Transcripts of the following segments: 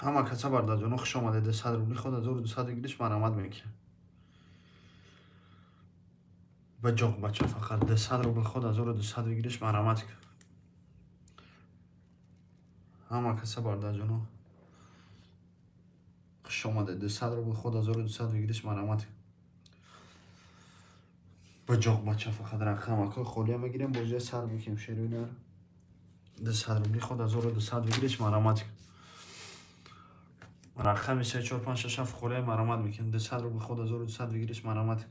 Ҳама каса, бародарҷоно, хуш омадед. 200 рубли ход 1200 выигрыш марамат мекунем. Ба ҷоқ, бача, фақат 200 рубл ход 1200 выигрыш марамат. Ҳама каса, бародарҷоно, хуш омадед. 200 рубл ход 1200 выигрыш марамат. Ба ҷоқ, бача, фақат рақамакҳои холия мегирем, бозия сар мекунем, шерои нар. 200 рубли ход 1200 выигрыш марамат. Рақами се, чор, панҷ, шаш, ҳафт холия марамат мекунем. 200 рубл ход 1200 выигрыш марамат.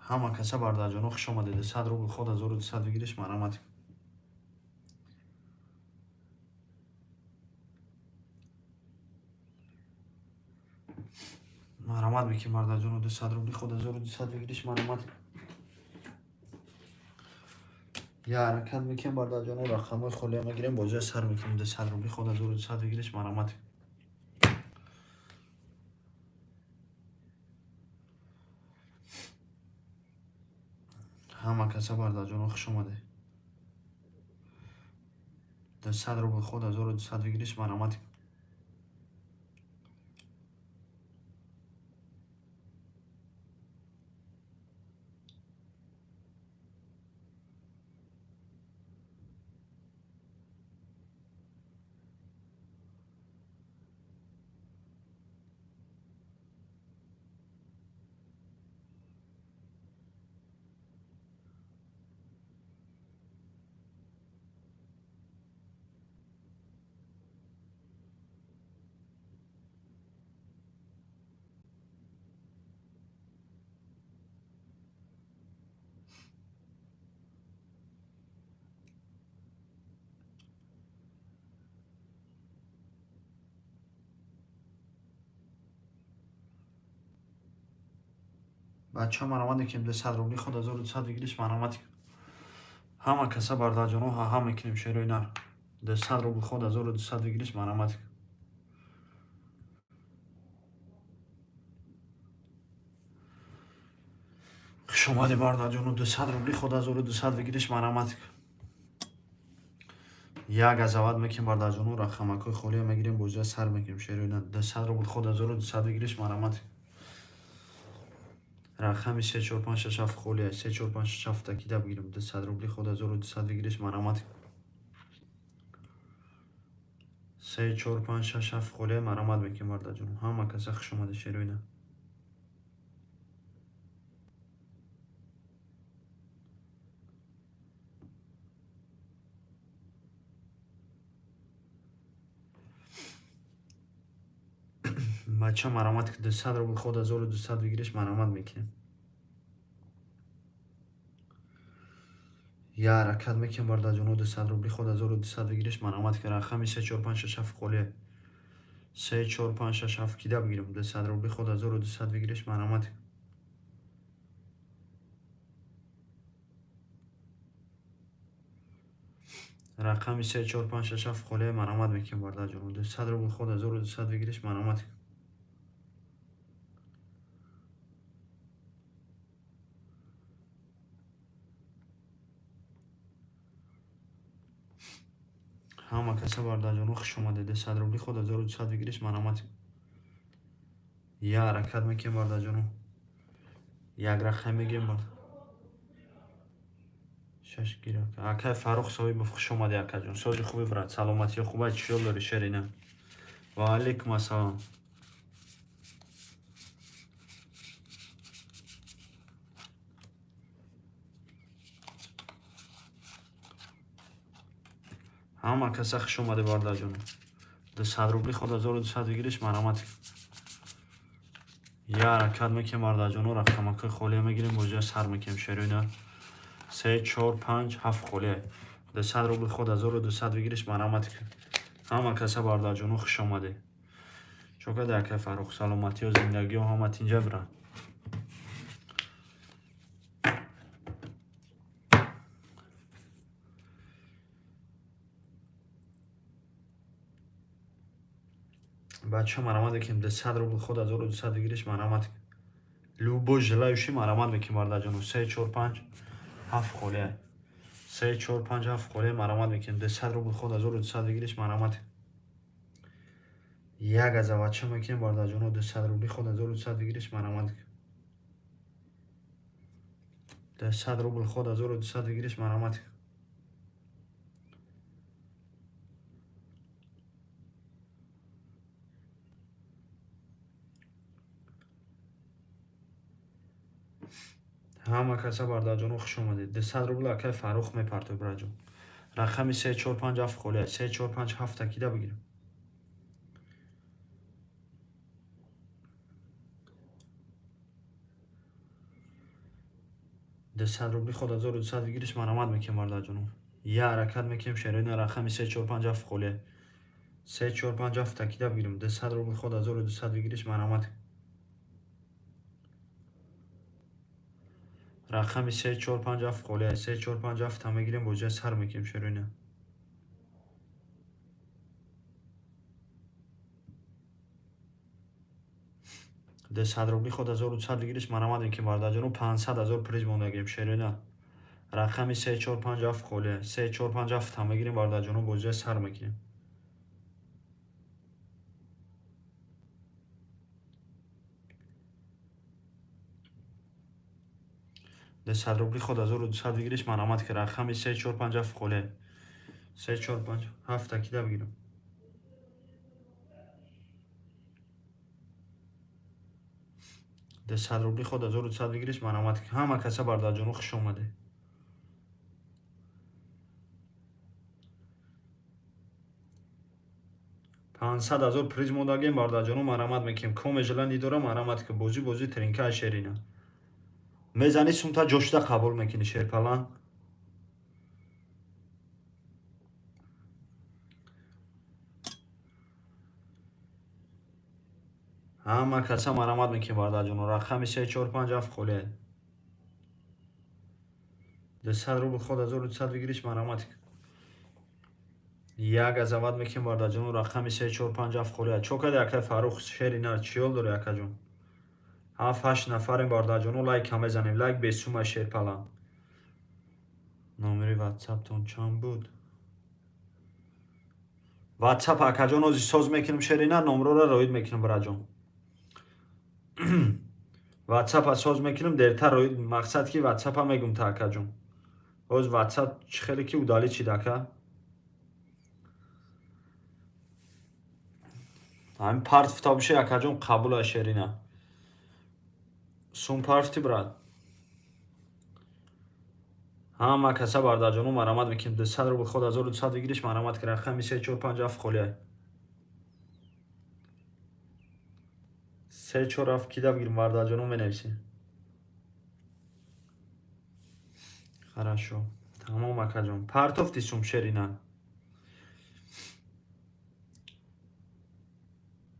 Ҳама каса, бародарҷоно, хуш омадед. 200 рубл ход 1200 выигрыш марамат. Марамат мекунем, бародарҷоно. 200 рубли ход 1200 выигрыш марамат. Я ҳаракат мекунем, бародарҷоно, рақамҳои холия мегирем, бозия сар мекунем. 200 рубли ход 1200 выигрыш марамат. Ҳама каса, бародарҷоно, хуш омадед. 200 рубл ход 1200 выигрыш марамат. Бачаҳо, марамат мекунем. 200 рубли ход 1200 выигрыш марамат. Ҳама каса, бародарҷоно, ҳаҳа мекунем, шерои нар. 200 рубл ход 1200 выигрыш марамат. Хуш омадед, бародарҷоно. 200 рубли ход 1200 выигрыш марамат. Як азават мекунем, бародарҷоно, рақамакҳои холия мегирем, бозия сар мекунем, шерои нар. 200 рубл ход 1200 выигрыш марамат. Рақами се, чор, панҷ, шаш, ҳафт холия. Се, чор, панҷ, шаш, ҳафт такида бигирем. 200 рубли ход 1200 выигрыш марамат. Се, чор, панҷ, шаш, ҳафт холия марамат мекунем, бародарҷоно. Ҳама каса хуш омадед, шерои нар. Бача, марамат. 200 рубл ход 1200 выигрыш марамат мекунем. Я ҳаракат мекунем, бародарҷоно. 200 рубли ход 1200 выигрыш марамат. Рақами се, чор, панҷ, шаш, ҳафт холия. Се, чор, панҷ, шаш, ҳафт кида бигирем. 200 рубли ход 1200 выигрыш марамат. Рақами се, чор, панҷ, шаш, ҳафт холия марамат мекунем, бародарҷоно. 200 рубл ход 1200 выигрыш марамат. Ҳама каса, бародарҷоно, хуш омадед. 200 рубли ход 1200 выигрыш марамат. Я ҳаракат мекунем, бародарҷоно, як рақам мегирем. Бар шаш гира. Акай Фаррух Соҳибов, хуш омадӣ, акаҷон. Сози хуби, брат, саломатиё хуба? Чӣ ҳол дорӣ, шерина? Ва алайкум ассалом. Ҳама каса хуш омадӣ, бародарҷоно. 200 рубли ход 1200 выигрыш марамат. Я ҳаракат мекунем, бародарҷоно, рақамакҳои холия мегирем, бозия сар мекунем, шерои нар. Се, чор, панҷ, ҳафт холия. 200 рубли ход 1200 выигрыш марамат. Ҳама каса, бародарҷоно, хуш омадед. Чо кади, акай Фаррух? Саломатиё, зиндагиё ҳама тинҷа, брат? Бача, марамат мекунем, 200 рубл ход 1200 выигрыш, марамат. Любой желающий, марамат мекунем, бародарҷоно. Се, чор, панҷ, ҳафт холия. Се, чор, панҷ, ҳафт холия, марамат мекунем. 200 рубл ход 1200 выигрыш, марамат. Як азавача мекунем, бародарҷоно. 200 рубли ход 1200 выигрыш, марамат. 200 рубл ход 1200 выигрыш, марамат. Ҳама каса, бародарҷоно, хуш омадед. 200 рубл акай Фаррух мепартоед, браҷон. Рақами се, чор, панҷ, ҳафт холия. Се, чор, панҷ, ҳафта кида бигирем. 200 рубли ход 1200 выигрыш, марамат мекунем, бародарҷоно. Я ҳаракат мекунем, шероина. Рақами се, чор, панҷ, ҳафт холия. Се, чор, панҷ, ҳафта кида бигирем. 200 рубли ход 1200 выигрыш, марамат. Рақами се, чор, панҷ, ҳафт холия. Се, чор, панҷ, ҳафта мегирем, боҷа сар мекунем, шероина. 200 рубли ход 1200 выигрыш, марамат мекунем, бародарҷоно. 500 000 приз мондагем, шероина. Рақами се, чор, панҷ, ҳафт холия. Се, чор, панҷ, ҳафта мегирем, бародарҷоно, боҷа сар мекунем. 200 рубли ход 1200 выигрыш, марамат ки. Рақами се, чор, панҷ, ҳафт холия. Се, чор, панҷ, ҳафта кида бигирам. 200 рубли ход 1200 выигрыш, марамат. Ҳама каса, бародарҷоно, хуш омадед. 500 000 приз мондагем, бародарҷоно, марамат мекунем. Коме желание дора, марамат ки. Бозӣ, бозӣ тринка, шерина. Мезанӣ, сумта ҷошта қабул мекунӣ, шерпалан. Ҳама каса марамат мекунем, бародарҷоно. Рақами се, чор, панҷ, ҳафт холия. 200 рубл ход 1200 выигрыш, марамат. Як азават мекунем, бародарҷоно. Рақами се, чор, панҷ, ҳафт холия. Чо кади, акай Фаррух, шери нар, чиёл дорӣ, акаҷон? Ҳафт, ҳашт нафарем, бародарҷоно, лайка мезанем. Лайк бесума, шерпалан. Номери ватсаптон чанд буд? Ватсап, акаҷон, ози соз мекунем, шерина, номрора роид мекунем, браҷон. Ватсапа соз мекунем, дертар роид. Мақсад ки ватсапа мегум та, акаҷон. Оз ватсап чӣ хеле ки удалить шид, ака. Ҳамин партфта боши, акаҷон, қабула, шерина. Сум парфти, брат. Ҳама каса, бародарҷоно, марамат мекунем. 200 рубл ход 1200 выигрыш, марамат ки. Рақами се, чор, панҷ, ҳафт холия. Се, чор, ҳафт кида бигирем, бародарҷоно, менависем. Хорошо, тамом, акаҷон. Партофти сум, шерина.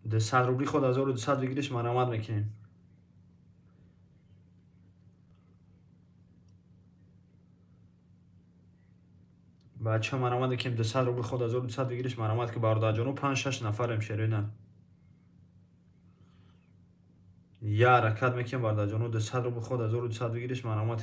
200 рубли ход 1200 выигрыш, марамат мекунем. Бача, марамат мекунем. 200 рубли ход 1200 выигрыш, марамат ки, бародарҷоно. Панҷ, шаш нафарем, шерина. Я ҳаракат мекунем, бародарҷоно. 200 рубли ход 1200 выигрыш, марамат.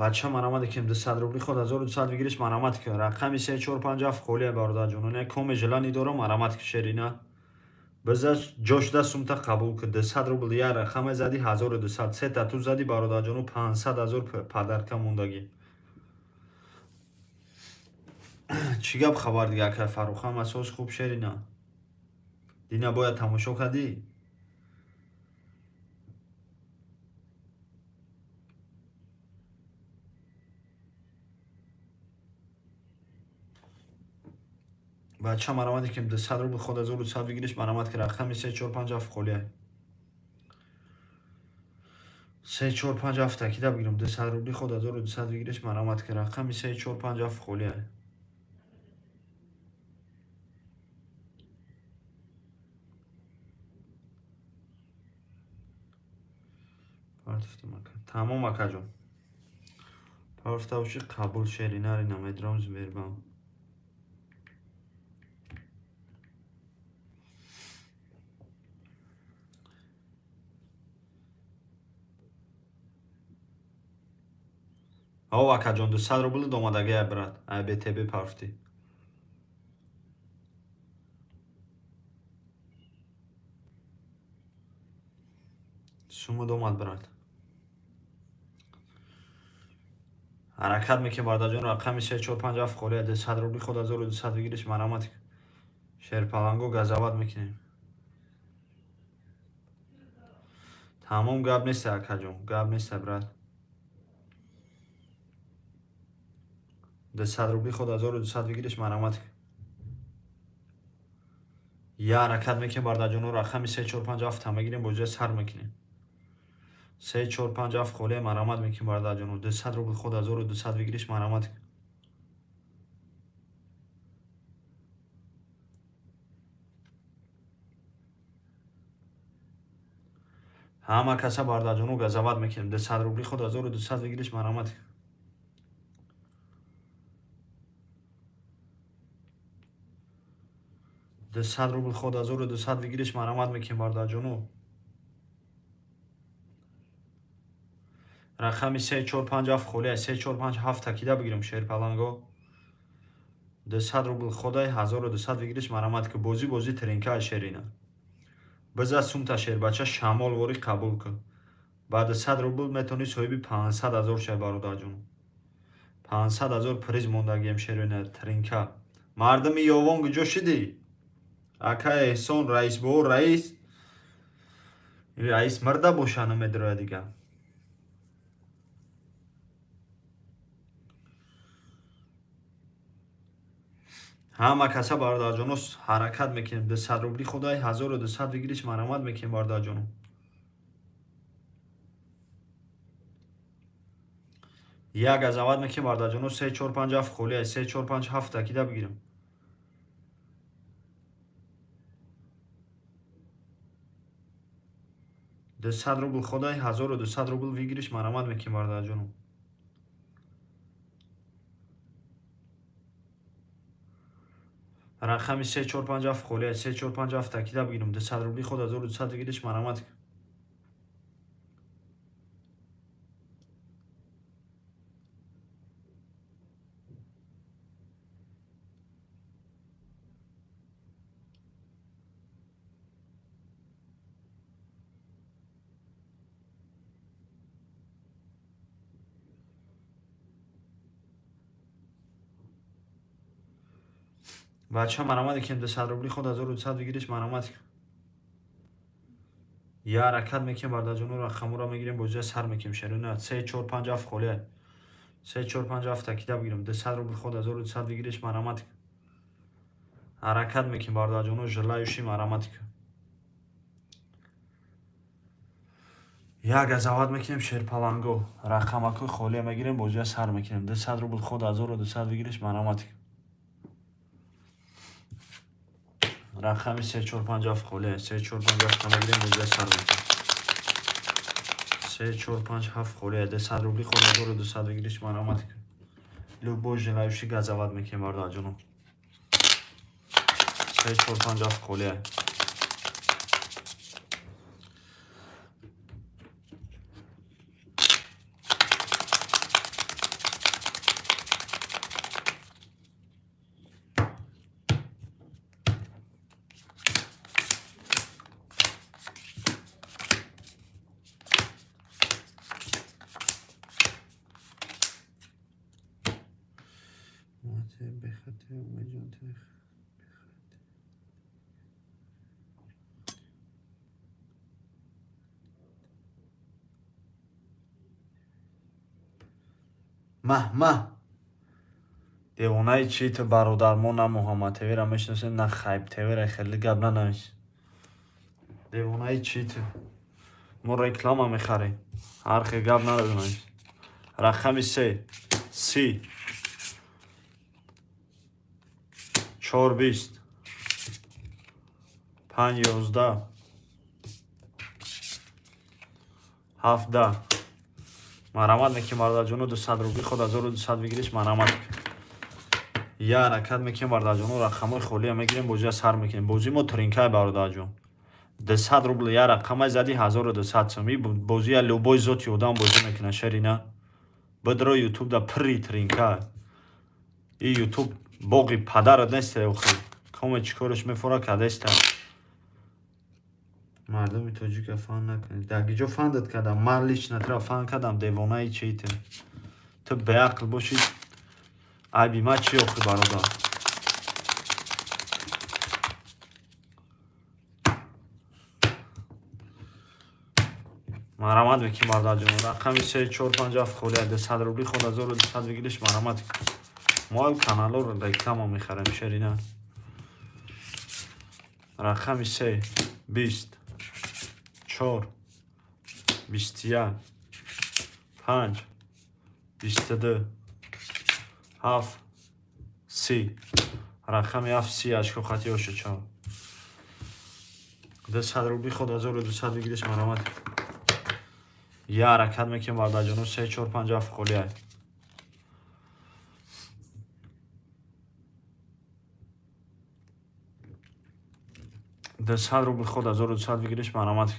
Бача, марамат мекунем. 200 рубли ход 1200 выигрыш, марамат ки. Рақами се, чор, панҷ, ҳафт холия, бародарҷоно. Не коме желание дора, марамат ки, шерина. Биза ҷошда сумта қабул ки. 200 рубл я рақаме зади, 1200. Сета ту зади, бародарҷоно, 500 000 подарка мондагӣ. Чӣ гап, хабар дига, акай Фаррух? Ҳама соз, хуб, шерина. Дина бояд тамошо кардӣ? Бача, марамат ки. 200 рубл ход 1200 выигрыш, марамат ки. Рақами се, чор, панҷ, ҳафт холия. Се, чор, панҷ, ҳафт такида бигирам. 200 рубли ход 1200 выигрыш, марамат ки. Рақами се, чор, панҷ, ҳафт холия. Тамом, акаҷон. Партавши қабул, шеринари намедрам, Сбербанк. Ҳо, акаҷон, 200 рубли домадагия, брат. Ай БТБ парфтӣ. Суму домад, брат. Ҳаракат мекунем, бародарҷон. Рақами се, чор, панҷ, ҳафт холия. 200 рубли ход 1200 выигрыш, марамат. Шерпаланго газават мекунем. Тамом, гап нест, акаҷон, гап нест, брат. 200 рубли ход 1200 выигрыш, марамат. Я ҳаракат мекунем, бародарҷоно. Рақами се, чор, панҷ, ҳафт мегирем, бо ҷоя сар мекунем. Се, чор, панҷ, ҳафт холия, марамат мекунем, бародарҷоно. 200 рубл ход 1200 выигрыш, марамат. Ҳама каса, бародарҷоно, газават мекунем. 200 рубли ход 1200 выигрыш, марамат. 200 рубл ход 1200 выигрыш, марамат мекунем, бародарҷоно. Рақами се, чор, панҷ, ҳафт холия. Се, чор, панҷ, ҳафт такида бигирем, шерпаланго. 200 рубл ходай 1200 выигрыш, марамат ки. Бозӣ, бозӣ тринка шерина. Биза сумта, шербача, шамол ворӣ қабул кун. Баъди 100 рубл метавонӣ соҳиби 500 000 шавӣ, бародарҷон. 500 000 приз мондагием, шерина, тринка. Мардуми Ёвон, куҷо шидӣ? Ака Эҳсон, раисбоо, раис. Раис мирда боша, намедирояд дига. Ҳама каса, бародарҷоно, ҳаракат мекунем. 200 рубли худай 1200 выигрыш, марамат мекунем, бародарҷоно. Як газават мекунем, бародарҷоно. Се, чор, панҷ, ҳафт холия. Се, чор, панҷ, ҳафт такида бигирем. 200 рубл ходай 1200 рубл выигрыш, марамат мекунем, бародарҷоно. Рақами се, чор, панҷ, ҳафт холия. Се, чор, панҷ, ҳафт такида бигирем. 200 рубли ход 1200 выигрыш, марамат. Бача, марамат мекунем. 200 рубли ход 1200 выигрыш, марамат. Я ҳаракат мекунем, бародарҷоно. Рақамҳоро мегирем, бозия сар мекунем, шерина. Се, чор, панҷ, ҳафт холия. Се, чор, панҷ, ҳафт такида бигирем. 200 рубл ход 1200 выигрыш, марамат. Ҳаракат мекунем, бародарҷоно, желающий, марамат. Як газават мекунем, шерпаланго. Рақамакҳои холия мегирем, бозия сар мекунем. 200 рубл ход 1200 выигрыш, марамат. Рақами се, чор, панҷ, ҳафт холия. Се, чор, панҷ, ҳафт мегирем, бозия сар мекунем. Се, чор, панҷ, ҳафт холия. 200 рубли ход 1200 выигрыш, марамат. Любой желающий, газават мекунем, бародарҷоно. Се, чор, панҷ, ҳафт холия. Бехатер, Умедҷон. Бехатер. Маҳ, маҳ. Девонаи чӣ ту, бародар? Мо на Муҳаммад ТВ-ра мешиносем, на Хайб ТВ-ра. Хеле гап нанавис. Девонаи чӣ ту? Мо реклама мехарем. Ҳар хел гап надорем. Рақами се, 30, 4, 20, 5, 11, 7, 10. Марамат мекунем, бародарҷоно, 200 рубли худ 1200 выигрыш, марамат. Я ҳаракат мекунем, бародарҷоно, рақамҳои холия мегирем, бозия сар мекунем. Бозӣ мо тринкай, бародарҷон. 200 рубл я рақамай зади, 1200 сум. И бозия любой зоти одам бозӣ мекунад, шерина. Бидро, ютуб да пирри тринка. И ютуб боғи падарат нест, охи. Коме чӣ кораш мефора кадеста. Мардуми тоҷика фан накунед. Дар гиҷо фандат кардам? Ман лично тра фан кардам, девонаи чии ту? Ту беақл бошӣ, айби ман чӣ охи, бародар? Марамат мекунем, бародарҷон. Рақами се, чор, панҷ, ҳафт холия. 200 рубли худ 1200 выигрыш, марамат. Мо каналҳоро реклама мехарем, шерина. Рақами се, 20, чор, 21, панҷ, 22, ҳафт, 30. Рақами ҳафт, 30 очко хати ошо чав. 200 рубли худ 1200 выигрыш, марамат. Я ҳаракат мекунем, бародарҷоно, се, чор, панҷ, ҳафт холия. 200 рубли худ 1200 выигрыш, марамат.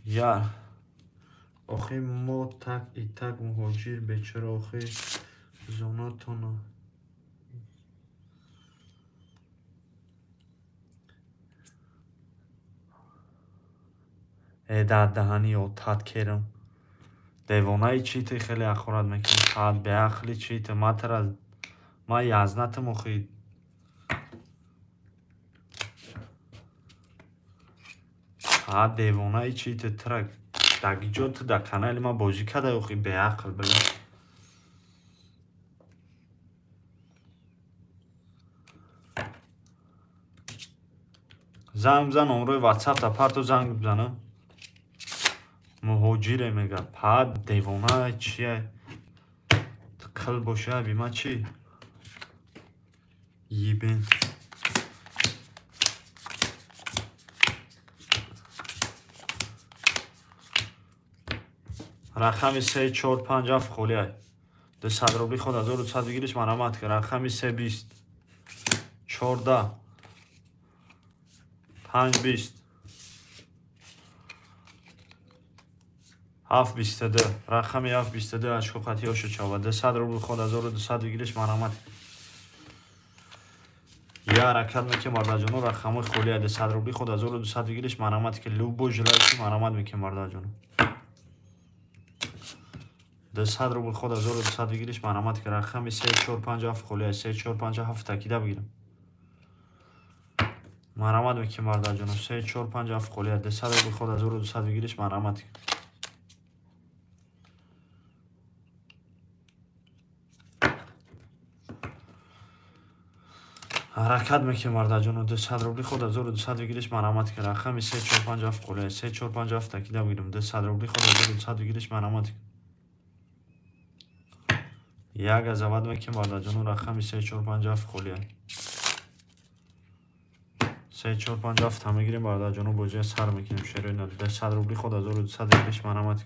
Я охи мо так и так муҳоҷир бечора, охи зонатона. Э, дар даҳани отат керам. Девонаи чӣ ту хеле ахорат мекунӣ? Саат беақли чӣ ту? Ман тара ман язнатам охи. Саат девонаи чӣ ту? Тра дар гиҷо ту дар канали ман бозӣ кардай охи, беақл била. Занг бизан, номрои ватсап та парто, занг бизанам. Муҳоҷире мега. Пад девона чие? Қил боша, айби ман чӣ? Ебен. Рақами се, чор, панҷ, ҳафт холия. 200 рубли худ 1200 выигрыш, марамат кар. Рақами се, 20, 14, панҷ, 20, ҳафт, 22. Рақами ҳафт, 22 очко хати ошо чава. 200 рубли худ 1200 выигрыш, марамат. Я ҳаракат мекунем, бародарҷоно, рақамҳои холия. 200 рубли худ 1200 выигрыш, марамат ки любой желающий, марамат мекунем, бародарҷоно. 200 рубл худ 1200 выигрыш, марамат ки рақами се, чор, панҷ, ҳафт холия. Се, чор, панҷ, ҳафт такида бигирам. Марамат мекунем, бародарҷоно. Се, чор, панҷ, ҳафт холия. 200 рубл худ 1200 выигрыш, марамат. Ҳаракат мекунем, бародарҷоно, 200 рубли худ 1200 выигрыш, марамат ки рақами се, чор, панҷ, ҳафт холия. Се, чор, панҷ, ҳафт такида бигирам. 200 рубли худ 1200 выигрыш, марамат. Як азават мекунем, бародарҷоно, рақами се, чор, панҷ, ҳафт холия. Се, чор, панҷ, ҳафт мегирем, бародарҷоно, бозия сар мекунем, шероина. 200 рубли худ 1200 выигрыш, марамат.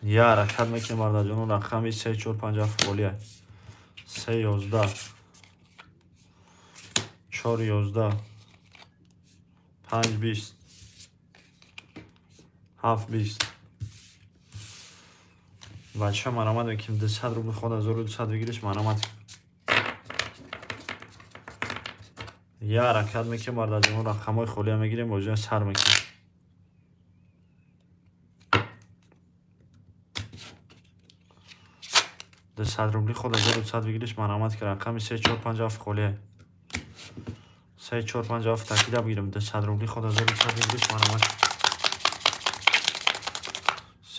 Я ҳаракат мекунем, бародарҷоно, рақами се, чор, панҷ, ҳафт холия. Се, 11, чор, 11, панҷ, 20, ҳафт, 20. Бача, марамат мекунем. 200 рубли худ 1200 выигрыш, марамат. Я ҳаракат мекунем, бародарҷоно, рақамҳои холия мегирем, бозия сар мекунем. 200 рубли худ 1200 выигрыш, марамат ки рақами се, чор, панҷ, ҳафт холия. Се, чор, панҷ, ҳафт такида бигирам. 200 рубли худ 1200 выигрыш, марамат.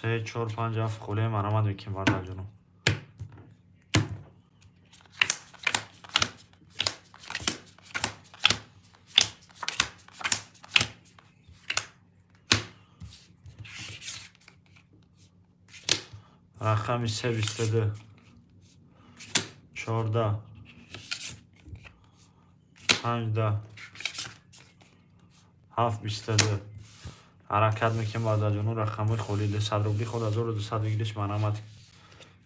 Се, чор, панҷ, ҳафт холия, марамат мекунем, бародарҷоно. Рақами се, 22, 14, 5, 7, 22. Ҳаракат мекунем, бародарҷоно. Рақамҳои холӣ, 200 рубли худ 1200 выигрыш, марамат.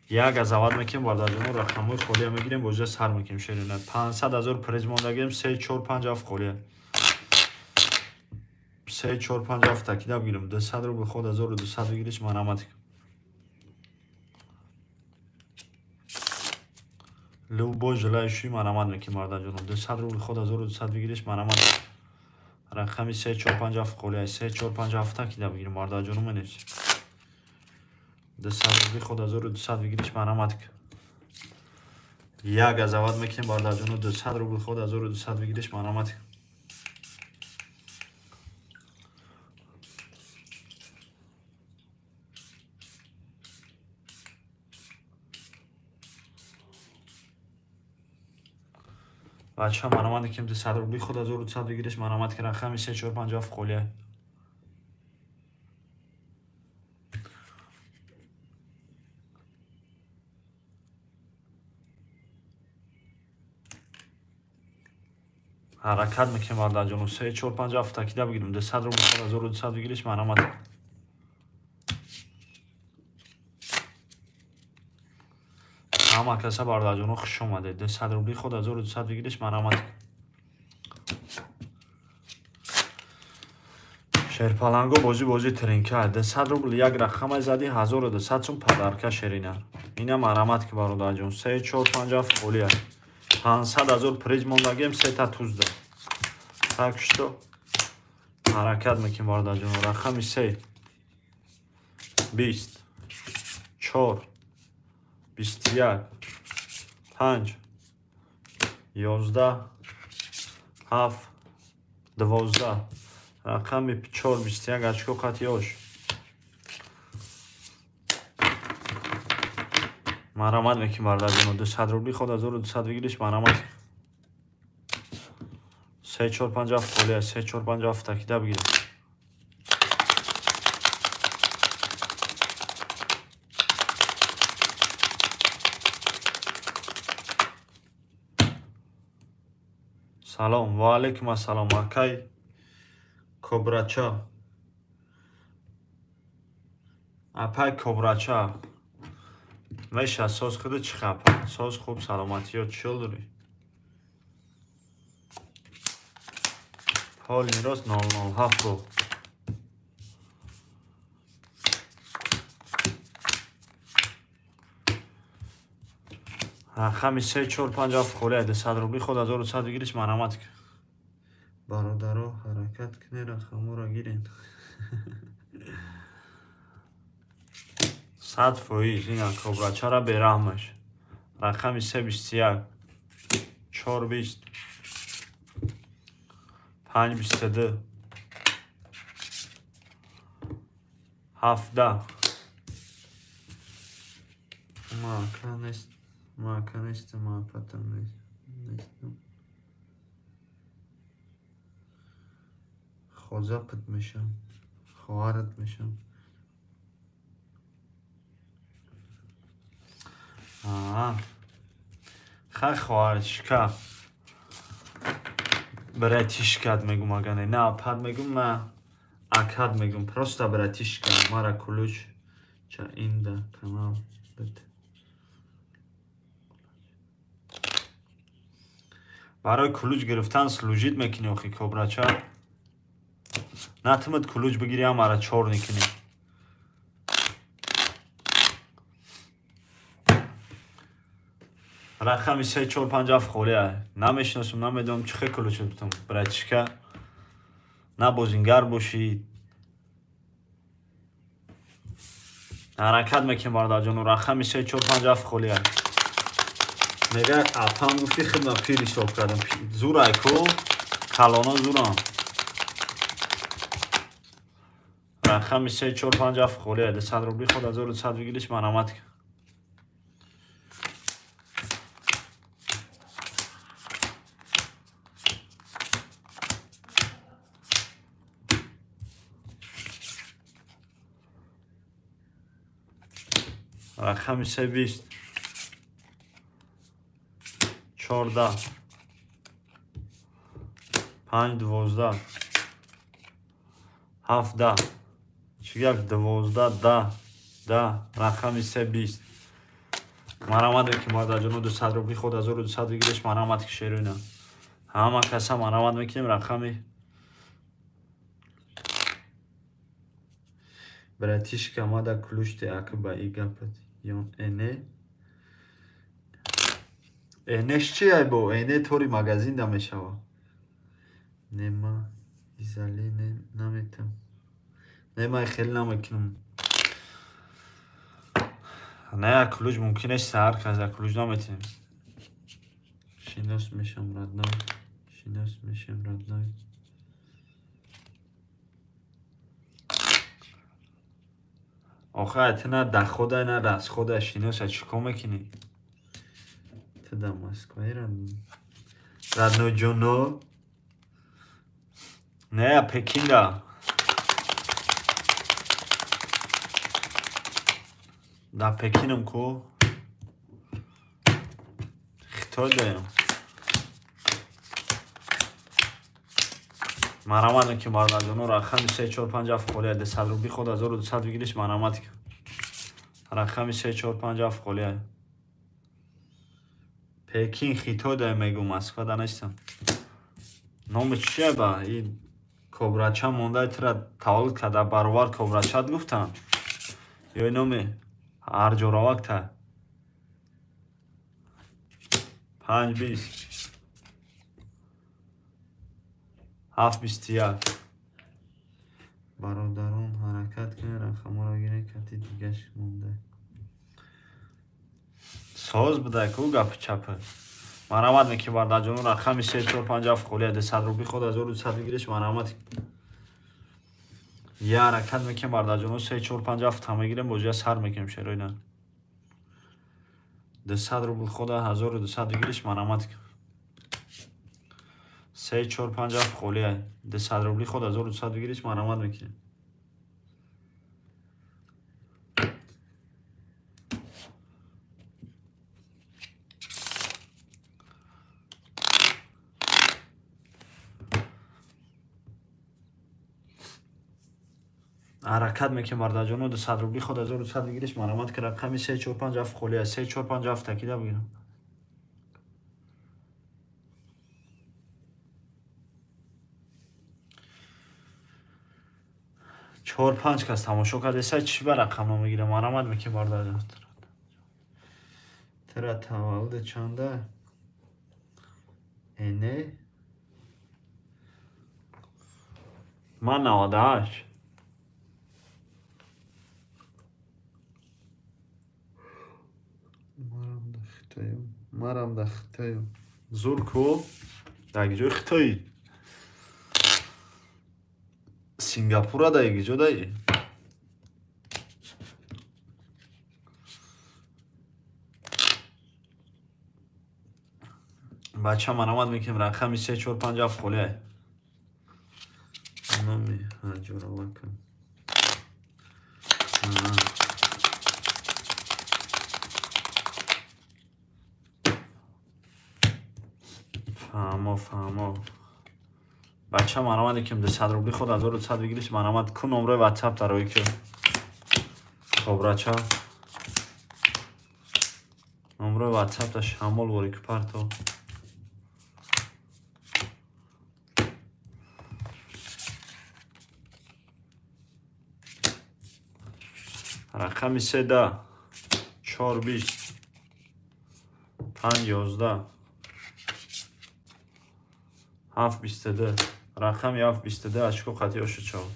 Як азават мекунем, бародарҷоно, рақамҳои холия мегирем, бозия сар мекунем. Шерина, 500 000 приз мондагем. Се, чор, панҷ, ҳафт холия. Се, чор, панҷ, ҳафт такида бигирем. 200 рубли худ 1200 выигрыш, марамат. Любой желающий, марамат мекунем, бародарҷоно. 200 рубли худ 1200 выигрыш, марамат. Рақами се, чор, панҷ, ҳафт холия. Се, чор, панҷ, ҳафт такида бигирем, бародарҷоно, менависем. 200 рубли худ 1200 выигрыш, марамат. Як азават мекунем, бародарҷоно. 200 рубли худ 1200 выигрыш, марамат. Бачаҳо, марамат мекунем. 200 рубли худ 1200 выигрыш, марамат. Ки рақами се, чор, панҷ, ҳафт холия. Ҳаракат мекунем, бародарҷоно. Се, чор, панҷ, ҳафт такида бигирем. 200 рубли худ 1200 выигрыш, марамат. Ҳама каса, бародарҷоно, хуш омадед. 200 рубли худ 1200 выигрыш, марамат. Шерпаланго, бозӣ, бозӣ тринка. 200 рубл як рақама зади, 1200 сум подарка. Шерина, ина марамат ки, бародарҷон. Се, чор, панҷ, ҳафт холия. 500 000 приз мондагем, сета тузда. Так что ҳаракат мекунем, бародарҷон. Рақами се, 20, чор, 21, панҷ, 11, ҳафт, 12. Рақами чор, 21, очко қатиёш. Марамат мекунем, бародарҷоно. 200 рубли худ 1200 выигрыш, марамат. Се, чор, панҷ, ҳафт холия. Се, чор, панҷ, ҳафт такида бигирем. Салом, ва алайкум ассалом, акай Кобрача, апай Кобрача. Меша, соз худу чӣ хапа? Соз, хуб, саломатиё, чӣ дорӣ? Ҳоли рост 007 ру. Рақами се, чор, панҷ, ҳафт холия. 200 рубли худ 1100 выигрыш, марамат. Бародаро, ҳаракат кунед, рақамҳоро гиред. 100%. Ина Кобрачара бераҳмаш. Рақами се, 21, чор, 20, панҷ, 22, 17. Мака нест, мака нестам, апатам нестам. Хозапат мешам, хоҳарат мешам. Хай, хоҳарчика, братишкат мегум, агане на апат мегум, на акат мегум, просто братишка. Мара ключ ча инда канал бит. Барои ключ гирифтан служить мекунӣ охи, Кобрача? Натимад ключ бигирӣ, ҳамара чёрный кунӣ. Рақами се, чор, панҷ, ҳафт холия. Намешиносум, намедонам, чӣ хел ключ бутам, братишка. На бозингар бошӣ. Ҳаракат мекунем, бародарҷоно. Рақами се, чор, панҷ, ҳафт холия. Мега, апам гуфти, хидма пир ҳисоб кардам. Зурай ку, калоно зурам. Рақами 3 4 5 7 холия. 200 рубли худ 1200 выигрыш, марамат. Рақами 3 20 14 5 12 7 10. Чӣ гап? 12 10 10. Рақами 3 20. Марамат ки бародарҷоно, 200 рубли худ 1200 выигрыш, марамат ки шеруина. Ҳама каса марамат мекунем. Рақами братишка мада ключ те ака ба и гапат ё эне энеш чи ай бо эне тори магазин да мешава. Нема изали не наметам. Нема, хеле намекунам. Не, як ключ мумкин нест, ҳар кас як ключ наметавонем. Шинос мешам, родной. Шинос мешам, родной. Охе, ту на дохода, на расхода, шиноса чӣ кор мекунӣ? Ту дар Москваи, родной ҷоно? Не, Пекинда. Дар Пекинам ку. Хитой даем. Марамат ки бародарҷоно, рақами 3 4 5 7 холия. 200 рубли худ 1200 выигрыш, марамат. Рақами 3 4 5 7 холия. Пекин, Хитой даем, мегӯ, Москва да нестам. Номи чия ба? И кобрача монда, тира таваллуд карда баровар кобрачат гуфтанд. Ё номи ҳарҷоравак та. 5 20 7 21. Бародарон, ҳаракат кунед, рақамҳоро гиред, кати дигаш монда. Соз буда ку гапи чапа. Марамат меки бародарҷоно, рақами 3 4 5 7 холия. 200 рубли худ 1200 выигрыш, марамат. Я ҳаракат мекунем, бародарҷоно, 3 4 5 7 та мегирем, бозия сар мекунем, шероина. 200 рубл худ 1200 выигрыш, марамат. 3 4 5 7 холия. 200 рубли худ 1200 выигрыш, марамат мекунем. Ҳаракат мекунем, бародарҷоно, 200 рубли худ 1200 выигрыш, марамат ки рақами 3 4 5 7 холия. 3 4 5 7 такида бигирам. Чор панҷ кас тамошо кардеса, чӣ ба рақам намегирам? Марамат мекунем, бародарҷон. Тира таваллуди чанда? Эне? Ман 98. Марам да Хитоем. Марам да Хитоем. Зур ку? Дар ҷои Хитои. Сингапура дар ҷо даи? Бача, марамат мекунем, рақами 3 4 5 7 холия. Номи ҳаҷоравака. Фаҳмо, фаҳмо. Бача, марамат мекунем, 200 рубли худ 1200 выигрыш, марамат ку номрои ватсап дарои ки. Кобрача. Номрои ватсап да шамол вори ку парто. Рақами 3 10 4 20 5 11 7 22. Рақами 7 22 очко қатъи ошуд шавад.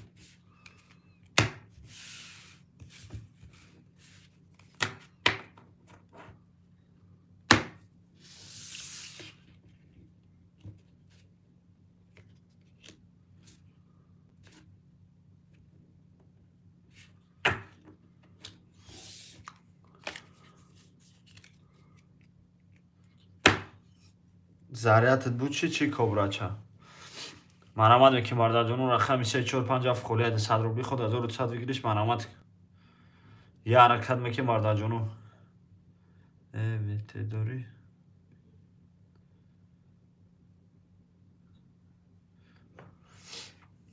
Зарядат буд чи чи кобрача? Марамат мекунем бародарҷоно, рақами 3 4 5 7 холия 100 рубли худ 1200 выигрыш марамат. Я ҳаракат мекунем бародарҷоно. ВТ дорӣ?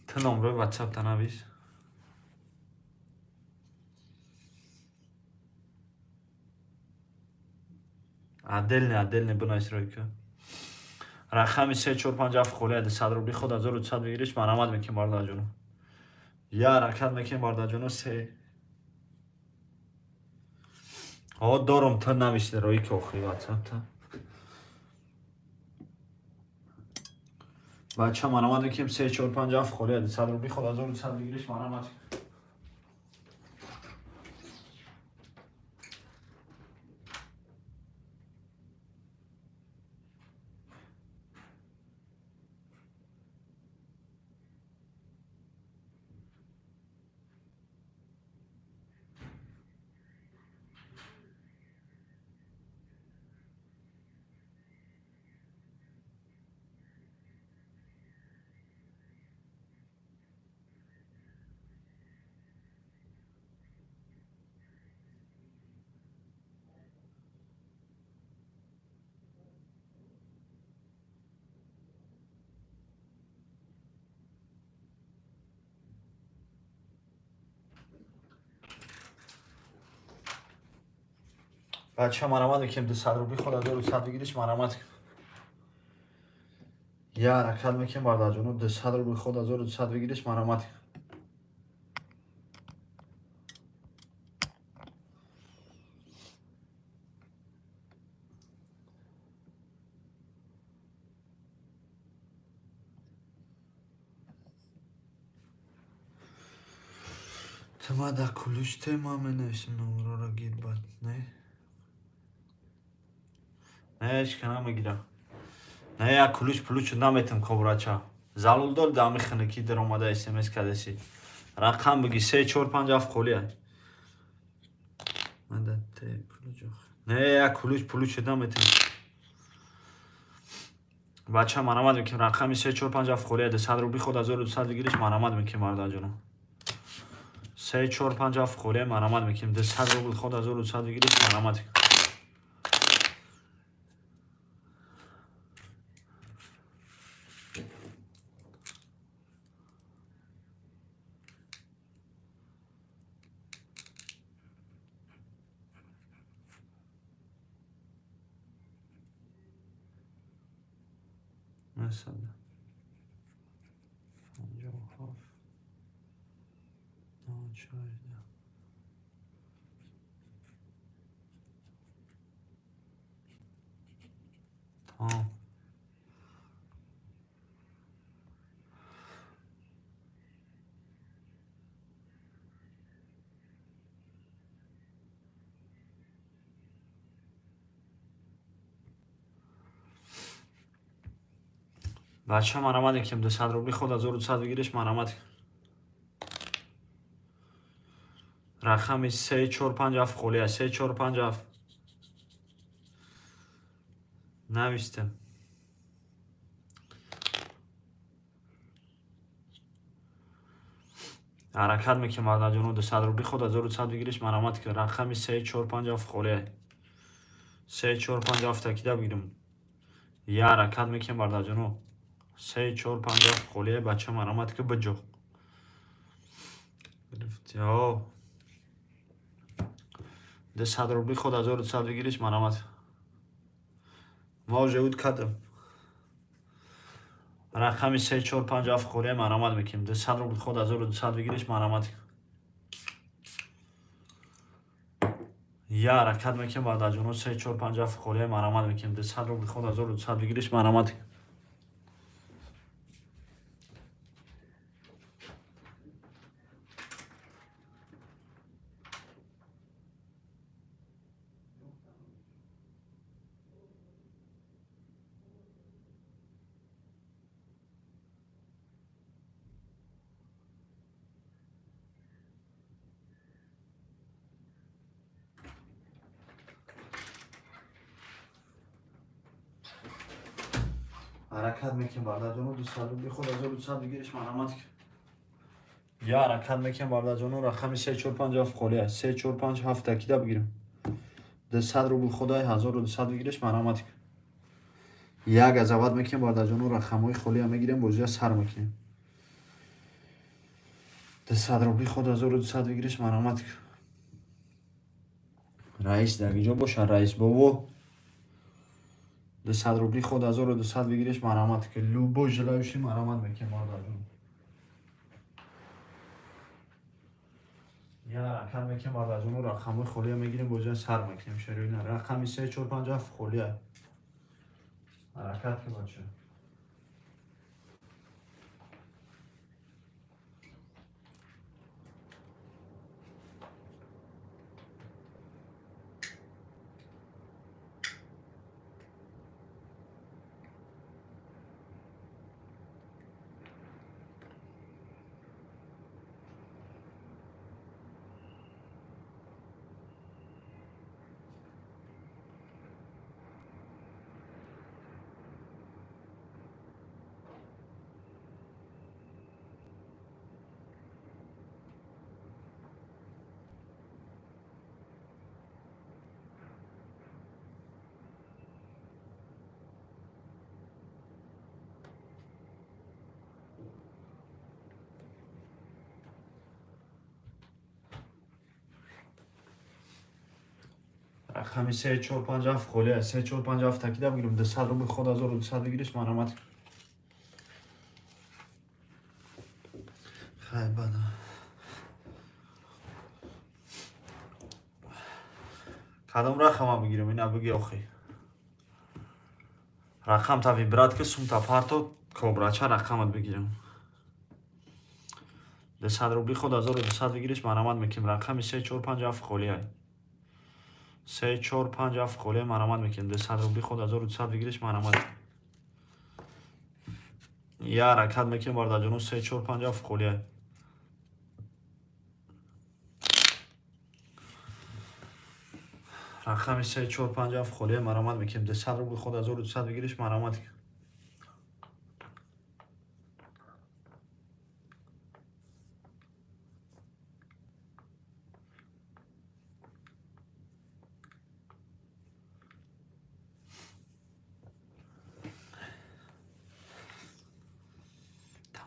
Ту номрои WhatsApp-та навис. Отдельно, отдельно бинавис ройка. Рақами 3 4 5 7 холия 100 рубли худ 1200 выигрыш марамат мекунем бародарҷоно. Я ҳаракат мекунем бародарҷоно 3. Ҳо дорум ту нависти ройка охири WhatsApp-та. Бача марамат мекунем 3 4 5 7 холия 100 рубли худ 1200 выигрыш марамат. Бача марамат мекунем 200 рубли худ 1200 выигрыш марамат. Я ҳаракат мекунем бародарҷоно 200 рубли худ 1200 выигрыш марамат. Тма да ключ тема менависем номрора гир бад, не? Не, ҳеч ка намегирам. Не, як ключ плюч наметам кобрача. Залул дор да ами хиники дар омада СМС кадаси. Рақам биги 3 4 5 7 холия. Мада те ключ. Не, як ключ плюч наметам. Бача марамат мекунем рақами 3 4 5 7 холия 100 рубли худ 1200 выигрыш марамат мекунем бародарҷоно. 3 4 5 7 холия марамат мекунем 200 рубли худ 1200 выигрыш марамат. Mesela 57 94 Tamam. Бача марамат мекунем 200 рубли худ 1200 выигрыш марамат. Рақами 3 4 5 7 холия 3 4 5 7 навистем. Ҳаракат мекунем бародарҷоно 200 рубли худ 1200 выигрыш марамат кун. Рақами 3 4 5 7 холия 3 4 5 7 такида бигирем. Я ҳаракат мекунем бародарҷоно 3 4 5 7 холия бача марамат ки биҷо. Гирифти. 200 рубли худ 1200 выигрыш марамат. Ма уже уд кардам. Рақами 3 4 5 7 холия марамат мекунем. 200 рубли худ 1200 выигрыш марамат. Я ҳаракат мекунем бародарҷоно 3 4 5 7 холия марамат мекунем. 200 рубли худ 1200 выигрыш марамат. Ҳаракат мекунем бардарҷоно, 200 рубли худ 1200 выигрыш марҳамат. Я ҳаракат мекунем бардарҷоно, рақами 3 4 5 7 холӣ аст. 3 4 5 7 такида бигирем. 200 рубл худай 1200 выигрыш марҳамат. Як азават мекунем бардарҷоно, рақамҳои холия мегирем, бозия сар мекунем. 200 рубли худ 1200 выигрыш марҳамат. Раис дар киҷо бошад, раис бобо? 200 рубли худ 1200 выигрыш марҳамат. Любой желающий марҳамат мекунем бардарҷоно. Я ҳаракат мекунем бардарҷоно, рақамҳои холия мегирем, бозия сар мекунем. Шероина рақами 3 4 5 7 холия. Ҳаракат ки бача. Рақами 3 4 5 7 холӣ аст. 3 4 5 7 такида бигирем. 200 рубл худ 1200 выигрыш марҳамат. Хай бада. Кадом рақама бигирем? Ина биги охи. Рақам та вибрат ки сумта парто кобрача рақамат бигирем. 200 рубли худ 1200 выигрыш марҳамат мекунем. Рақами 3 4 5 7 холӣ аст. 3 4 5 7 холия марҳамат мекунем. 200 рубли худ 1200 выигрыш марҳамат. Я ҳаракат мекунем бардарҷоно, 3 4 5 7 холия. Рақами 3 4 5 7 холия марҳамат мекунем. 200 рубли худ 1200 выигрыш марҳамат.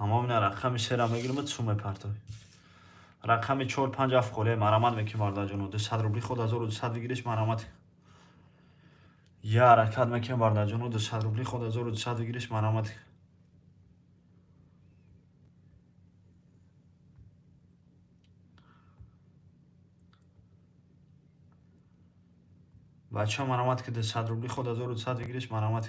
Тамом ина рақами 3-ра мегирем, цу мепартои. Рақами 4 5 7 холия марҳамат мекунем бардарҷоно. 200 рубли худ 1200 выигрыш марҳамат. Я ҳаракат мекунем бардарҷоно, 200 рубли худ 1200 выигрыш марҳамат. Бача марҳамат ки 200 рубли худ 1200 выигрыш марҳамат.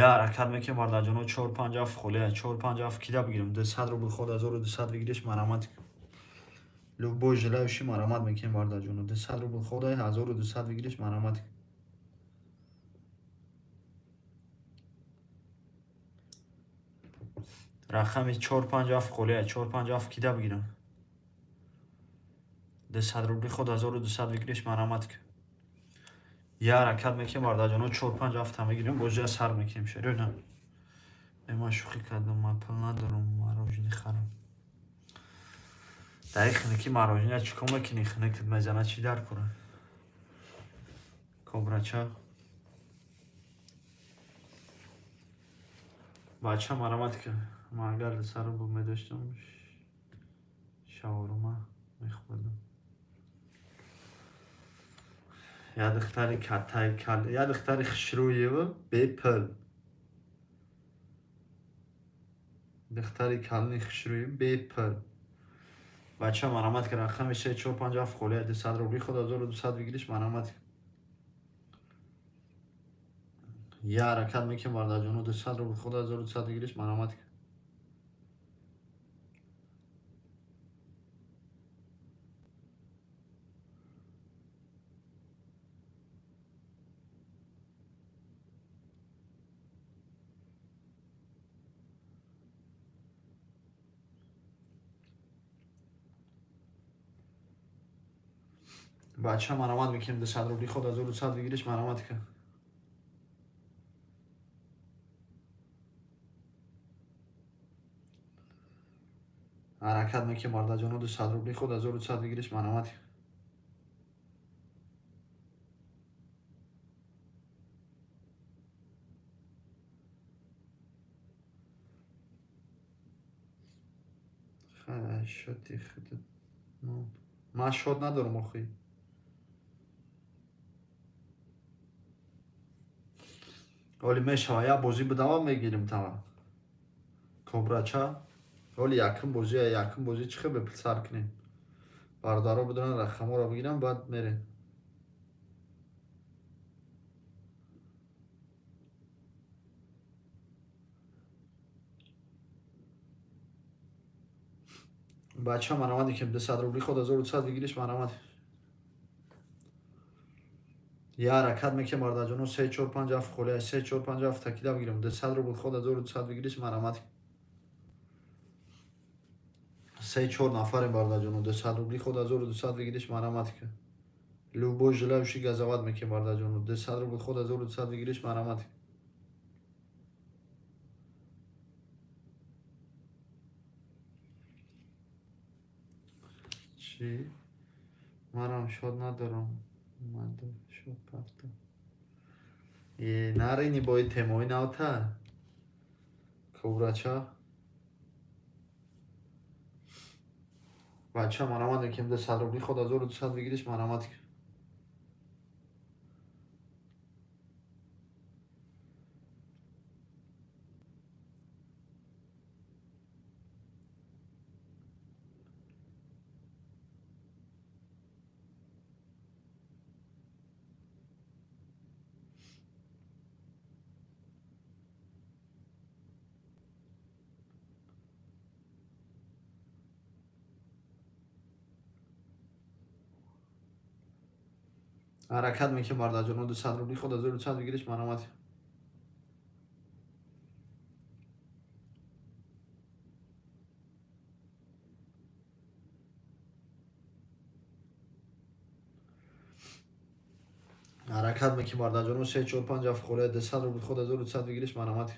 Я ҳаракат мекунем бардарҷоно, 4 5 7 холия. 4 5 7 кида бигирем. 200 рубл худ 1200 выигрыш марҳамат. Любой желающий марҳамат мекунем бардарҷоно. 200 рубл худ 1200 выигрыш марҳамат. Рақами 4 5 7 холия. 4 5 7 кида бигирем. 200 рубли худ 1200 выигрыш марҳамат. Я ҳаракат мекунем бардарҷоно, 4 5 7 мегирем, бозия сар мекунем. Шероина. Ман шӯхӣ кардам, ман пул надорам, мороженое харам. Дар хиники мороженое чӣ кор мекунӣ? Хиникат мезана, чӣ дар кора? Кобрача. Бача марҳамат ки ман агар 200 рубл медоштам, шаурма мехӯрдам. Я духтари каттай кал, я духтари хушрӯева бепул. Духтари кални хушрӯи бепул. Бача марҳамат ки рақами 3 4 5 7 холия. 200 рубли худ 1200 выигрыш марҳамат. Я ҳаракат мекунем бардарҷоно, 200 рубл худ 1200 выигрыш марҳамат. Бача марамат мекунем, 200 рубли ход 1200 выигрыш марамат ка. Ҳаракат мекунем бардаҷоно, 200 рубли ход 1200 выигрыш марамат. Шоти худ ман шод надорам охи. Оли мешава, як бозӣ бидава мегирим тава. Кобрача. Оли якум бозӣ, якум бозӣ чӣ хел бепул сар кунем? Бародаро бидонанд рақамҳоро бигирам, баъд мерем. Бача марамат ки 200 рубли ход 1200 выигрыш марамат. Я ҳаракат мекунем бародарҷоно, 3 4 5 7 холия, 3 4 5 7 такида бигирем. 200 рубл ход 1200 выигрыш марамат. 3 4 нафарем бародарҷоно, 200 рубли ход 1200 выигрыш марамат. Любой желающий газоват мекунем бародарҷоно, 200 рубл ход 1200 выигрыш марамат. Чӣ? Манам шод надорам. Мада шод парто. Е, нарини бои темои навта. Кобрача. Бача марамат мекунем, 200 рубли ход 1200 выигрыш марамат. Ҳаракат мекунем бародарҷоно, 200 рубли ход 1200 выигрыш марамат. Ҳаракат мекунем бародарҷоно, 3 4 5 7 холия, 200 рубл ход 1200 выигрыш марамат.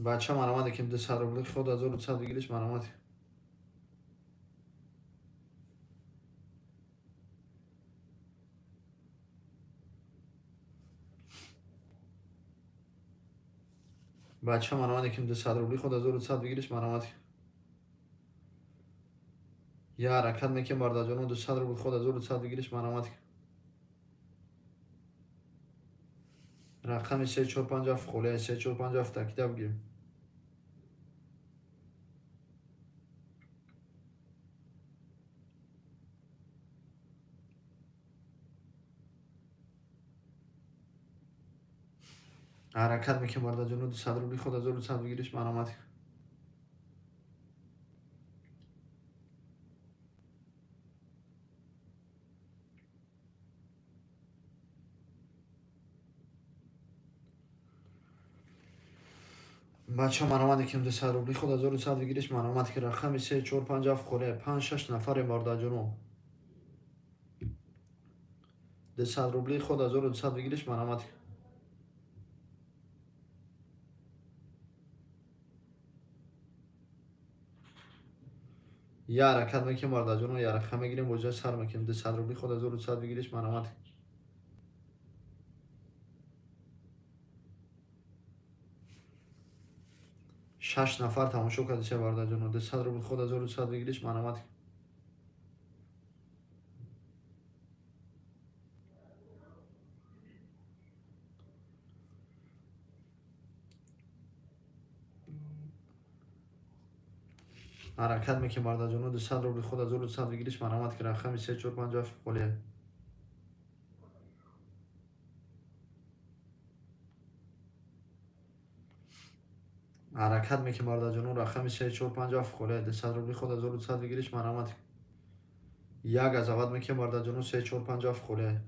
Бача марамат мекунем, 200 рубли ход 1200 выигрыш марамат. Бача марамат мекунем, 200 рубли ход 1200 выигрыш марамат. Я ҳаракат мекунем бародарҷоно, 200 рубл ход 1200 выигрыш марамат. Рақами 3 4 5 7 холия, 3 4 5 7 такида бигирем. Ҳаракат мекунем бародарҷоно, 200 рубли ход 1200 выигрыш марамат. Бача марамат мекунем, 200 рубли ход 1200 выигрыш марамат. Ки рақами 3 4 5 7 холия, 5 6 нафарем бародарҷоно. 200 рубли ход 1200 выигрыш марамат. Я ҳаракат мекунем бародарҷоно, я рақам мегирем, бозиа сар мекунем. 200 рубли ход 1200 выигрыш марамат. Шаш нафар тамошо кардиша бародарҷоно, 200 рубл ход 1200 выигрыш марамат. Ҳаракат мекунем бародарҷоно, 200 рубли ход 1200 выигрыш марамат. Ки рақами 3 4 5 7 холия. Ҳаракат мекунем бародарҷоно, рақами 3 4 5 7 холия, 200 рубли ход 1200 выигрыш марамат. Як газоват мекунем бародарҷоно, 3 4 5 7 холия.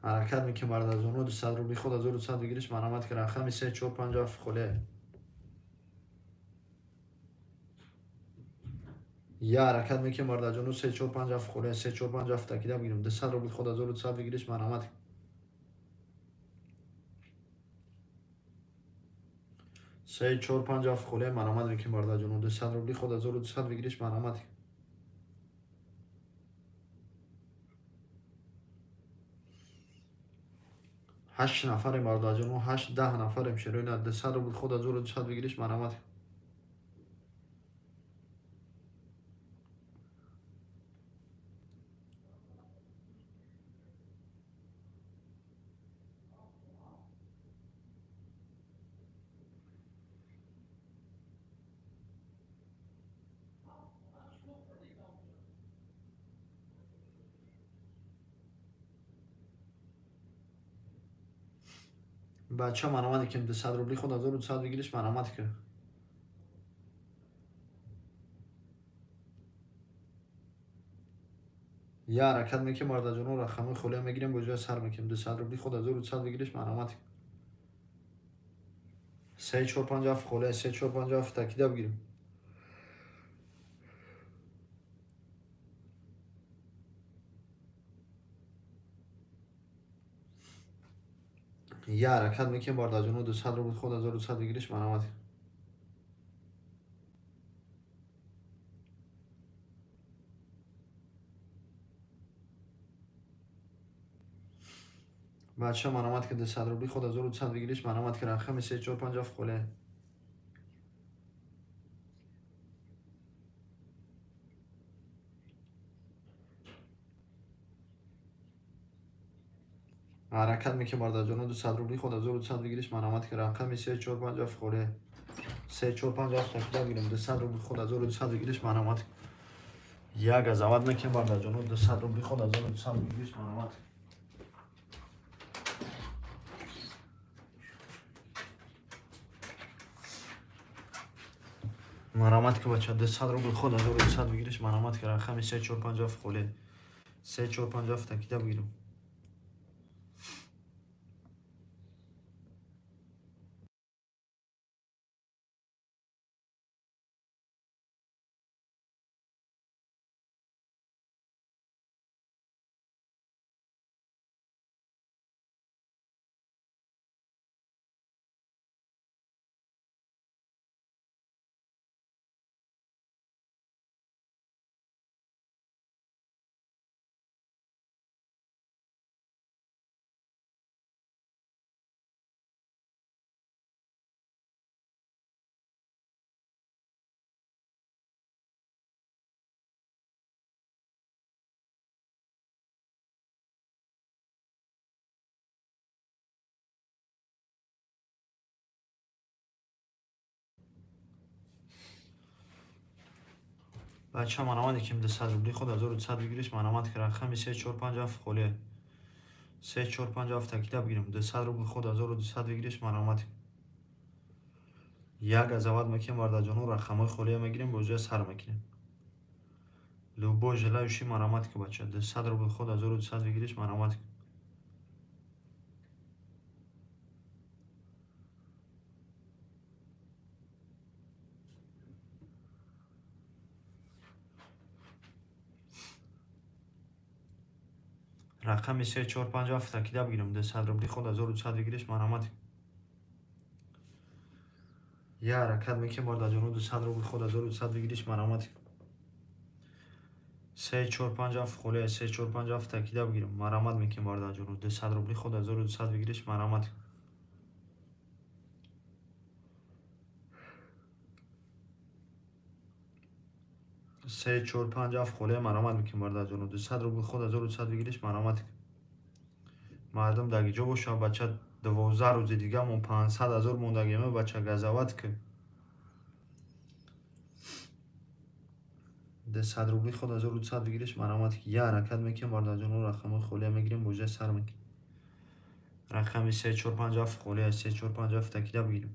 Ҳаракат мекунем бародарҷоно, 200 рубли худ 1200 выигрыш марҳамат ки рақами 3 4 5 7 холия. Я ҳаракат мекунем бародарҷоно, 3 4 5 7 холия, 3 4 5 7 такида бигирем. 200 рубли худ 1200 выигрыш марҳамат. Се 4 5 7 холия марҳамат мекунем бародарҷоно, 200 рубли худ 1200 выигрыш марҳамат. Ҳашт нафарем бародарҷоно, 8 10 нафарем шероина. 200 рубл худ 1200 выигрыш марҳамат. Бача марҳамат кунем, 200 рубли худ 1200 выигрыш марҳамат кун. Я ҳаракат мекунем бародарҷоно, рақамҳои холия мегирем, бо ҷоя сар мекунем. 200 рубли худ 1200 выигрыш марҳамат. 3 4 5 7 холия, 3 4 5 7 такида бигирем. Я ҳаракат мекунем бародарҷоно, 200 рубл худ 1200 выигрыш марҳамат. Бача марҳамат ки 200 рубли худ 1200 выигрыш марҳамат ки рақами 3 4 5 7 холия. Ҳаракат мекунем бародарҷоно, 200 рубли худ 1200 выигрыш марҳамат ки рақами 3 4 5 7 холия. 3 4 5 7 такида бигирем. 200 рубли худ 1200 выигрыш марҳамат. Як газават мекунем бародарҷоно, 200 рубли худ 1200 выигрыш марҳамат. Марҳамат ки бача, 200 рубл худ 1200 выигрыш марҳамат ки рақами 3 4 5 7 холия. 3 4 5 7 такида бигирем. Бача марҳамат кунем, 200 рубли худ 1200 выигрыш марҳамат ки рақами 3 4 5 7 холия. 3 4 5 7 такида бигирем. 200 рубл худ 1200 выигрыш марҳамат. Як газават мекунем бародарҷоно, рақамҳои холия мегирем, бо ҷоя сар мекунем. Любой желающий марҳамат ки бача, 200 рубл худ 1200 выигрыш марҳамат. Рақами 3 4 5 7 такида бигирем. 200 рубли худ 1200 выигрыш марҳамат. Я ҳаракат мекунем бародарҷоно, 200 рубл худ 1200 выигрыш марҳамат. 3 4 5 7 холия, 3 4 5 7 такида бигирем. Марҳамат мекунем бародарҷоно, 200 рубли худ 1200 выигрыш марҳамат. 3 4 5 7 холия марҳамат мекунем бародарҷоно, 200 рубл худ 1200 выигрыш марҳамат. Мардум дар ҷо боша бача, 12 рӯзи дига мо 500 ҳазор мондагиме бача, газават ки. 200 рубли худ 1200 выигрыш марҳамат. Я ҳаракат мекунем бародарҷоно, рақамҳои холия мегирем, бо ҷоя сар мекунем. Рақами 3 4 5 7 холия, 3 4 5 7 такида бигирем.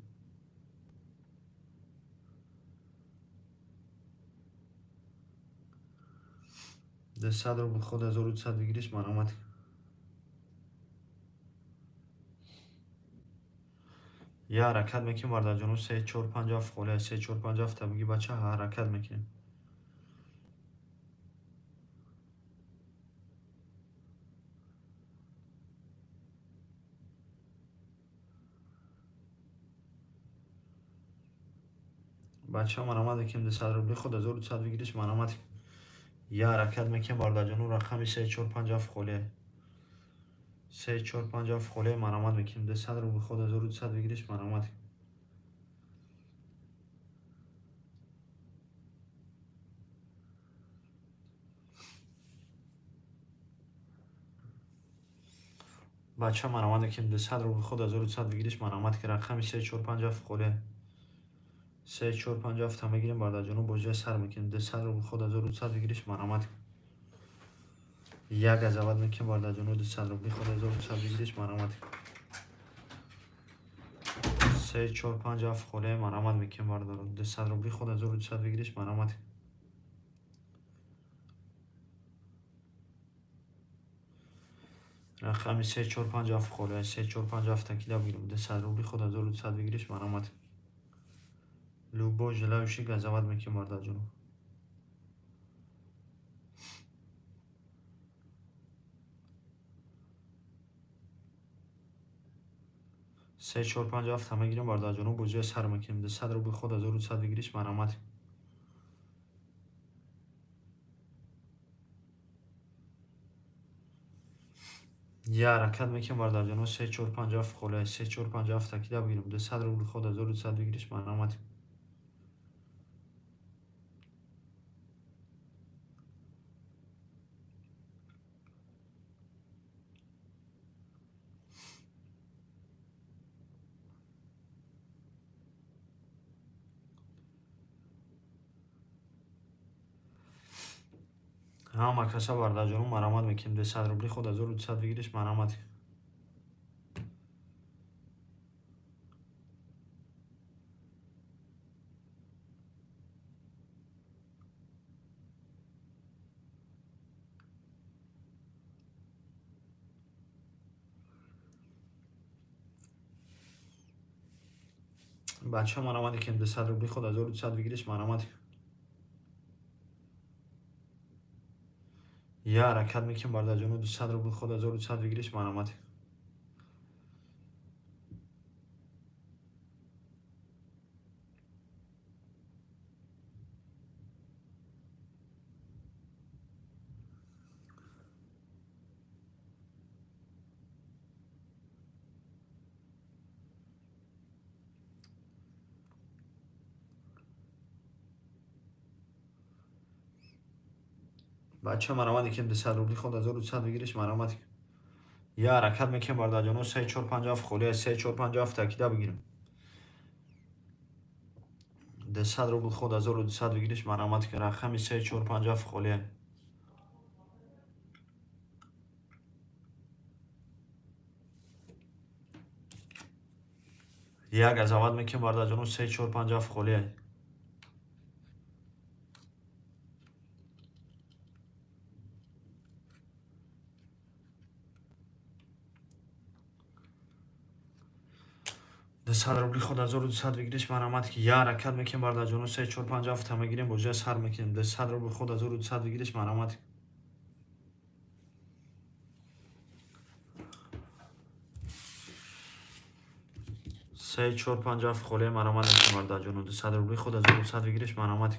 200 рубл худ 1200 выигрыш марҳамат. Я ҳаракат мекунем, бародарҷоно, се, чор, панҷ, ҳафт холия. Се, чор, панҷ, ҳафта биги, бача, ҳаракат мекунем. Бача, марамат мекунем, 200 рубли худ 1200 выигрыш, марамат. Я ҳаракат мекунем, бародарҷоно, рақами се, чор, панҷ, ҳафт холия. Се, чор, панҷ, ҳафт холия, марамат мекунем. 200 рубли худ 1200 выигрыш, марамат. Бача, марамат мекунем, 200 рубли худ 1200 выигрыш, марамат, ки рақами се, чор, панҷ, ҳафт холия. Се, чор, панҷ, ҳафта мегирем, бародарҷоно, бозиа сар мекунем. 200 рубли худ 1200 выигрыш, марамат. Як азават мекунем, бародарҷоно, 200 рубли худ 1200 выигрыш, марамат. Се, чор, панҷ, ҳафт холия, марамат мекунем, бародарон. 200 рубли худ 1200 выигрыш, марамат. Рақами се, чор, панҷ, ҳафт холия. Се, чор, панҷ, ҳафта кида бигирем. 200 рубли худ 1200 выигрыш, марамат. Любой желающий, газават мекунем, бародарҷоно. Се, чор, панҷ, ҳафта мегирем, бародарҷоно, бозиа сар мекунем. 200 рубли худ 1200 выигрыш, марамат. Я ҳаракат мекунем, бародарҷоно, се, чор, панҷ, ҳафт холия. Се, чор, панҷ, ҳафта кида бигирем. 200 рубли худ 1200 выигрыш, марамат. Ҳама каса, бародарҷоно, марамат мекунем. 200 рубли худ 1200 выигрыш, марамат. Бача, марамат мекунем. 200 рубли худ 1200 выигрыш, марамат. Я ҳаракат мекунем, бародарҷоно, 200 рубли худ 1200 выигрыш, марамат. Бача, марамат мекунем. 200 рубли худ 1200 выигрыш, марамат. Я ҳаракат мекунем, бародарҷоно, се, чор, панҷ, ҳафт холия. Се, чор, панҷ, ҳафта кида бигирем. 200 рубли худ 1200 выигрыш, марамат, рақами се, чор, панҷ, ҳафт холия. Як азават мекунем, бародарҷоно, се, чор, панҷ, ҳафт холия. 200 рубли худ 1200 выигрыш, марамат. Я ҳаракат мекунем, бародарҷоно, се, чор, панҷ, ҳафта мегирем, бозиа сар мекунем. 200 рубли худ 1200 выигрыш, марамат. Се, чор, панҷ, ҳафт холия, марамат мекунем, бародарҷоно. 200 рубли худ 1200 выигрыш, марамат.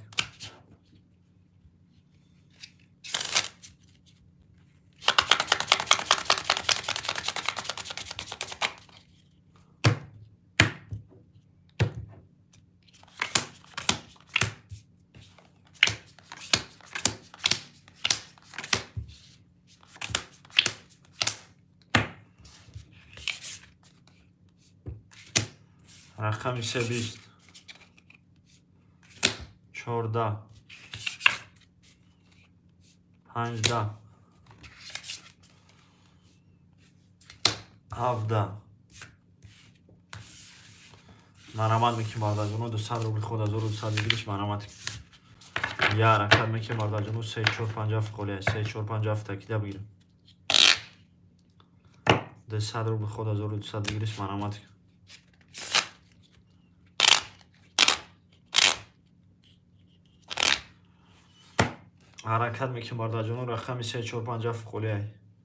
Рақами се, 20, 14, 15, 17, марамат мекунем, бародарҷоно. 200 рубли худ 1200 выигрыш, марамат. Я ҳаракат мекунем, бародарҷоно, се, чор, панҷ, ҳафт холия. Се, чор, панҷ, ҳафта кида бигирем. 200 рубли худ 1200 выигрыш, марамат. Ҳаракат мекунем бародарҷоно, рақами 3 4 5 7 холия.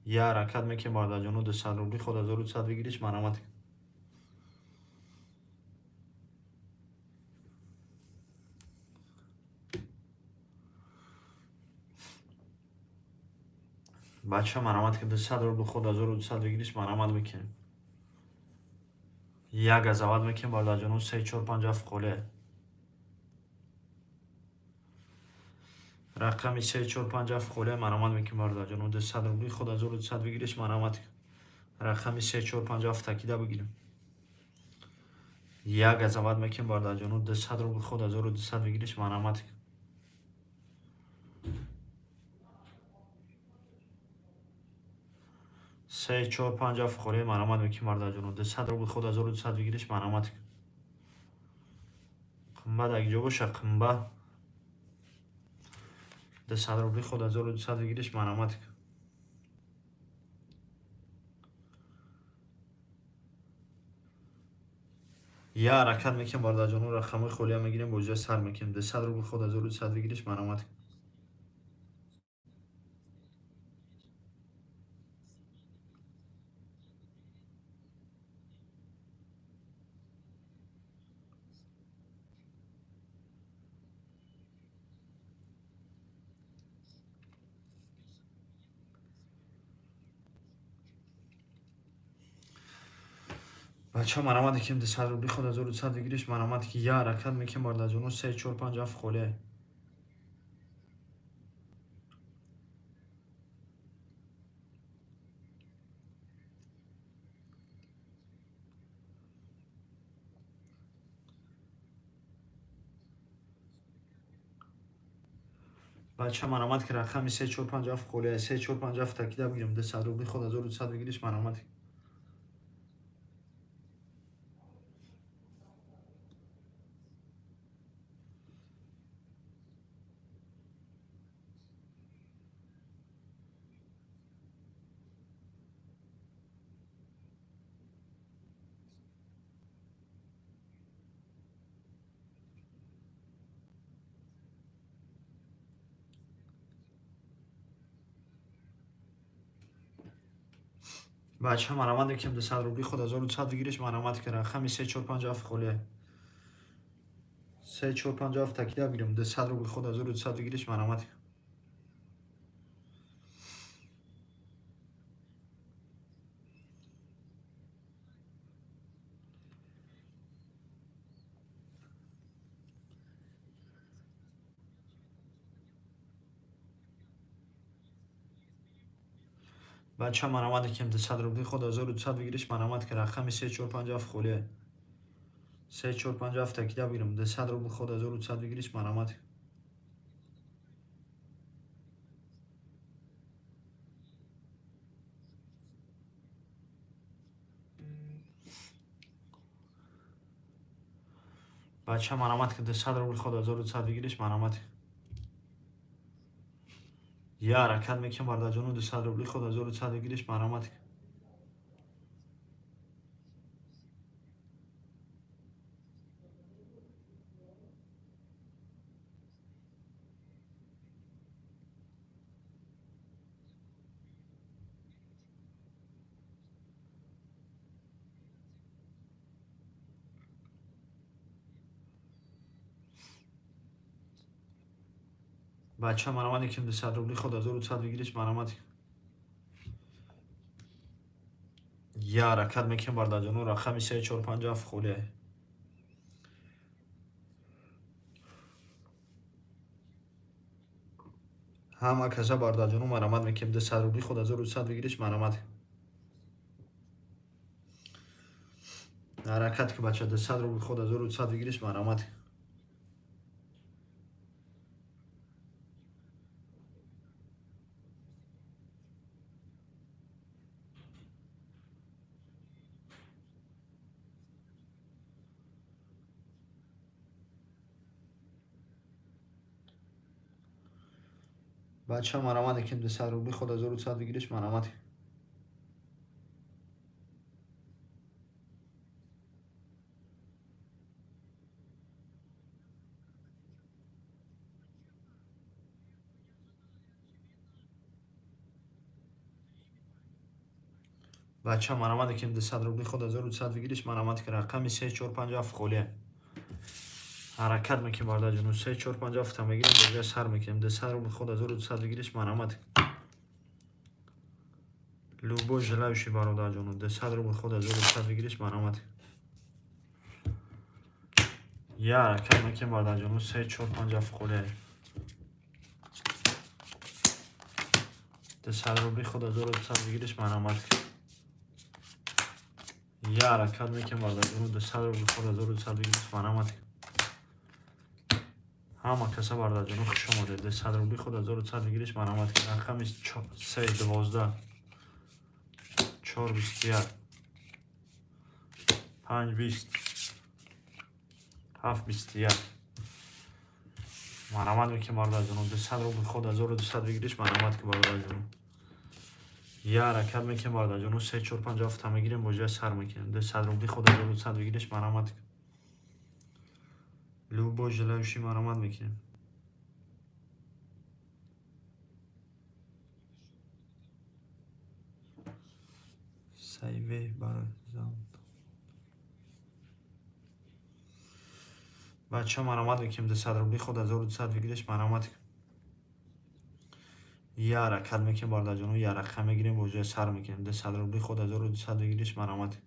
Я ҳаракат мекунем бародарҷоно, 200 рубли худ 1200 выигрыш марамат. Бача марамат ки 200 рубли худ 1200 выигрыш марамат мекунем. Як газават мекунем бародарҷоно, 3 4 5 7 холия. Рақами 3 4 5 7 холия марамат мекунем бародарҷоно, 200 рубли худ 1200 выигрыш марамат. Рақами 3 4 5 7 такида бигирем. Як газават мекунем бародарҷоно, 200 рубли худ 1200 выигрыш марамат. Се 4 5 7 холия марамат мекунем бародарҷоно, 200 рубли худ 1200 выигрыш марамат. Қимбат агиҷо боша қимбат. 200 рубли худ 1200 выигрыш марамат. Я ҳаракат мекунем бародарҷоно, рақамҳои холия мегирем, бозиҳо сар мекунем. 200 рубли худ 1200 выигрыш марамат. Бача марамат мекунем, 200 рубли худ 1200 выигрыш марамат. Я ҳаракат мекунем бародарҷоно, 3 4 5 7 холия. Бача марамат ки рақами 3 4 5 7 холия, 3 4 5 7 такида бигирем, 200 рубли худ 1200 выигрыш марамат. Бача марамат мекунем, 200 рубли худ 1200 выигрыш марамат. Ки рақами 3 4 5 7 холия. 3 4 5 7 такида бигирем, 200 рубли худ 1200 выигрыш марамат. Бача марамат мекунем, 200 рубли худ 1200 выигрыш марамат. Ки рақами 3 4 5 7 холия. 3 4 5 7 такида бигирем, 200 рубли худ 1200 выигрыш марамат. Бача марамат ки 200 рубли худ 1200 выигрыш марамат. Я ҳаракат мекунем бародарҷоно, 200 рубли худ 1200 выигрыш марамат. Бача марамат мекунем, 200 рубли худ 1200 выигрыш марамат. Я ҳаракат мекунем бародарҷоно, рақами 3 4 5 7 холия. Ҳама каса бародарҷоно марамат мекунем, 200 рубли худ 1200 выигрыш марамат. Ҳаракат ки бача, 200 рубли худ 1200 выигрыш марамат. Бача марамат мекунем, 200 рубли худ 1200 выигрыш марамат. Бача, марамат ки 200 рубли худ 1200 выигрыш, марамат ки рақами 3 4 5 7 холия. Ҳаракат мекунем, бародарҷону, 3 4 5 7 мегирем, бозия сар мекунем. 200 рубли худ 1200 выигрыш, марамат. Любой желающий, бародарҷону, 200 рубли худ 1200 выигрыш, марамат. Я ҳаракат мекунем, бародарҷону, 3 4 5 7 холия. 200 рубли худ 1200 выигрыш, марамат. Я ҳаракат мекунем, бародарҷону, 200 рубли худ 1200 выигрыш, марамат. Ҳама каса, бародарҷону, хуш омадед. 200 рубли худ 1200 выигрыш, марамат. Рақами 3 12, 4 21, 5 20, 7 21. Марамат мекунем, бародарҷону, 200 рубли худ 1200 выигрыш, марамат ки, бародарҷону. Я ҳаракат мекунем, бародарҷону, 3 4 5 7 мегирем, бозия сар мекунем. 200 рубли худ 1200 выигрыш, марамат. Любой желающий, марамат мекунем. Сайве барзан. Бача, марамат мекунем, 200 рубли худ 1200 выигрыш, марамат. Я ҳаракат мекунем, бародарҷону, я рақам мегирем, бозия сар мекунем. 200 рубли худ 1200 выигрыш, марамат.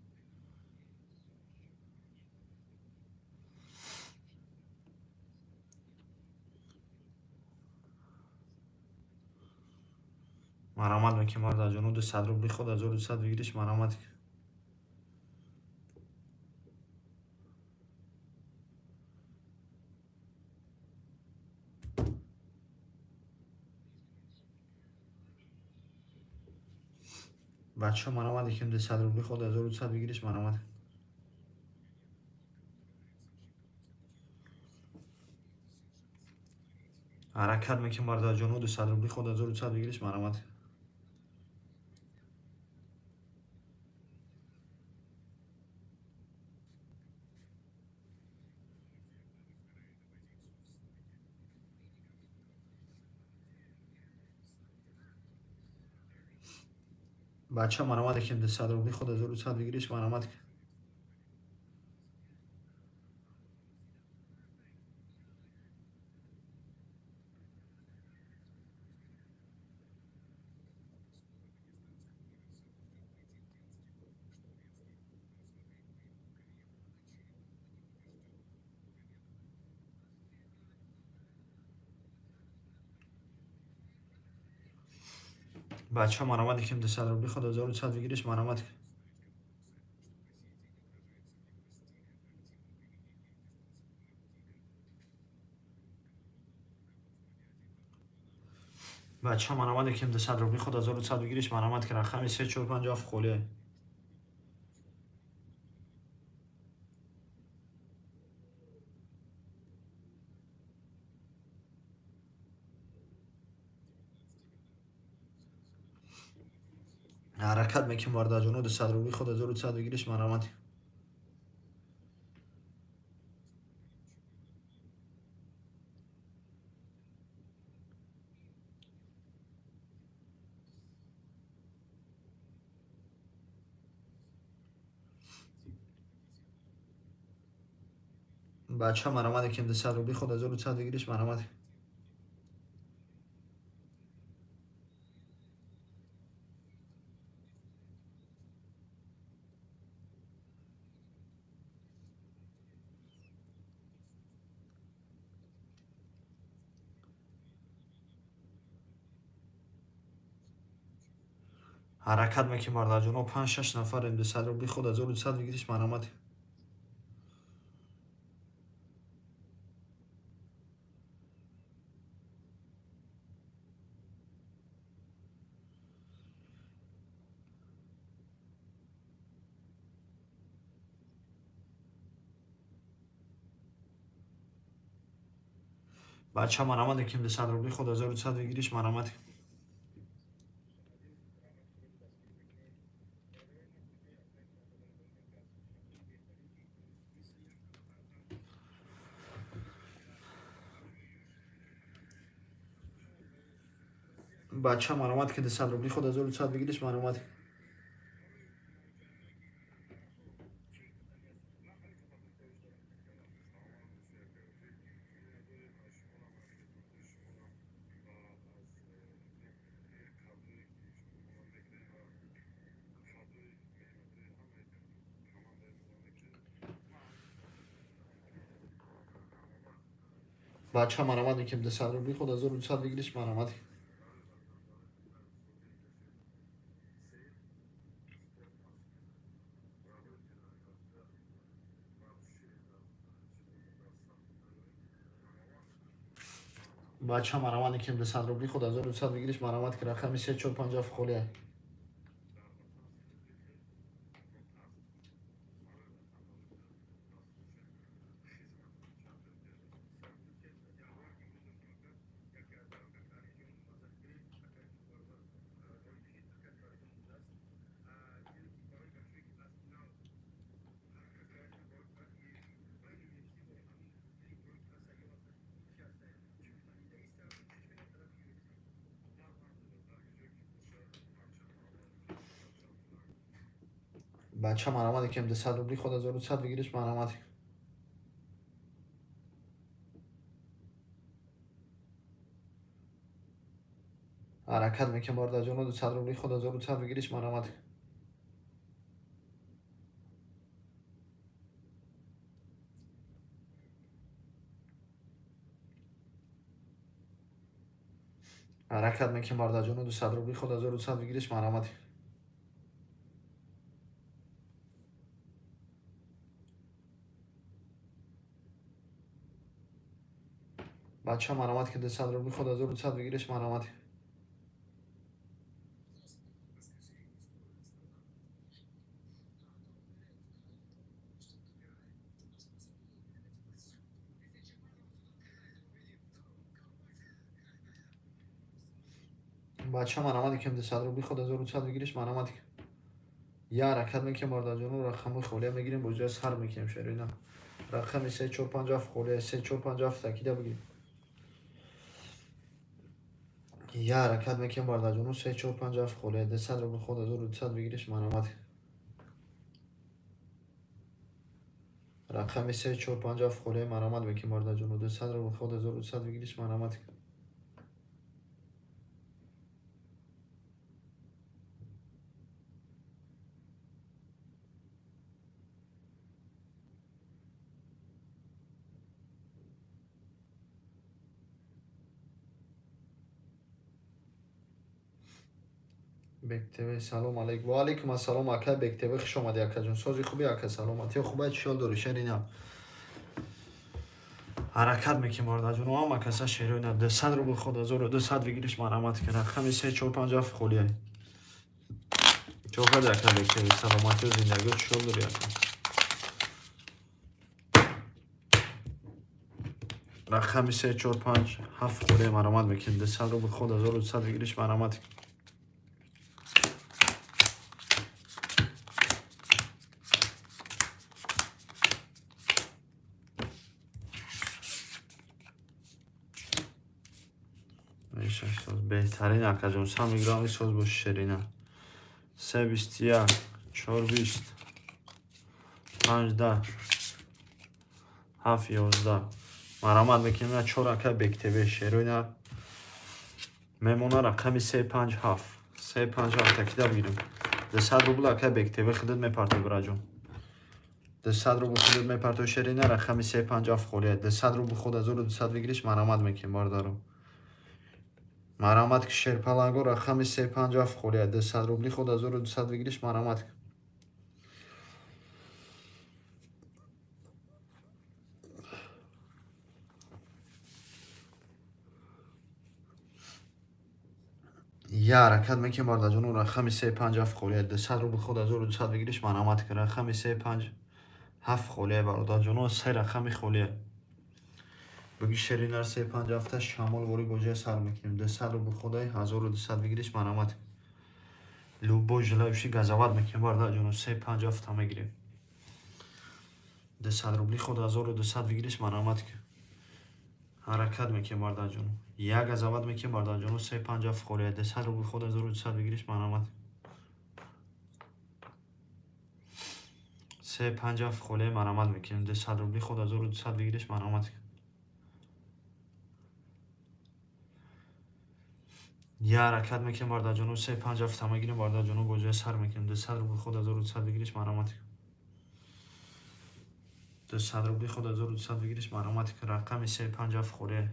Марамат мекунем, бародарҷону, 200 рубли худ 1200 выигрыш, марамат. Бачаҳо, марамат мекунем, 200 рубли худ 1200 выигрыш, марамат. Ҳаракат мекунем, бародарҷону, 200 рубли худ 1200 выигрыш, марамат. Бача, марамат мекунем, 200 рубли худ 1200 выигрыш, марамат. Бачаҳо, марамат мекунем, 200 рубли худ 1200 выигрыш, марамат. Бачаҳо, марамат мекунем, 200 рубли худ 1200 выигрыш, марамат ки, рақами 3 4 5 7 холия. Ҳаракат мекунем, бародарҷону, 200 рубли худ 1200 выигрыш, марамат. Бачаҳо, марамат мекунем, 200 рубли худ 1200 выигрыш, марамат. Ҳаракат мекунем, бародарҷоно, панҷ шаш нафарем, 200 рубли худ 1200 выигрыш, марамат. Бача, марамат мекунем, 200 рубли худ 1200 выигрыш, марамат. Бача, марамат ки, 200 рубли худ 1200 выигрыш, марамат. Бача, марамат мекунем, 200 рубли худ 1200 выигрыш, марамат. Бача, марамат мекунем, 200 рубли худ 1200 выигрыш, марамат, ки рақами 3 4 5 7 холия. Бача, марамат мекунем, 200 рубли худ 1200 выигрыш, марамат. Ҳаракат мекунем, бародарҷоно, 200 рубли худ 1200 выигрыш, марамат. Ҳаракат мекунем, бародарҷоно, 200 рубли худ 1200 выигрыш, марамат. Бача, марамат, ки 200 рубли худ 1200 выигрыш, марамат. Бача, марамат мекунем, 200 рубли худ 1200 выигрыш, марамат. Я ҳаракат мекунем, бародарҷоно, рақамҳои холия мегирем, бо ҷоя сар мекунем, шерина. Рақами 3 4 5 7 холия, 3 4 5 7 такида бигирем. Я ҳаракат мекунем, бародарҷоно, 3 4 5 7 холия, 200 рубли худ 1200 выигрыш, марамат. Рақами 3 4 5 7 холия, марамат мекунем, бародарҷоно, 200 рубли худ 1200 выигрыш, марамат. Бектв, салом алейк. Ва алейкум ассалом, ака Бектв, хуш омадӣ, акаҷон. Сози хуби, ака, саломатӣ хубай, чӣ ҳол дорӣ, шерина? Ҳаракат мекунем, бародарҷоно, ҳама каса шероина, 200 рубл худ 1200 выигрыш, марамат, ки рақами 3 4 5 7 холия. Чо карди, ака Бектв, саломатию зиндагиё, чӣ ҳол дорӣ, ака? Рақами 3 4 5 7 холия, марамат мекунем, 200 рубл худ 1200 выигрыш, марамат. Беҳтарин, акаҷон, самый главный соз боши, шерина. Се 21, чор 20, панҷ 10, ҳафт 11. Марамат мекунем на чор ака Бектв, шероина мемона рақами се панҷ ҳафт. Се панҷ ҳафт такида бигирем. 200 рубл, ака Бектв, худат мепартои, бираҷон. 200 рубл худат мепартои, шерина, рақами се панҷ ҳафт холия. 200 рубл худ 1200 выигрыш, марамат мекунем, бародаро. Марамат, ки шерпаланго, рақами се панҷ ҳафт холия. 200 рубли худ 1200 выигрыш, марамат. Я ҳаракат мекунем, бародарҷоно, рақами се панҷ ҳафт холия. 200 рубл худ 1200 выигрыш, марамат, ки рақами се панҷ ҳафт холия, бародарҷоно, се рақами холия. Буги, шеринар, се панҷ ҳафта шамол вори боҷая сар мекунем. 200 рубл худай 1200 выигрыш, марамат. Любой желающий, газават мекунем, бародарҷоно, се панҷ ҳафта мегирем. 200 рубли худ 1200 выигрыш, марамат. Ҳаракат мекунем, бародарҷоно. Як газават мекунем, бародарҷоно, се панҷ ҳафт холия. 200 рубл худ 1200 выигрыш, марамат. Се панҷ ҳафт холия, марамат мекунем. 200 рубли худ 1200 выигрыш, марамат. Я ҳаракат мекунем, бародарҷоно, се панҷ ҳафта мегирем, бародарҷоно, бо ҷоя сар мекунем. 200 рубл худ 1200 выигрыш, марамат. 200 рубли худ 1200 выигрыш марҳамат рақами 357 холия.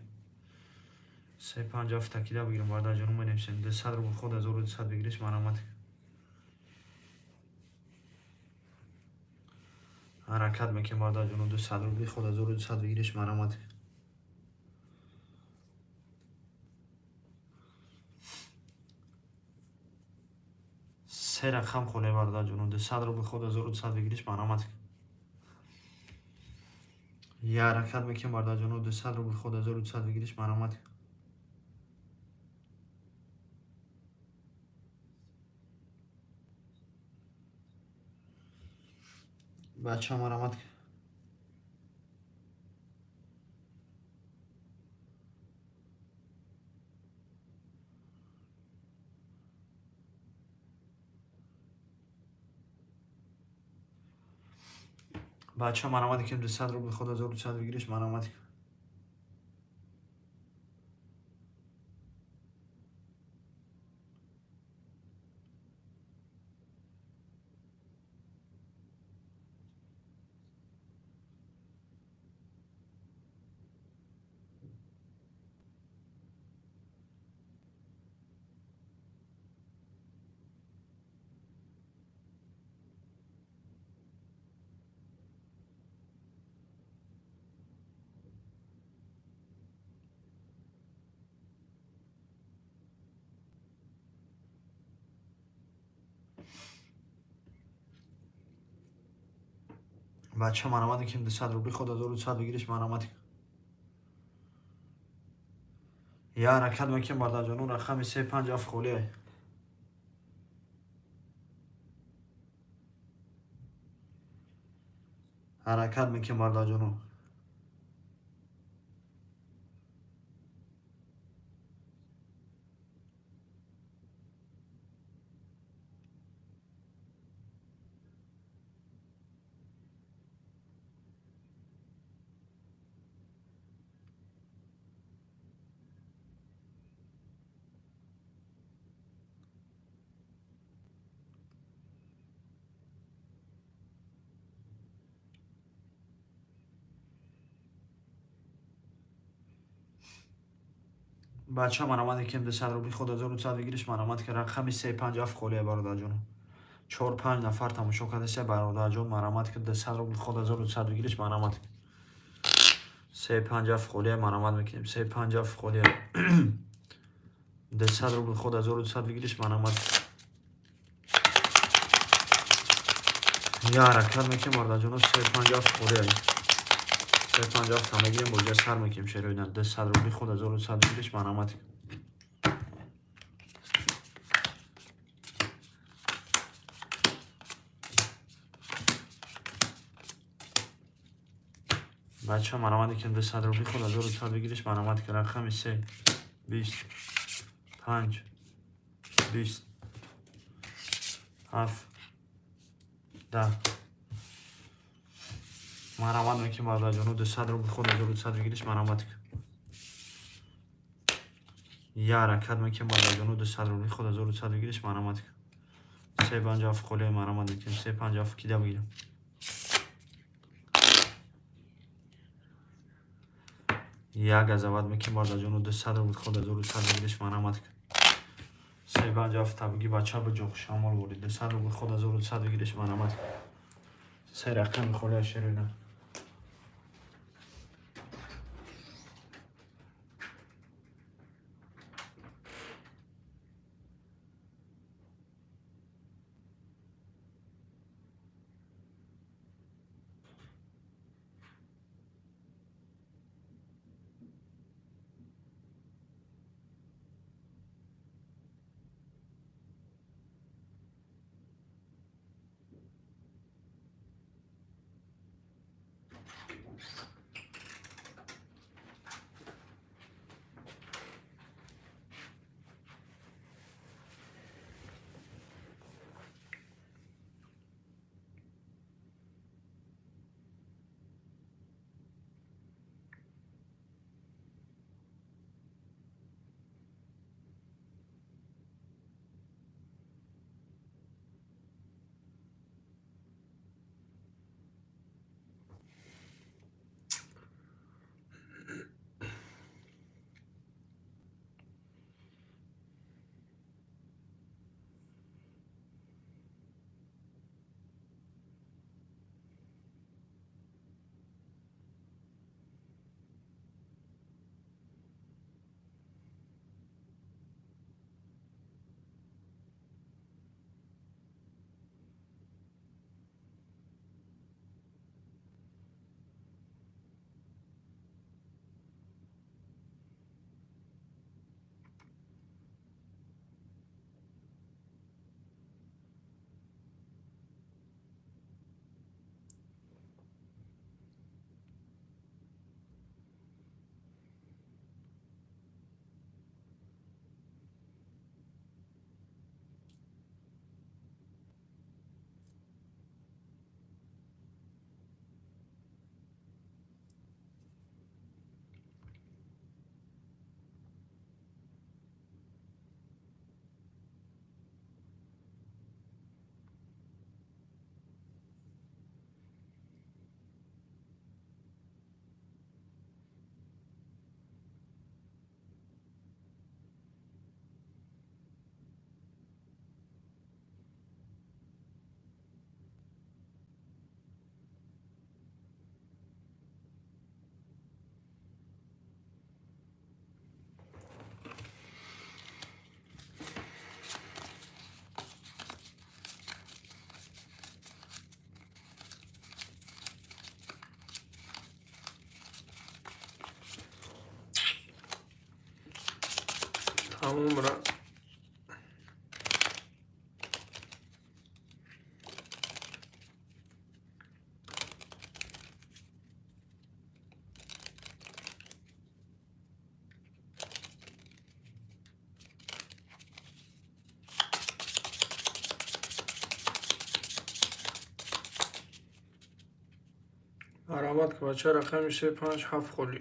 357 такида бигирем бародарҷону менависем. 200 рубл худ 1200 выигрыш марҳамат. Ҳаракат мекунем бародарҷону 200 рубли худ 1200 выигрыш марҳамат. Се рақам холия бародарҷону 200 рубл худ 1200 выигрыш марҳамат. Я ҳаракат мекунем бародарҷону 200 рубл худ 1200 выигрыш марҳамат. Бача марҳамат. Бача марҳамат кунем 200 рубл худ 1200 выигрыш марҳамат. Бача марҳамат кунем 200 рубли худ 1200 выигрыш марҳамат. Я ҳаракат мекунем бародарҷону рақами 357 холия. Ҳаракат мекунем бародарҷону. Бача марҳамат кунем 200 рубли худ 1200 выигрыш марҳамат ки рақами 357 холия бародарҷону. 4-5 нафар тамошо кардаса бародарҷон марҳамат ки 200 рубли худ 1200 выигрыш марҳамат. 357 холия марҳамат мекунем. 357 холия. 200 рубл худ 1200 выигрыш марҳамат. Я ҳаракат мекунем бародарҷону 357 холия. 357 ҳамагием боҷа сар мекунем шероина. 200 рубли худ 1200 выигрыш марҳамат. Бача марҳамат кунем 200 рубли худ 1200 выигрыш марҳамат. Рақами 3 20 5 20 7 10 марҳамат мекунем бародарҷону 200 рубл худ 1200 выигрыш марҳамат. Я ҳаракат мекунем бародарҷону 200 рубли худ 1200 выигрыш марҳамат. 357 холия марҳамат мекунем. 357 кида бигирем. Як газават мекунем бародарҷону 200 рубл худ 1200 выигрыш марҳамат. 357 табиги бача биҷоқ шамол ворид. 200 рубл худ 1200 выигрыш марҳамат. Се рақами холия шерина. Тамомра. Марҳамат, бача, рақами се, панҷ, ҳафт холӣ.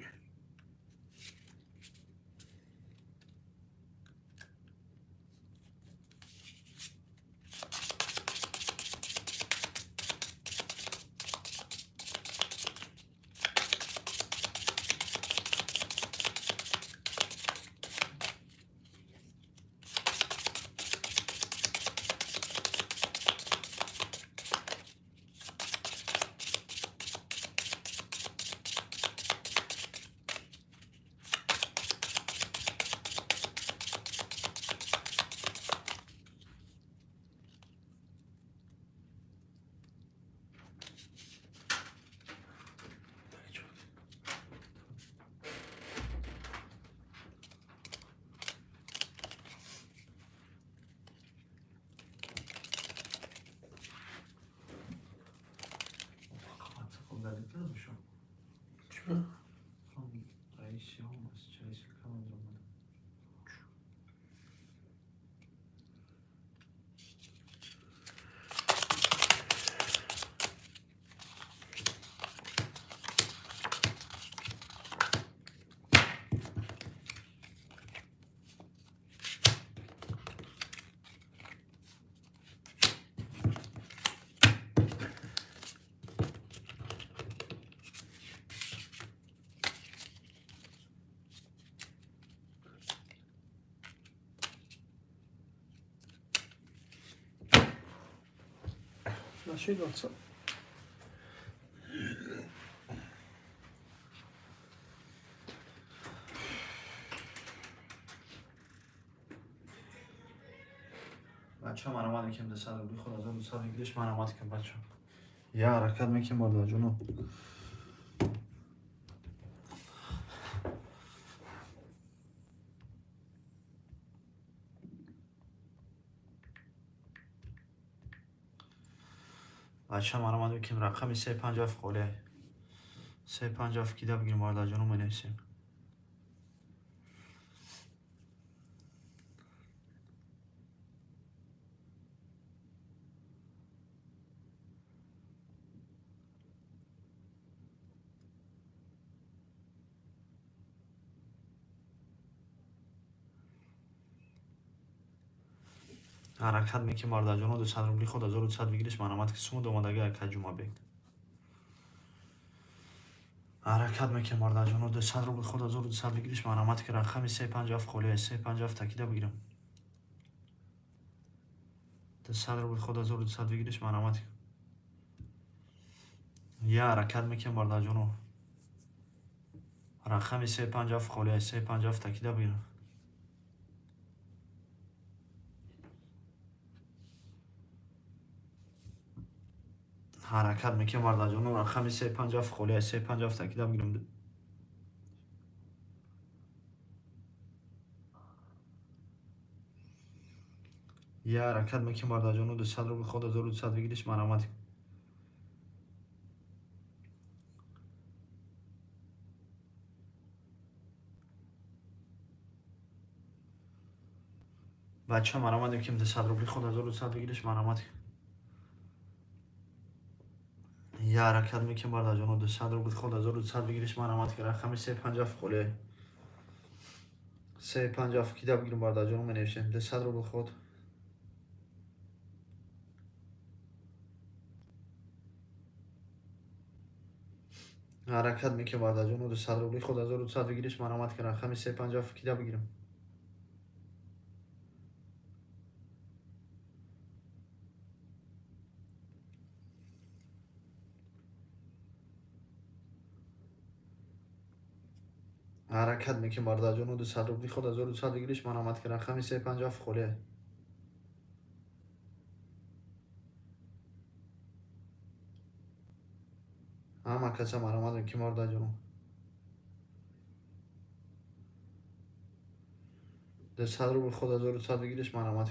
Нашид ватсап. Бача, марҳамат мекунем, 200 рубли худ 1200 выигрыш, марҳамат кун, бача. Я ҳаракат мекунем, бародарҷоно. Бача, марҳамат мекунем, рақами се, панҷ, ҳафт холӣ. Се, панҷ, ҳафт кида бигирем, бародарҷоно, менависем. Ҳаракат мекунем, бародарҷоно, 200 рубли худ 1200 выигрыш, марҳамат ки суму домадаги ака Ҷумабек. Ҳаракат мекунем, бародарҷоно, 200 рубли худ 1200 выигрыш, марҳамат ки рақами се, панҷ, ҳафт холӣ, се, панҷ, ҳафт такида бигирам. 200 рубли худ 1200 выигрыш, марҳамат. Я ҳаракат мекунем, бародарҷоно. Рақами се, панҷ, ҳафт холӣ, се, панҷ, ҳафт такида бигирам. Ҳаракат мекунем, бародарҷоно, рақами се, панҷ, ҳафт холӣ, се, панҷ, ҳафт такида бигирам. Я ҳаракат мекунем, бародарҷоно, 200 рубли худ 1200 выигрыш, марҳамат. Бача, марҳамат мекунем, 200 рубли худ 1200 выигрыш, марҳамат. Я ҳаракат мекунем, бародарҷоно, 200 рубли худ 1200 выигрыш, марҳамат ки рақами се, панҷ, ҳафт холӣ. Се, панҷ, ҳафт кида бигирем, бародарҷоно, менависем. 200 рубли худ. Ҳаракат мекунем, бародарҷоно, 200 рубли худ 1200 выигрыш, марҳамат ки рақами се, панҷ, ҳафт кида бигирем. Ҳаракат мекунем, бародарҷоно, 200 рубли худ 1200 выигрыш, марҳамат ки рақами се, панҷ, ҳафт холӣ. Ҳама каса марҳамат мекунем, бародарҷоно. 200 рубл худ 1200 выигрыш, марамат.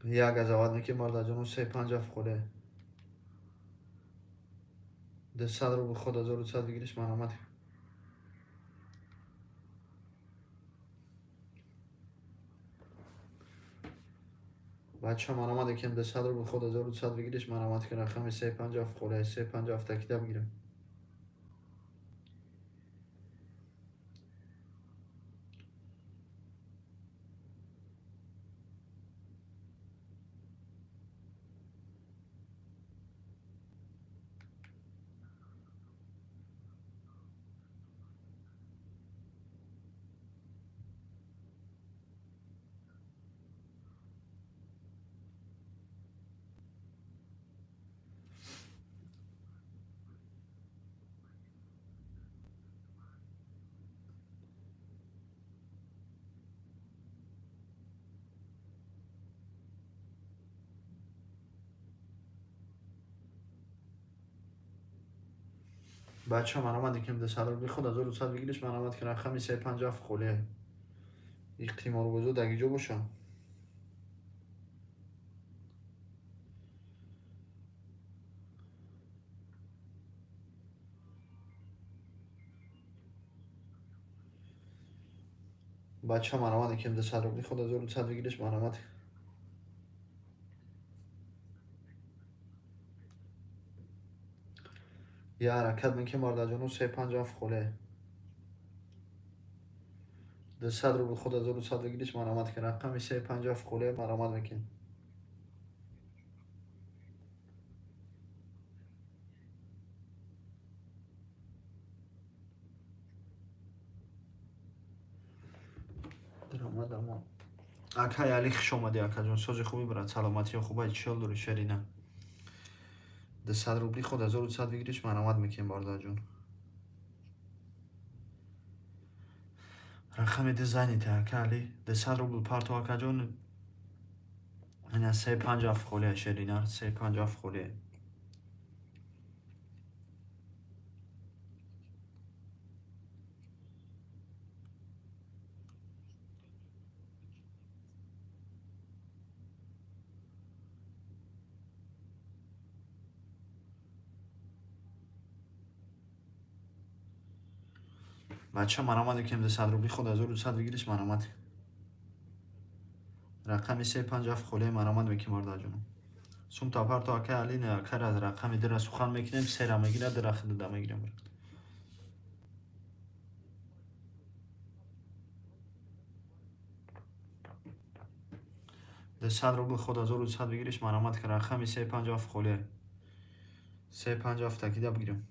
Як азават мекунем, бародарҷоно, се панҷ ҳафт холе. 200 рубл худ 1200 выигрыш, марамат. Бачаҳо, марамат мекунем, 200 рубл худ 1200 выигрыш, марамат ки рақами се панҷ ҳафт холе, се панҷ ҳафт такида бигирем. Бачаҳо, марамат мекунем, 200 рубли худ 1200 выигрыш, марамат ки рақами се панҷ ҳафт холе. И қиморбозо дар ҷо бошанд. Бачаҳо, марамат мекунем, 200 рубли худ 1200 выигрыш, марамат. Я ҳаракат мекунем, бародарҷоно, се панҷ ҳафт холе. 200 рубл худ 1200 выигрыш, марамат ки рақами се панҷ ҳафт холе, марамат мекунем. Даромадам. Акай Али, хуш омадӣ, акаҷон, сози хуби, брат, саломатиё хубай, чӣ ҳол дорӣ, шерина? 200 рубли худ 1200 выигрыш, марамат мекунем, бародарҷон. Рақами ду занята, ака Али. 200 рубл парто, акаҷон. Ина се панҷ ҳафт холе, шерина, се панҷ ҳафт холе. Бачаҳо, марамат мекунем, 200 рубли худ 1200 выигрыш, марамат. Рақами се панҷ ҳафт холе, марамат мекунем, бародарҷоно. Сумта парто, акай Али, акай рақами дира сухан мекунем, сера мегирад, дира худуда мегирем. 200 рубл худ 1200 выигрыш, марамат ки рақами се панҷ ҳафт холе. Се панҷ ҳафт такида бигирем.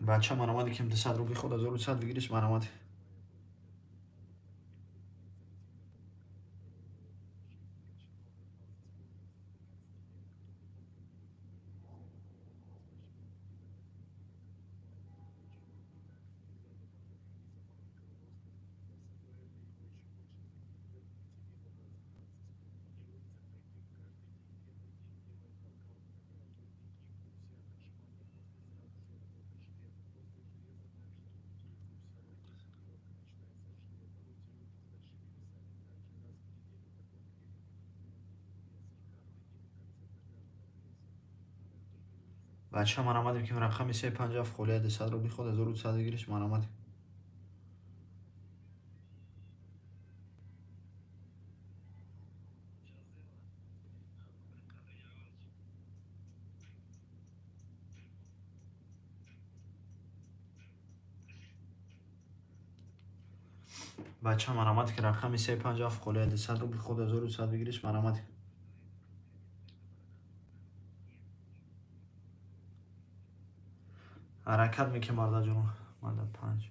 Бачаҳо, марамат мекунем, 200 рубли худ 1200 выигрыш, марамат. Бачаҳо, марамат мекунем, рақами се панҷ ҳафт холе, 200 рубли худ 1200 выигрыш, марамат. Бачаҳо, марамат ки рақами се панҷ ҳафт холе, 200 рубли худ 1200 выигрыш, марамат. Ҳаракат мекунем, бародарҷоно. Мада панҷ.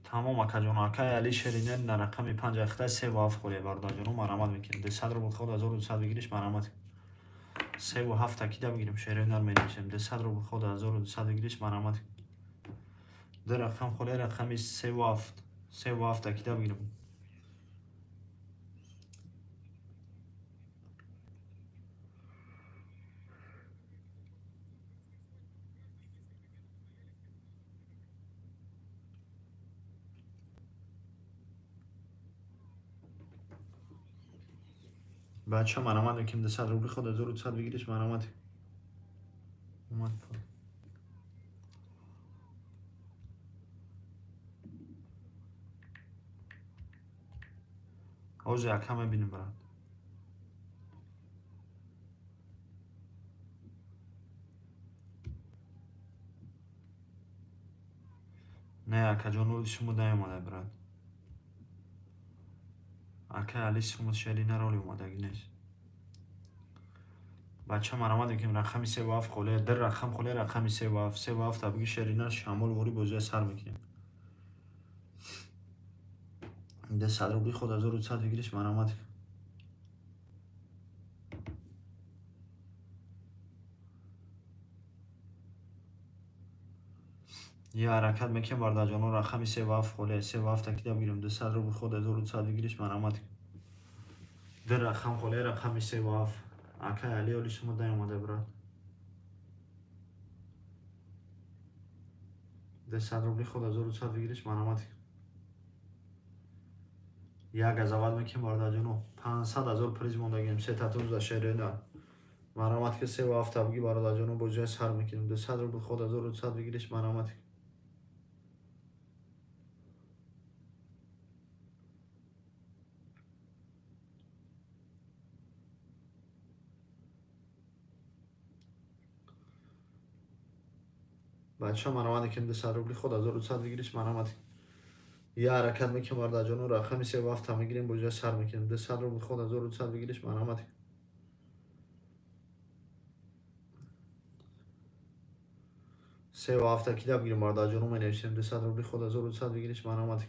Тамом, акаҷоно, акай Али шеринен на рақами панҷ ахта се ва ҳафт холе, бародарҷоно, марамат мекунем. 200 рубл худ 1200 выигрыш, марамат. 3 ва 7 кида бигирем, шерои нар менависем. 200 рубл ход 1200 выигрыш, марҳамат. Ду рақам холия, рақами 3 ва 7, 3 ва 7 кида бигирем. Бача, марҳамат мекунем. 200 рубли ход 1200 выигрыш, марҳамат. Омад. Ҳозир яка мебинем, брат. Не, акаҷон, оли суму наомада, брат. Акай Али, суму шери нароли омадагӣ нест. Бача, марҳамат мекунем. Рақами 3 ва 7 холия, ду рақам холия, рақами 3 ва 7, 3 ва 7 табиги, шерина шамол вори бозия сар мекунем. 200 рубли ход 1200 выигрыш, марҳамат. Я ҳаракат мекунем, бародарҷоно. Рақами 3 ва 7 холия, 3 ва 7 такида бигирем. 200 рубли ход 1200 выигрыш, марҳамат. Ду рақам холия, рақами 3 ва 7. Акай Али, оли шумо наомада, брат. 200 рубли ход 1200 выигрыш, марҳамат. Як газават мекунем, бародарҷоно. 500 000 приз мондагем, сета тузда шерена. Марҳамат, ки 3 ва 7 табиги, бародарҷоно, бозия сар мекунем. 200 рубли ход 1200 выигрыш, марҳамат. Бача, марҳамат мекунем. 200 рубли ход 1200 выигрыш, марҳамат. Я ҳаракат мекунем, бародарҷоно. Рақами 3 ва 7 мегирем, бозия сар мекунем. 200 рубли ход 1200 выигрыш, марҳамат. 3 ва 7 кида бигирем, бародарҷоно, менависем. 200 рубли ход 1200 выигрыш, марҳамат.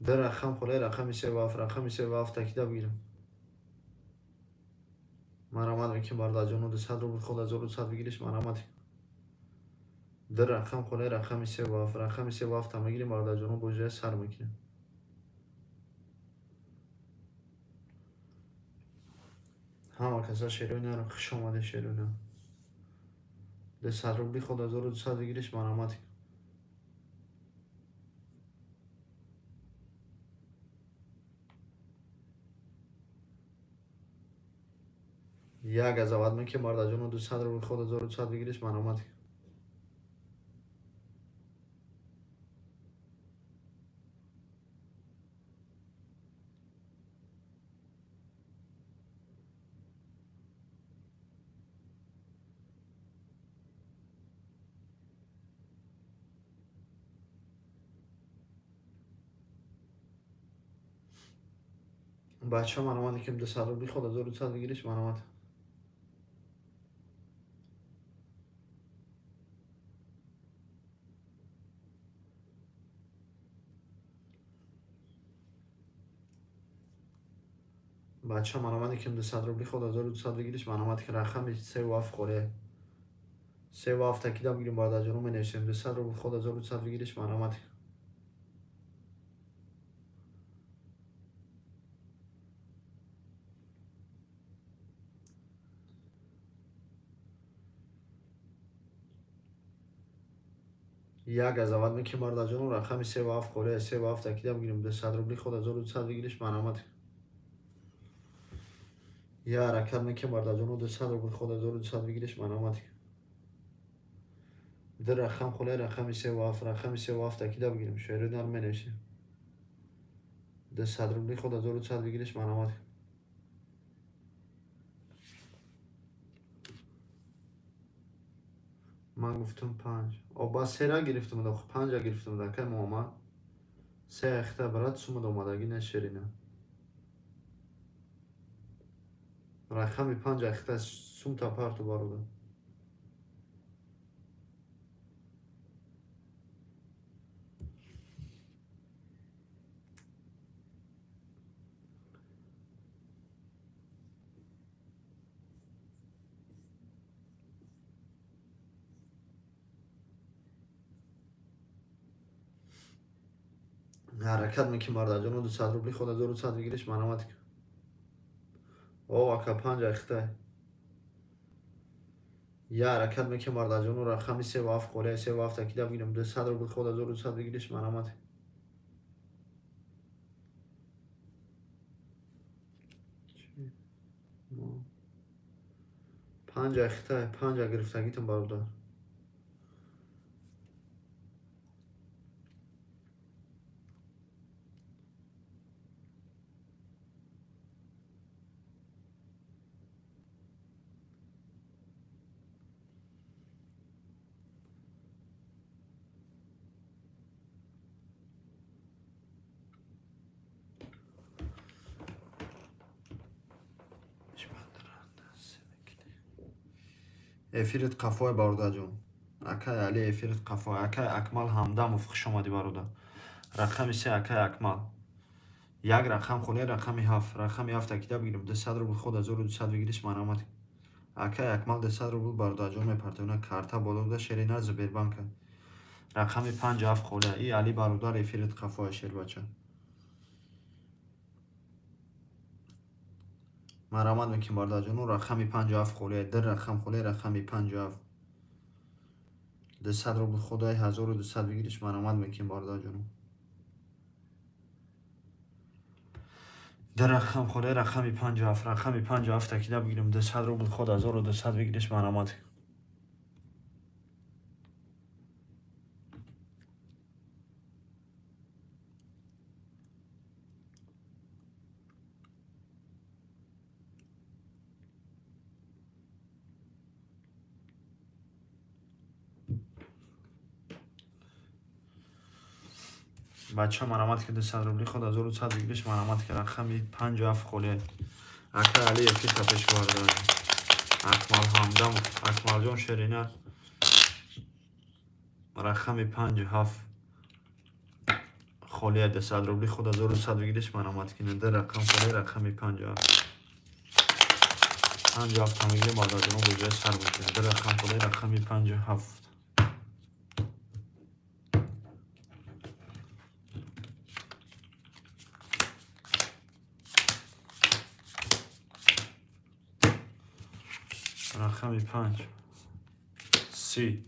Ду рақам холия, рақами 3 ва 7, рақами 3 ва 7 кида бигирем. Марҳамат мекунем, бародарҷоно. 200 рубли ход 1200 выигрыш, марҳамат. Ду рақам холия, рақами 3 ва 7, рақами 3 ва 7 мегирем, бародарҷоно, бозия сар мекунем. Ҳама каса шерои наро, хуш омаде, шерои нар. 200 рубли ход 1200 выигрыш, марҳамат. Як газават мекунем, бародарҷоно. 200 рубли ход 1200 выигрыш, марҳамат. Бача, марҳамат мекунем. 200 рубли ход 1200 выигрыш, марҳамат. Бача, марҳамат мекунем. 200 рубли ход 1200 выигрыш, марҳамат. Рақами 3 ва 7 холия, 3 ва 7 кида бигирем, бародарҷоно, менависем. 200 рубли ход 1200 выигрыш, марҳамат. Як газават мекунем, бародарҷоно. Рақами 3 ва 7 холия, 3 ва 7 кида бигирем. 200 рубли ход 1200 выигрыш, марҳамат. Я ҳаракат мекунем, бародарҷоно. 200 рубли ход 1200 выигрыш, марҳамат. Ду рақам холия, рақами 3 ва 7, рақами 3 ва 7 кида бигирем, шерои нар менависем. 200 рубли ход 1200 выигрыш, марҳамат. Ман гуфтам панҷ, ба сера гирифтам, панҷа гирифтам. Акай Муҳаммад, се ахта, брат, сумад омадагӣ не, шерина. Рақами панҷ ахта сумта парту, бародар. Ҳаракат мекунем бародарҷоно, 200 рубли худ 1200 выигрыш марамат. О, ака 5 ахтай. Я ҳаракат мекунем бародарҷоно, рақами 3 ва 7 холия 3 ва 7 такида бигирем, 200 рубл худ 1200 выигрыш марамат. Панҷ ахтай, 5 гирифтагитон бародар. Эфирит қафой бародарҷон. Акай Али эфирит қафой. Акай Акмал Ҳамдамов хуш омадӣ бародар. Рақами 3 акай Акмал. Як рақам холия рақами 7. Рақами 7 такида бигирем. 200 рубл худ 1200 выигрыш марамат. Акай Акмал 200 рубл бародарҷон мепартона карта боло буда шерина Сбербанка. Рақами 5 7 холия. И Али бародар эфирит қафой шербача. Марамат мекунем бародарҷоно, рақами 5 7 холия, ду рақам холия, рақами 5 7. 200 рубл худай 1200 выигрыш марамат мекунем бародарҷоно. Ду рақам холия, рақами 5 7, рақами 5 7 такида бигирем, 200 рубл худ 1200 выигрыш марамат. Бача марамат ки 200 рубли худ 1200 выигрыш марамат ки рақами 5 7 холия. Ака Али эфир пеш бардар. Акмал Ҳамдамов, Акмалҷон Шерина. Рақами 5 7 холия 200 рубли худ 1200 выигрыш марамат ки ду рақам холия рақами 5 7. 5 7 тамигирем бародарҷоно, бо сар мекунем. Ду рақам холия рақами 5 7. Рақами 5 30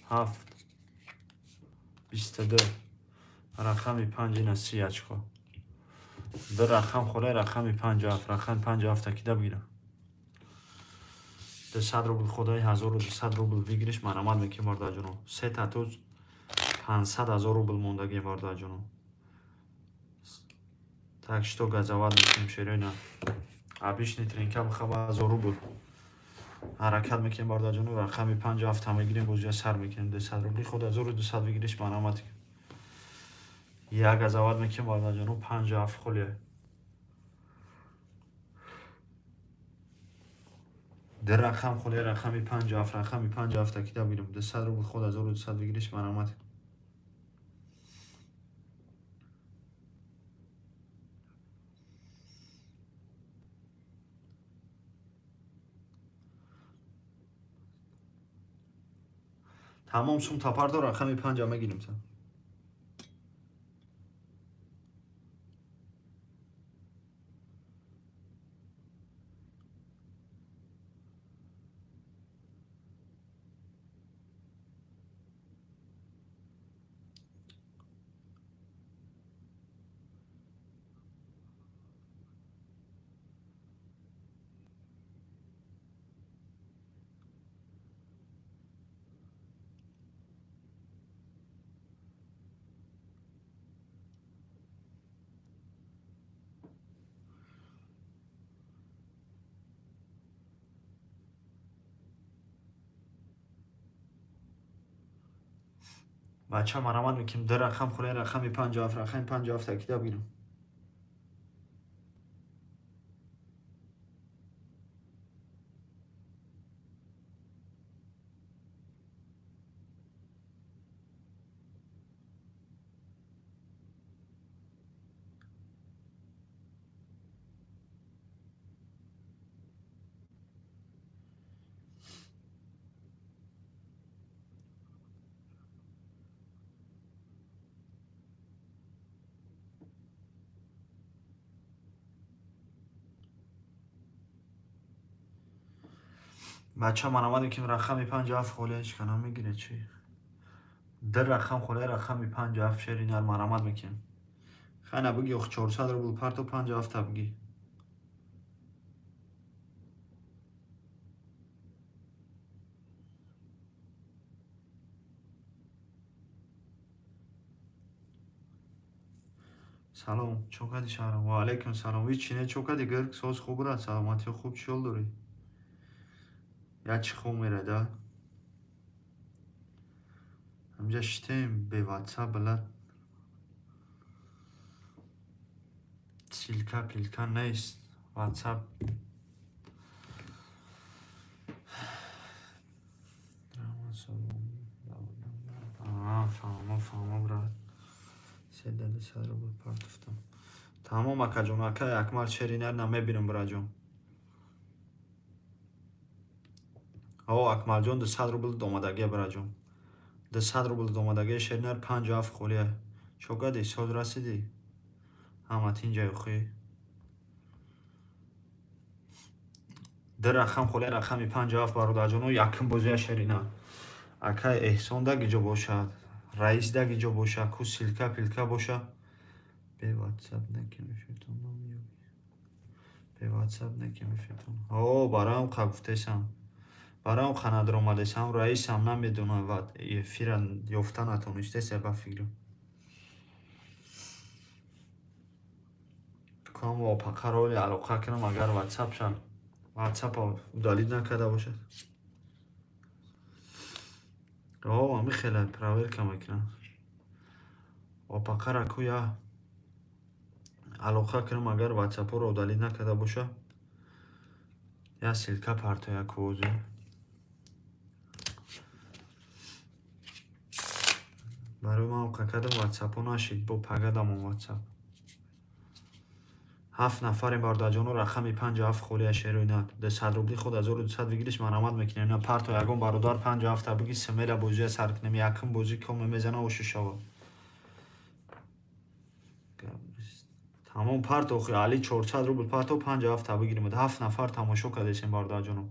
7 22. Рақами 5 ина 30 очко. Ду рақам холия рақами 5 7. Рақами 5 7 такида бигирам. 200 рубл худай 1200 рубл выигрыш марамат мекунем бародарҷоно. Се татуз 500 000 рубл мондагӣ бародарҷоно. Так что газават мекунем шерина. Обычный тринка бихаба 1000 рубл. Ҳаракат мекунем бародарҷоно, рақами 5 7 мегирем, бозия сар мекунем. 200 рубли худ 1200 выигрыш марамат. Як газават мекунем бародарҷоно, 5 7 холия. Ду рақам холия рақами 5 7, рақами 5 7 такида бигирем. 200 рубл худ 1200 выигрыш марамат. Тамом сум тапардо рақами 5 мегирем та. Бача марамат мекунем, ду рақам холия рақами 5 7, рақами 5 7 такида бигирем. Бача, марамад ки рақами 57 холия, ҳеч ка намегирад чи? Ду рақам холия, рақами 57, шери нар, марамад мекунем. Хайна, биги ох, 400 рубл парто, 57-та биги. Салом, чо кади, шаҳрам? Ва алайкум салом. Ҳичи не, чо кади, гирк? Соз хуб, брат, саломатиё хуб, чӣ ҳол дорӣ? Як чӣ хоб мерада? Ҳамҷа шитем бе ватсап, блат, ссылка пилка нест, ватсап. Фаҳмо, фаҳмо, брат. 300 рубл партофтам. Тамом, акаҷон, акай Акмал, шери нар, намебинам, браҷон. О, Акмалҷон, 200 рубл омадагия, браҷон. 200 рубл омадагия, шери нар, 57 холия. Чо кади, соз расидӣ? Ҳама тинҷай охӣ? Ду рақам холия, рақами 57, бародарҷоно, якум бозия, шери нар. Акай Эҳсон да гиҷо бошад, раис да гиҷо боша, ку ссылка пилка боша. Бе ватсап неки мефиртон намеёбӣ. Бе ватсап неки мефиртон. О, бароям қа гуфтесам. Бароям қа надромадесам, раисам намедонад ва эфира ёфта натонистеса, ба фикрам. Кам опақа роли алоқа кунам, агар ватсапша ватсапа удалить накарда бошад. О, ами хеле проверка мекунам. Опақара ку я алоқа кунам, агар ватсапҳоро удалить накарда боша, я ссылка партоя ку озу. Барои ман оқа кардам, ватсапҳо нашид, бо пага дамон ватсап. Ҳафт нафарем, бародарҷоно, рақами 57 холия, шерои нар. 200 рубли худ 1200 выигрыш, марамат мекунем. На парто, ягон бародар 57-та биги, смело бозия сар кунем. Якум бозӣ коме мезана, ошу шава. Тамом, парто охи, Али, 400 рубл парто, 57-та бигирем. Ҳафт нафар тамошо кардесем, бародарҷоно.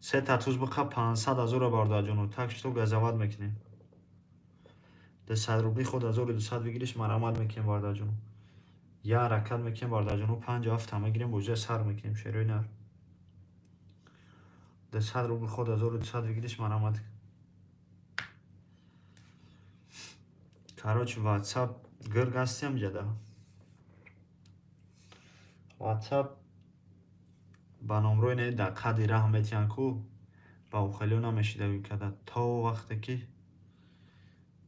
Сета туз биқа 500 ҳазора, бародарҷоно. Так что газават мекунем. 200 рубли худ 1200 выигрыш, марамат мекунем, бародарҷоно. Я ҳаракат мекунем, бародарҷоно, 57-та мегирем, бозия сар мекунем, шерои нар. 200 рубл худ 1200 выигрыш, марамат. Короче, ватсап гирг ҳастем ҷада. Ватсап ба номрои не дар қадди раҳ метиҳанд ку, ба охелиё намешида када то вақте ки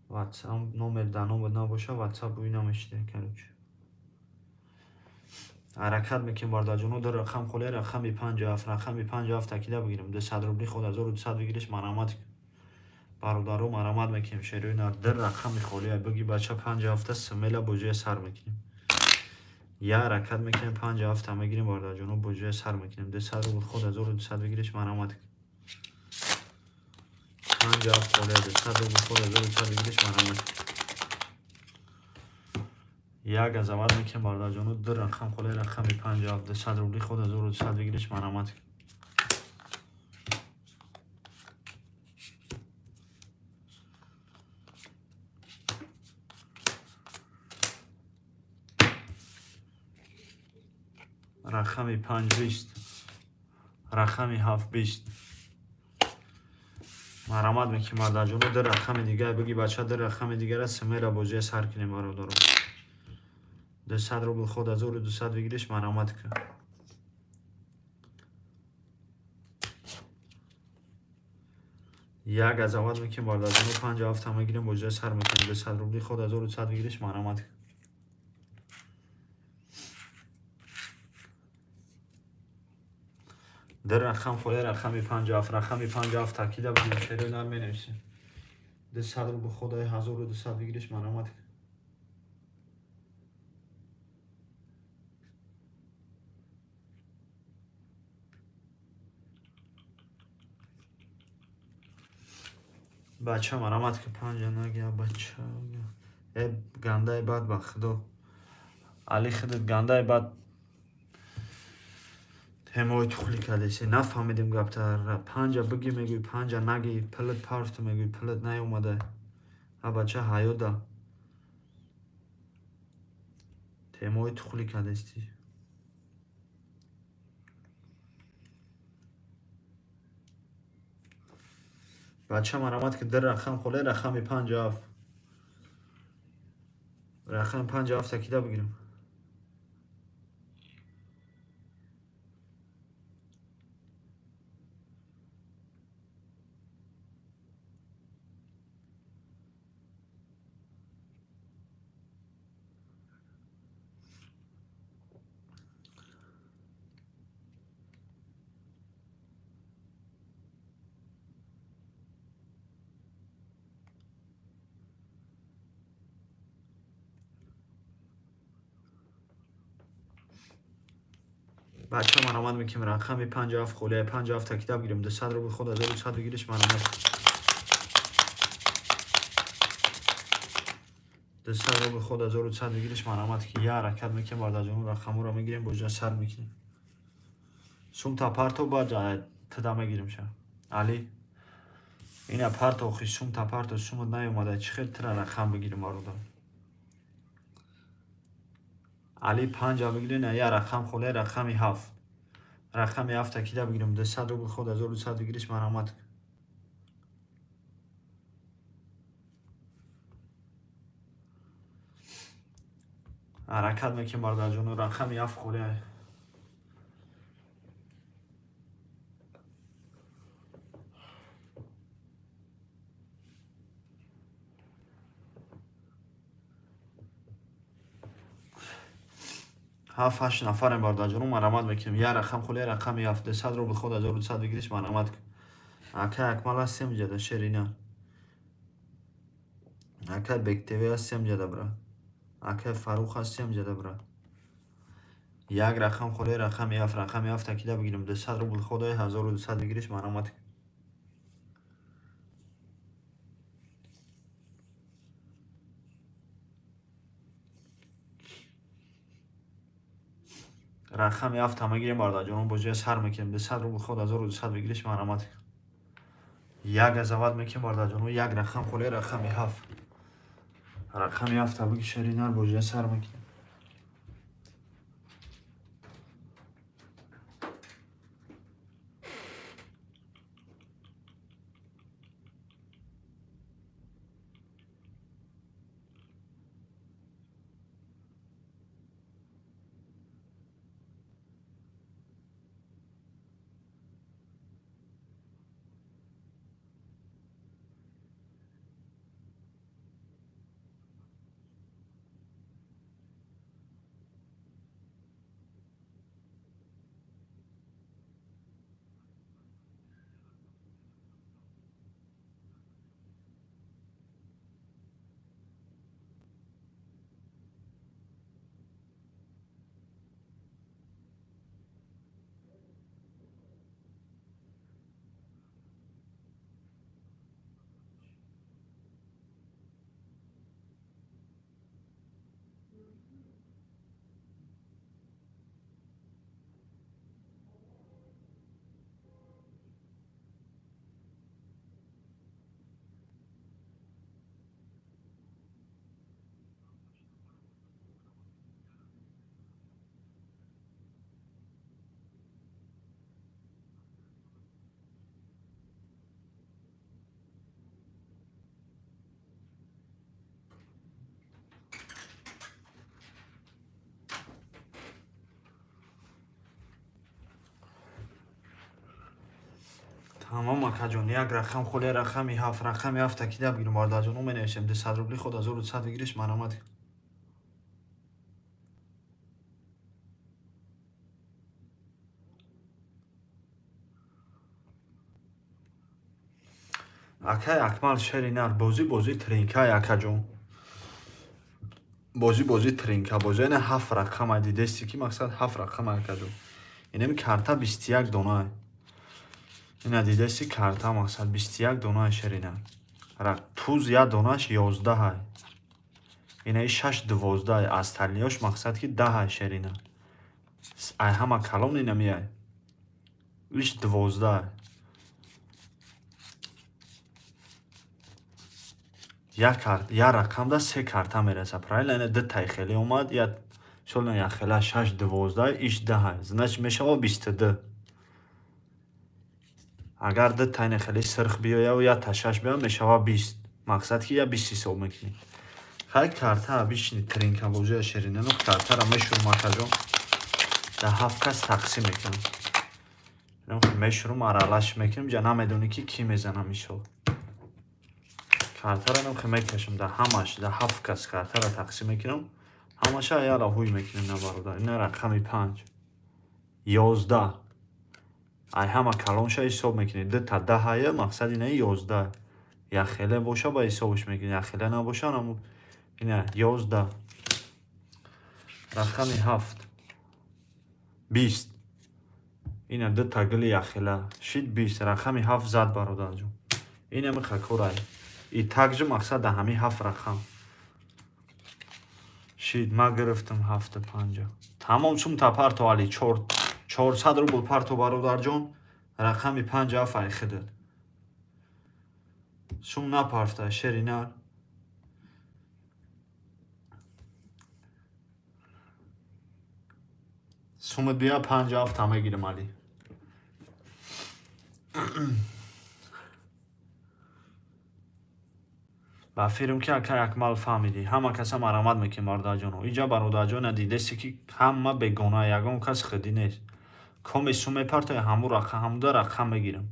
ватсап номер дар номер набоша, ватсап ӯй намешида, короче. Ҳаракат мекунем, бародарҷоно, ду рақам холия, рақами 57, рақами 57 такида бигирем. 200 рубли худ 1200 выигрыш, марамат, бародаро, марамат мекунем, шерои нар. Ду рақами холия биги, бача, 57-та, смело бозия сар мекунем. Я ҳаракат мекунем, 57-та мегирем, бародарҷоно, бозия сар мекунем. 200 рубл худ 1200 выигрыш, марамат. 57 холия, 200 рубл худ 1200 выигрыш, марамат. Як газават мекунем, бародарҷоно, ду рақам холия, рақами 57, 200 рубли худ 1200 выигрыш, марамат. Рақами 5 20, рақами 7 20, марамат мекунем, бародарҷоно. Ду рақами дигар биги, бача, ду рақами дигара, смело бозия сар кунем, бародаро. 200 рубл худ 1200 выигрыш, марамат кун. Як газават мекунем, бародарҷоно, 57-та мегирем, бозия сар мекунем. 200 рубли худ 1200 выигрыш, марамат кун. Ду рақам холия, рақами 57, рақами 57 такида бигирем, шерои нар, менависем. 200 рубл худ 1200 выигрыш, марамат кун. Бача, марамат ки, панҷа нагия, бача. Э, гандаи бад, ба худо. Али, худат гандаи бад. Ҳемои тухлӣ кардеси, нафаҳмидем гапта. Панҷа бигӣ, мегӯй, панҷа нагӣ, пилит парту, мегӯй, пилит наёмада. А бача ҳаёда. Темои тухлӣ кардести. Бача, марамат ки, дар рақам холе, рақами панҷ, ҳафт. Рақами панҷ, ҳафта кида бигирам? Бача, марамат мекунем, рақами панҷ, ҳафт холия, панҷ, ҳафта кида бигирем? 200 рубл худ 1100 бигириш, марамат. 200 рубл худ 1100 бигириш, марамат ки. Я ҳаракат мекунем, бародарҷонон, рақамҳоро мегирем, боҷа сар мекунем. Сумта парто, баъд тида мегирем ша. Али, ина парто, охи, сумта парто, сумат наёмада, чӣ хел тира рақам бигирем, бародар? Али, панҷа бигирен, я рақам холия, рақами ҳафт. Рақами ҳафта кида бигирем? 200 рубл худ 1100 бигириш, марамат. Ҳаракат мекунем, бародарҷоно, рақами ҳафт холия. Ҳафт, ҳашт нафарем, бародарҷоно, марамат мекунем. Я рақам холия, рақами ҳафт. 200 рубл худ 1100 бигириш, марамат. Акай Акмал ҳастем ҷада, шерина. Акай Бектв ҳастем ҷада, брат. Акай Фаррух ҳастем ҷада, брат. Як рақам холия, рақами ҳафт. Рақами ҳафта кида бигирем? 200 рубл худ 1200 бигириш, марамат. Рақами ҳафта мегирем, бародарҷонон, боҷоя сар мекунем. 200 рубл худ 1200 бигириш, марамат. Як азават мекунем, бародарҷонон, як рақам холия, рақами ҳафт. Рақами ҳафта биги, шеринар, боҷоя сар мекунем. Тамом, акаҷон, як рақам холия, рақами ҳафт. Рақами ҳафта кида бигирем, бародарҷоно? Менависем, 200 рубли худ 1100 бигириш, марамат. Акай Акмал, шери нар, бозӣ бозӣ тринкай, акаҷон, бозӣ бозӣ тринка бозӣ. Ина ҳафт рақама дидести ки, мақсад, ҳафт рақама, акаҷон. Инами карта 21 дона. Ина дидести, карта, мақсад, 21 дона, шерина. Туз як донаш 11-ай. Инаи шаш 12-ай, остальныйош, мақсад, ки 10-ай, шерина. Ай ҳама калон инамиай. Иш 12. Як карт, як рақамда се карта мераса. Правильно? Ина ду тай хеле омад, я мисол як хела 6 12, иш 10. Значит мешава 22. Агар ду тайна хеле сирх биёяв, я та 6 биёяв, мешава 20. Мақсад ки я 20 ҳисоб мекунӣ. Хай карта бишини тринка бозия ширинано картара мешурум акаҷон. Да 7 кас тақсим мекунам. Мешурум аралаш мекунем, ҷа намедонӣ ки кӣ мезана мисол. Картара намхе мекашам да ҳамаш, да 7 кас картара тақсим мекунам. Ҳамаша яла ҳуй мекунем на бародар. Ина рақами 5. 11. Ай ҳама калонша ҳисоб мекунӣ. Ду та 10 ая, мақсад ина 11. Як хеле боша ба ҳисобаш мекунӣ, як хеле набоша наму ина 11. Рақами 7. 20. Ина ду та гули яхела. Шид 20. Рақами 7 зад бародарҷон. Ина миха корай. И также мақсад да ҳами 7 рақам. Шид ма гирифтам 7 5. Тамом сум та парто али 400 рубл парто бародарҷон. Рақами 5 7 ай хидат. Сум напарфта шери нар. Сумат бия 5 7 мегирам али. Ба фирм ки ака Акмал фаҳмидӣ. Ҳама каса марамат мекунем бародарҷоно. Иҷа бародарҷона дидаси ки ҳама бегона, ягон кас худӣ нест. Коме сум мепартои ҳаму рақам, ҳамуда рақам мегирам.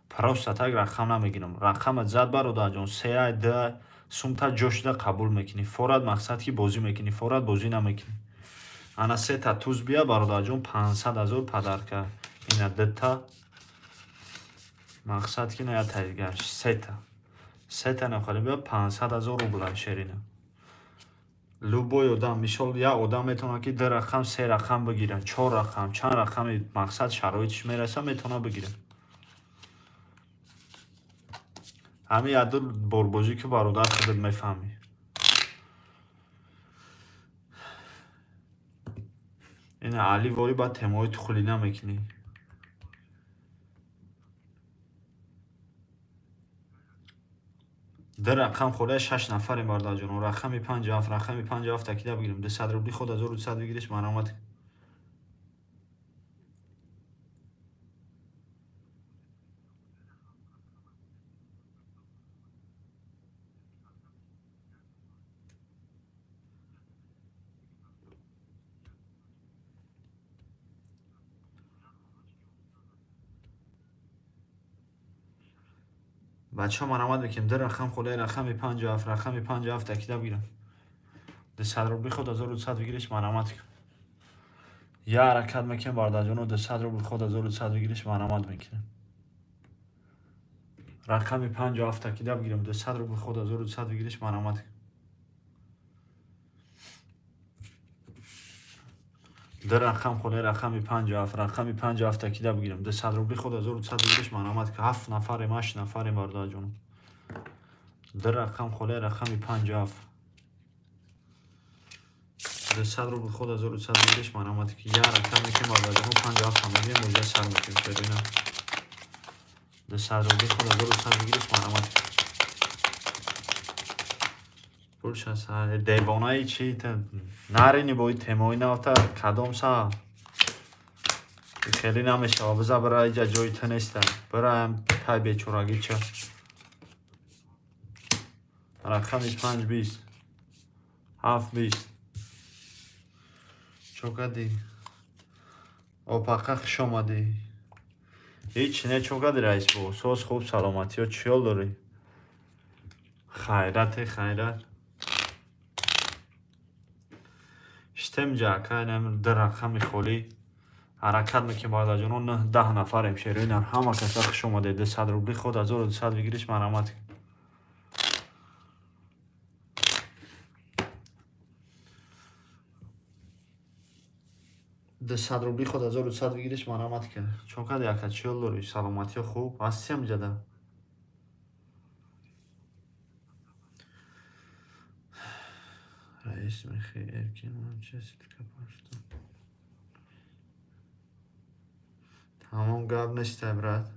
Просто так рақам намегирам. Рақамат зад бародарҷон, 3 ай, 2 ай, сумта ҷо шуда қабул мекунӣ. Форат мақсад ки бозӣ мекунӣ, форат бозӣ намекунӣ. Ана се та туз бия бародарҷон, 500 000 подарка. Ина ду та. Мақсад ки на я та дигар, се та. Се та нахоли бия 500 000 рубл шерина. Любой одам, мисол як одам метавонад ки 2 рақам, 3 рақам бигирад, 4 рақам, чанд рақами мақсад шароитиш мераса, метавонад бигирад. Ҳамин як ду борбозӣ ки бародар худат мефаҳмӣ. Ина али вори баъд темаҳои тухулӣ намекунӣ. Ду рақам холия 6 нафарем бародарҷон. Рақами 5 7, рақами 5 7 такида бигирем. 200 рубли худ 1200 бигириш марамат. Бачаҳо марамат мекунем. Ду рақам холия рақами 5 7, рақами 5 7 такида бигирам. 200 рубли худ 1200 бигириш марамат. Я ҳаракат мекунем бародарҷоно, 200 рубл худ 1200 бигириш марамат мекунем. Рақами 5 7 такида бигирам. 200 рубл худ 1200 бигириш марамат. Ду рақам холия рақами 5 7, рақами 5 7 такида бигирам. 200 рубли худ 1200 бигириш марамат. 7 нафарем, 8 нафарем бародарҷоно. Ду рақам холия рақами 5 7. 200 рубл худ 1200 бигириш марамат. Я ҳаракат мекунем бародарҷоно, 5 7 мегирем, мӯҷа сар мекунем шерина. 200 рубли худ 1200 бигириш марамат. Пулша девонаи чи нарини бо темои навта кадом са хеле намешава. Биза бира иҷа ҷои ту неста. Бираям тай бечорагӣ ча. Рақами 5 20 7 20. Чо кардӣ? Опақа хуш омадӣ. Ҳеч не, чо кардӣ раис бо? Соз хуб, саломатиё чӣ ҳол дорӣ? Хайрате, хайрат. Штем ҷа ака, инам ду рақами холӣ. Ҳаракат мекунем бародарҷоно, 9 10 нафарем шерои нар. Ҳама каса хуш омадед. 200 рубли худ 1200 бигириш марамат. 200 рубли худ 1200 бигириш марамат кард. Чо кардӣ ака, чӣ ҳол дорӣ? Саломатиё хуб? Ҳастиам ҷада? Раис мехи эркин манча силка пашту. Тамом Гап нестай, брат.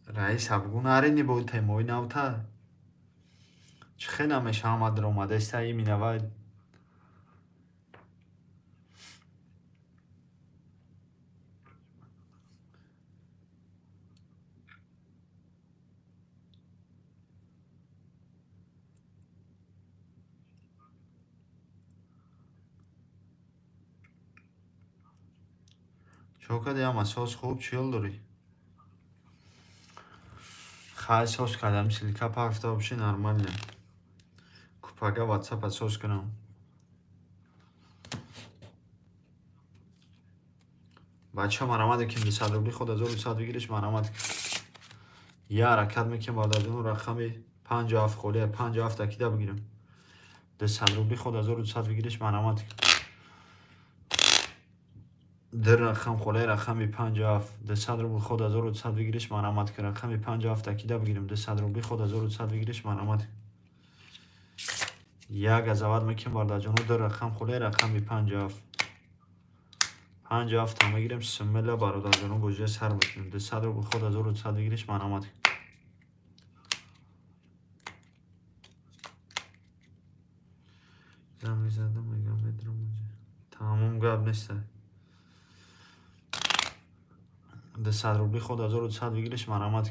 Раис, абгу нарини бо темои навта. Чӣ хел намеша, ҳама даромадаиста иминава. Чо кардӣ, ҳама соз хуб, чӣ ҳол дорӣ? Хай, соз кардам, ссылка пафта вообще нормально. Купага ватсапа соз кунам. Бача, марамад ким 200 рубли худ 1200 выигрыш, марамад. Я ҳаракат мекунем, бародарҷону, рақами 57 холия, 57 такида бигирем. 200 рубли худ 1200 выигрыш, марамад. Ду рақам холаи, рақами 57. 200 рубл худ 1200 выигрыш, марамад. Рақами 57 такида бигирем. 200 рубли худ 1200 выигрыш, марамад. Як газават мекунем, бародарҷону, ду рақам холаи, рақами 57. 57-та мегирем, смело, бародарҷону, бозия сар мекунем. 200 рубл худ 1200 выигрыш, марамад. Зан мезадам, мегам, медрам. Тамом, гап нестай. 200 рубли худ 1200 выигрыш, марамад.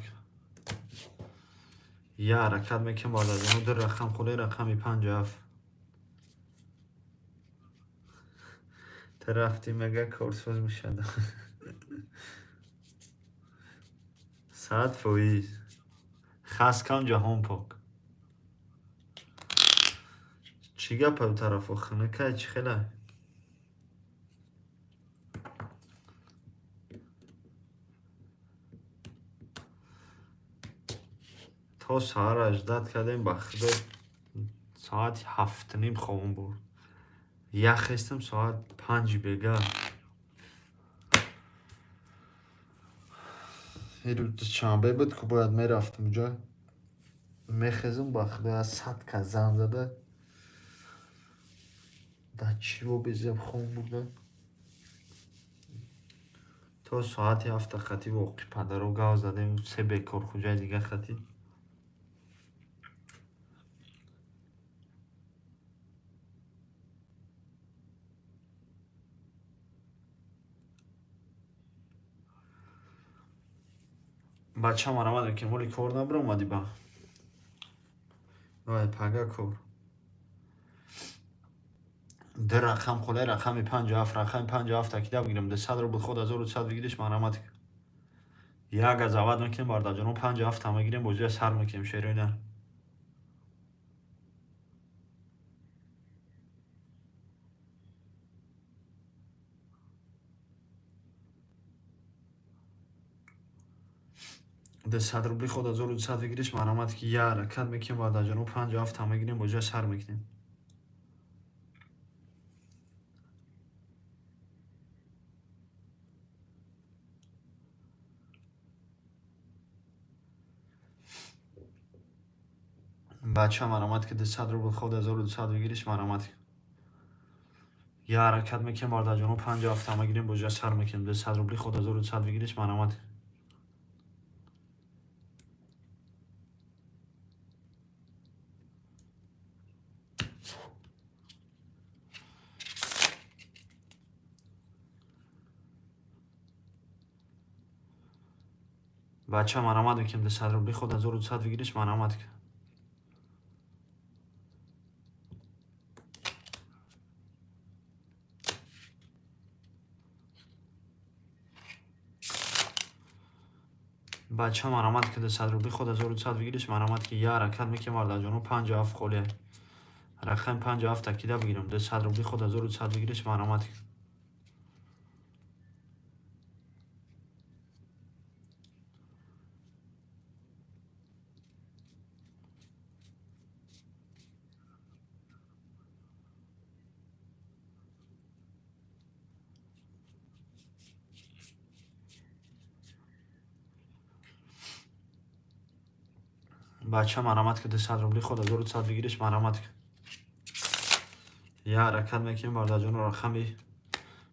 Я ҳаракат мекунем, бародарҷону, ду рақам холаи, рақами 57. Ту рафтӣ, мега, корсоз мешавад. 100%. Хас кам, ҷаҳон пок. Чӣ гапа, тарафо хунукай, чӣ хелай? То саҳар аждат кардем, ба худо, соати 7:30 хобам бурд. Яхестам соат 5-и бега. Ирӯз шанбе буд, ку бояд мерафтам уҷа. Мехезам, ба худо, аз 100 кас зан зада. Да чиво безеб хом бурда. То соати 7-та хати воқи падаро гав задем, се бекорхуҷаи дига хати. Бача, марамад, ки моли кор набиромадӣ ба? Вай, пага кор. Ду рақам холаи, рақами 57, рақами 57 такида бигирем. 200 рубл худ 1200 выигрыш, марамад. Як газават мекунем, бародарҷоно, 57-та мегирем, бозия сар мекунем, шерои нар. 200 рубли худ 1200 выигрыш, марамад. Ки я ҳаракат мекунем, бародарҷоно, 57-та мегирем, бозия сар мекунем. Бача, марамад, ки 200 рубл худ 1200 выигрыш, марамад. Я ҳаракат мекунем, бародарҷоно, 57-та мегирем, бозия сар мекунем. 200 рубли худ 1200 выигрыш, марамад. Бача, марамад, мекунем. 200 рубли худ 1200 выигрыш, марамад. Бача, марамад, ки 200 рубли худ 1200 выигрыш, марамад. Ки я ҳаракат мекунем, бародарҷоно, 57 холия. Рақами 57 такида бигирем. 200 рубли худ 1200 выигрыш, марамад. Бача, марамат, ки 200 рубли худ 1200 выигрыш, марамат. Я ҳаракат мекунем бародарҷоно, рақами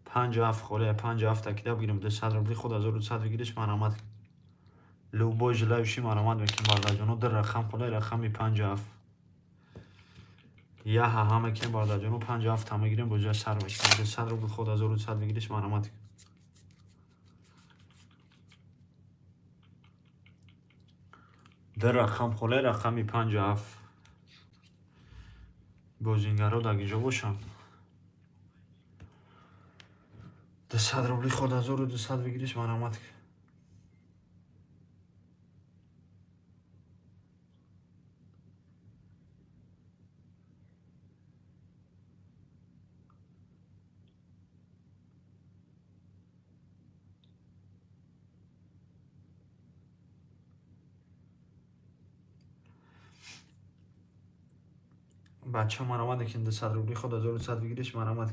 57 холия, 57 такида бигирем, 200 рубли худ 1200 выигрыш, марҳамат. Любой желающий марҳамат мекунем бародарҷоно, ду рақам холия, рақами 57. Я ҳаҳа мекунем бародарҷоно, 57 мегирем, боҷа сар мекунем. 200 рубли худ 1200 выигрыш, марҳамат. Ду рақам холия, рақами 57. Бозингаро дар гиҷо бошанд. 200 рубли худ 1200 выигрыш, марҳамат. Бача марҳамат мекунем, 200 рубли худ 1200 выигрыш, марҳамат.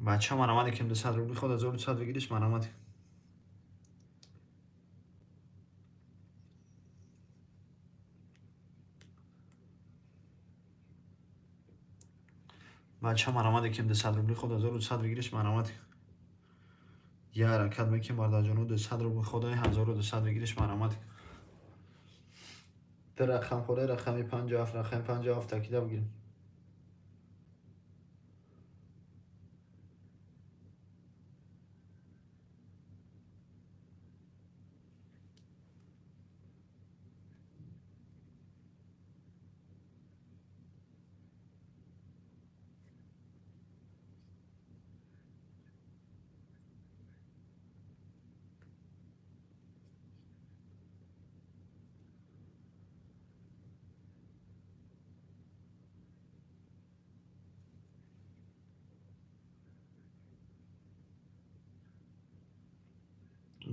Бача марҳамат мекунем, 200 рубли худ 1200 выигрыш, марҳамат. Бача марҳамат мекунем, 200 рубли худ 1200 выигрыш, марҳамат. Я ҳаракат мекунем бародарҷоно, 200 рубли худ 1200 выигрыш, марҳамат. Ду рақам холия, рақами 57, рақами 57 такида бигирем.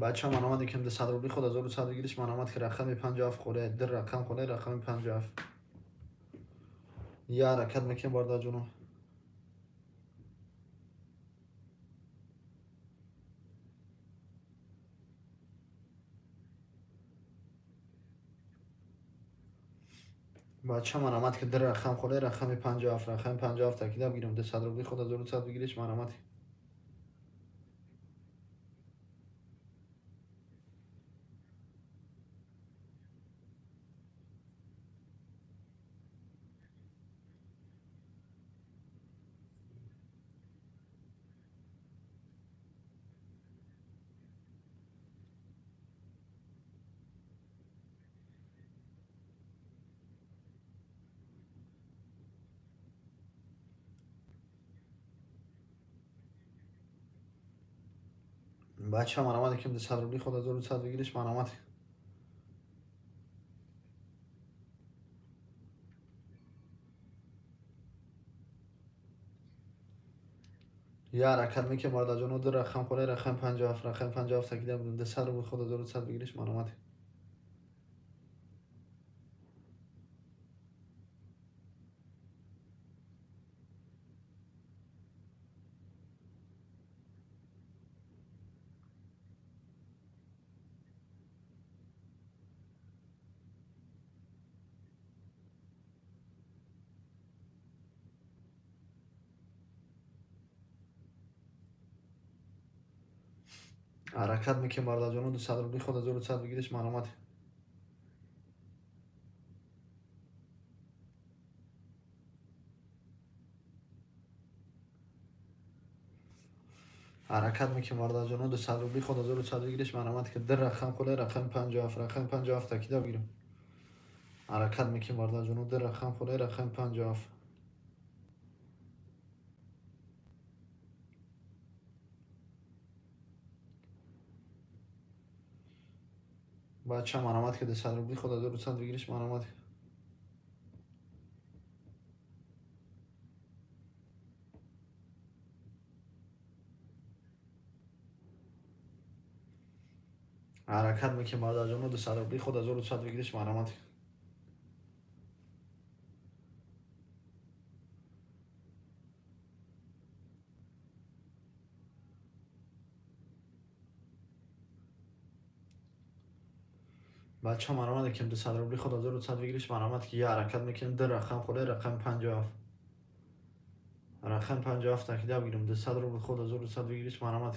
Бача марҳамат мекунем, 200 рубли худ 1200 выигрыш, марҳамат, ки рақами 57 холия, ду рақам холия, рақами 57. Я ҳаракат мекунем бародарҷоно. Бача марҳамат, ки ду рақам холия, рақами 57, рақами 57 такида бигирем, 200 рубли худ 1200 выигрыш, марҳамат. Бача марҳамат мекунем, 200 рубли худ 1200 выигрыш, марҳамат. Я ҳаракат мекунем бародарҷоно, ду рақам холия, рақами 57, рақами 57 такида бигирем, 200 рубли худ 1200 выигрыш, марҳамат. Ҳаракат мекунем бародарҷоно, 200 рубли худ 1200 выигрыш, марҳамат. Ҳаракат мекунем бародарҷоно, 200 рубли худ 1200 выигрыш, марҳамат, ки ду рақам холия, рақами 57, рақами 57 такида бигирем. Ҳаракат мекунем бародарҷоно, ду рақам холия, рақами 57. Бача марҳамат, ки 200 рубли худ 1200 выигрыш, марҳамат. Ҳаракат мекунем, бародарҷоно, 200 рубли худ 1200 выигрыш, марҳамат. Бача, марҳамат мекунем, 200 рубли худ 1200 выигрыш, марҳамат, ки я ҳаракат мекунем. Ду рақам холе, рақами 57, рақами 57 такида бигирем. 200 рубл худ 1200 выигрыш, марҳамат.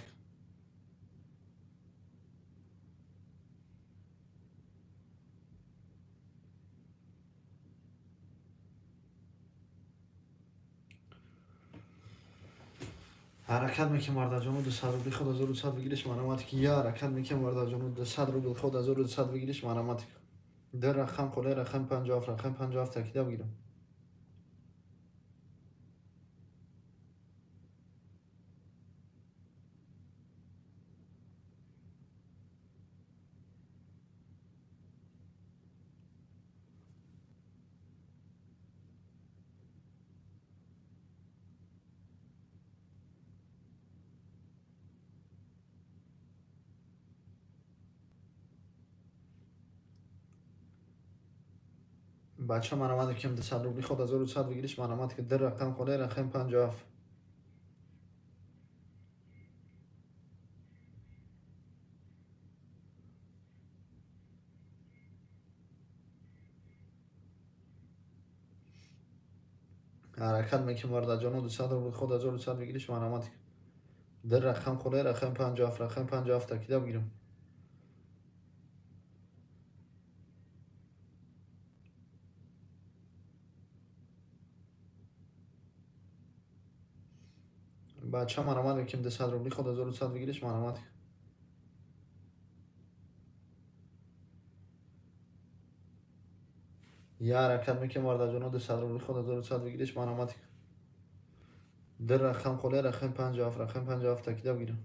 Ҳаракат мекунем, бародарҷоно, 200 рубли худ 1200 выигрыш, марҳамат, ки я ҳаракат мекунем, бародарҷоно, 200 рубл худ 1200 выигрыш, марҳамат. Ду рақам холе, рақами 57, рақами 57 такида бигирем. Бача, марҳамат мекунем, 200 рубли худ 1200 выигрыш, марҳамат, ки ду рақам холе, рақами 57. Ҳаракат мекунем, бародарҷоно, 200 рубл худ 1200 выигрыш, марҳамат. Ду рақам холе, рақами 57, рақами 57 такида бигирем. Бача, марҳамат мекунем, 200 рубли худ 1200 выигрыш, марҳамат. Я ҳаракат мекунем, бародарҷоно, 200 рубли худ 1200 выигрыш, марҳамат. Ду рақам холе, рақами 57, рақами 57 такида бигирем.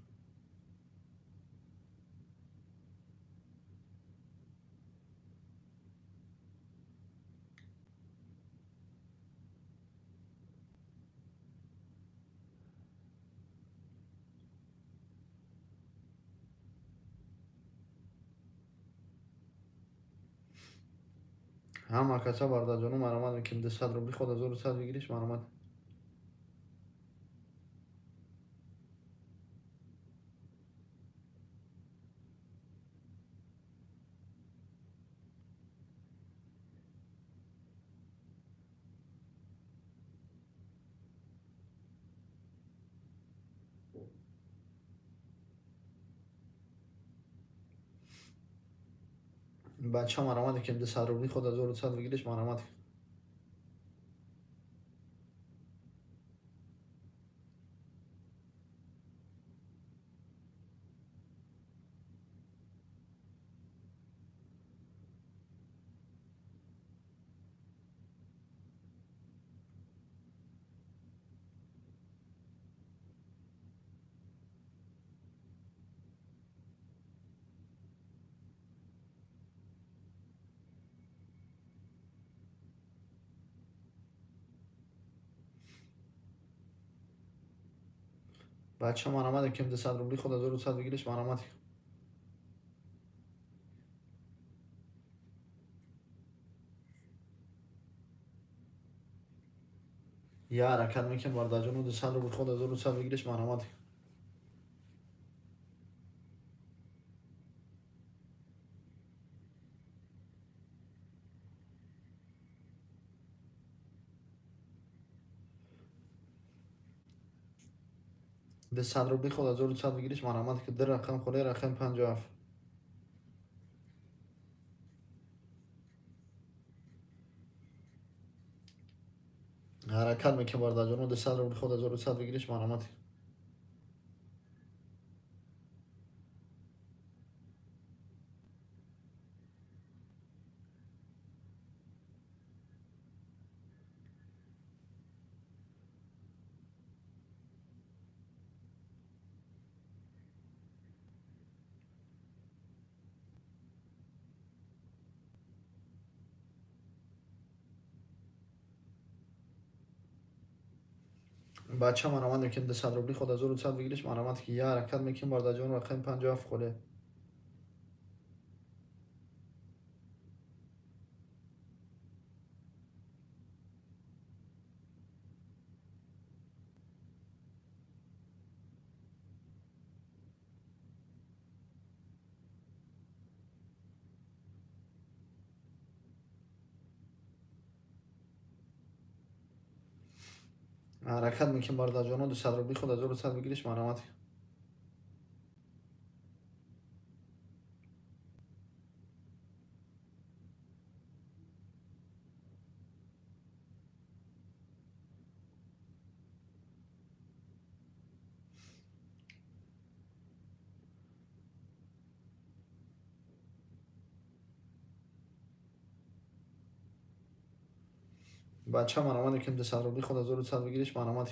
Ҳама каса, бародарҷоно, марҳамат мекунем, 200 рубли худ 1200 выигрыш, марҳамат. Бача, марҳамат мекунем, 200 рубли худ 1200 выигрыш, марҳамат. Бача, марҳамат мекунем, 200 рубли худ 1200 выигрыш, марҳамат. Я ҳаракат мекунем, бародарҷоно, 200 рубл худ 1200 выигрыш, марҳамат. 200 рубли худ 1200 выигрыш, марҳамат, ки ду рақам холе, рақами 57. Ҳаракат мекунем, бародарҷоно, 200 рубли худ 1200 выигрыш, марҳамат. Бача, марҳамат мекунем, 200 рубли худ 1200 выигрыш, марҳамат, ки я ҳаракат мекунем, бародарҷон, рақами 57 холе. Ҳаракат мекунем, бародарҷоно, 200 рубли худ 1100 выигрыш, марҳамат. Бача, марҳамат мекунем, 200 рубли худ 1100 выигрыш, марҳамат.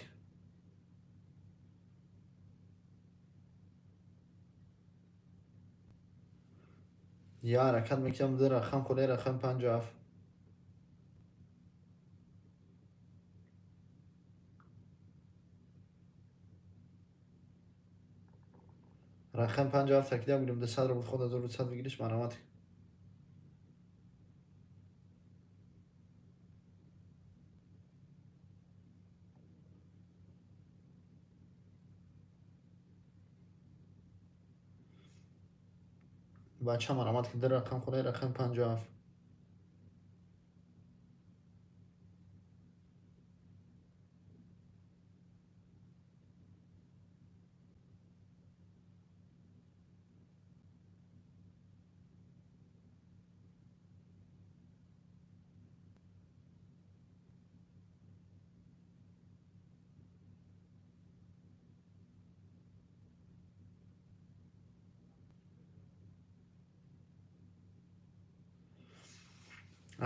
Я ҳаракат мекунам, ду рақам холӣ, рақами 57. Рақами 57 такида бигирем, 200 рубл худ 1200 выигрыш, марҳамат. Бача, марҳамат, ки ду рақам холӣ, рақами 57.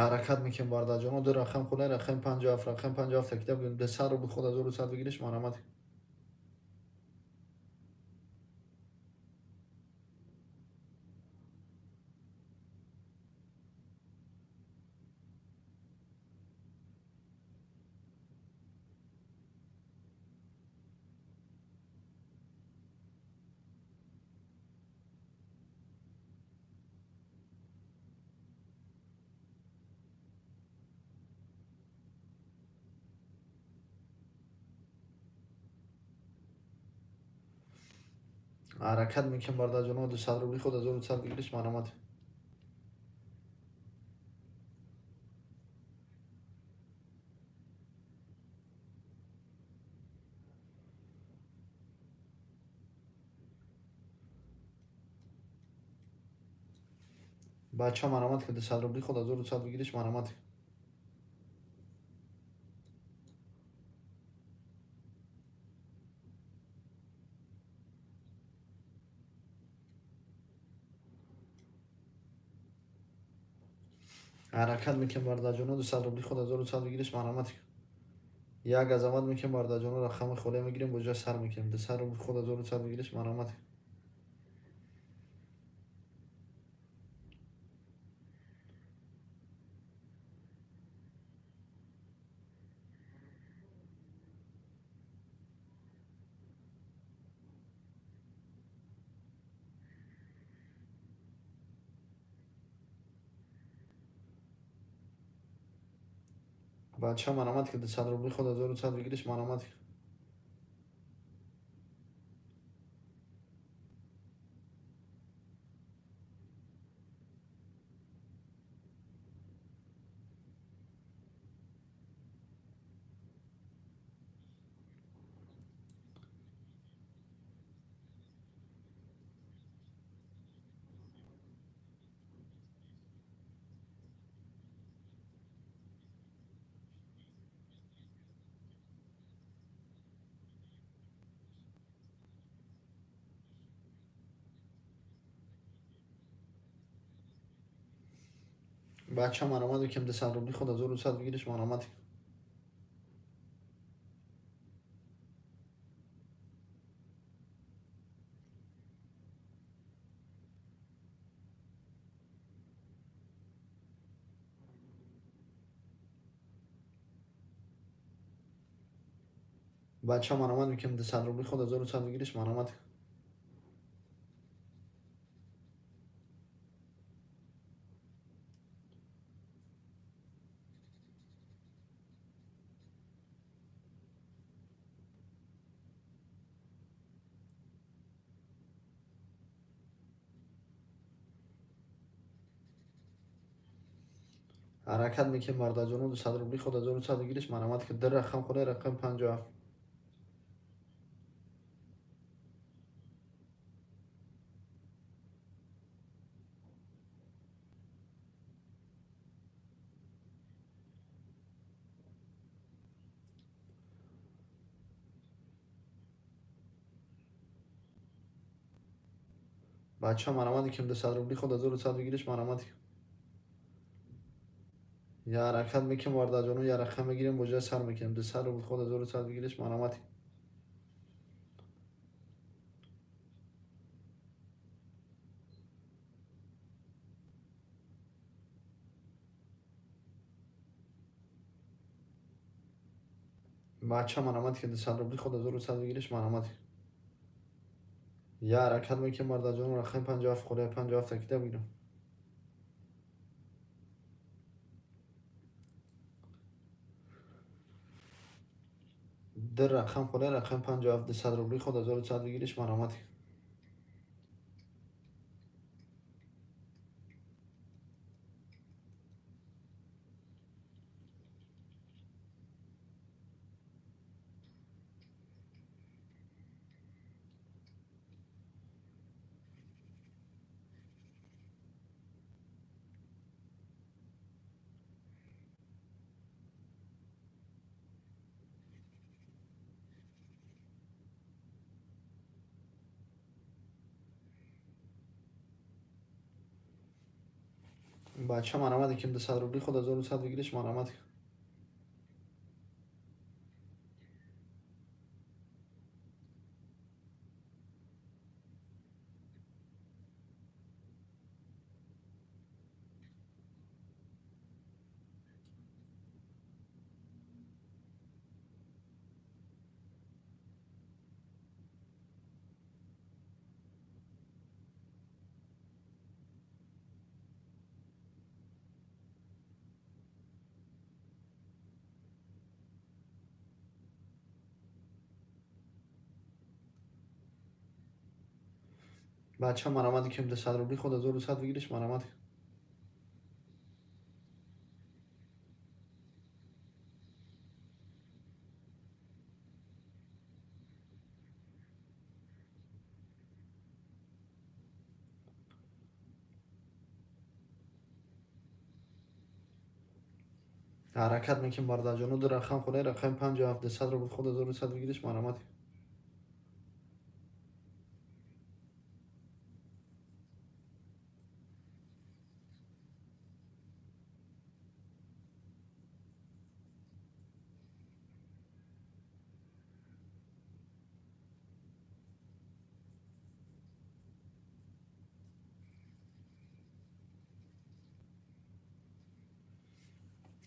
Ҳаракат мекунем, бародарҷоно, ду рақам холӣ, рақами 57, рақами 57 такида бигирем, 200 рубл худ 1100 выигрыш, марҳамат. Ҳаракат мекунем, бародарҷоно, 200 рубли худ 1200 выигрыш, марҳамат. Бача, марҳамат, ки 200 рубли худ 1200 выигрыш, марҳамат. Ҳаракат мекунем, бародарҷоно, 200 рубли худ 1200 выигрыш, марҳамат. Як азамат мекунем, бародарҷоно, рақами холӣ мегирем, боҷа сар мекунем, 200 рубли худ 1200 выигрыш, марҳамат. Бача, марҳамат, ки 200 рубли худ 1200 выигрыш, марҳамат. Бача, марҳамат мекунем, 200 рубли худ 1200 выигрыш, марҳамат. Бача, марҳамат мекунем, 200 рубли худ 1200 выигрыш, марҳамат. Ҳаракат мекунем, бародарҷоно, 200 рубли худ 1200 выигрыш, марҳамат, ки ду рақам холӣ, рақами 57. Бача марамати ким 200 рубли худ 1100 выигрыш марамати. Я ҳаракат мекунем бародарҷоно, я рақам мегирем, боҷа сар мекунем. 200 рубл худ 1100 выигрыш марамати. Бача марамати ки 200 рубли худ 1100 выигрыш марамати. Я ҳаракат мекунем бародарҷоно, рақами 57 хӯрда 57 такида бигирам. Ду рақам хӯрда рақами 57 200 рубли худ 1100 выигрыш марамати. Бача марамати ким 200 рубли худ 1100 выигрыш марамати. Бача марамати ким 200 рубли худ 1100 выигрыш марамати. Ҳаракат мекунем бародарҷоно, ду рақам хӯрда рақами 57 200 рубл худ 1100 выигрыш марамати.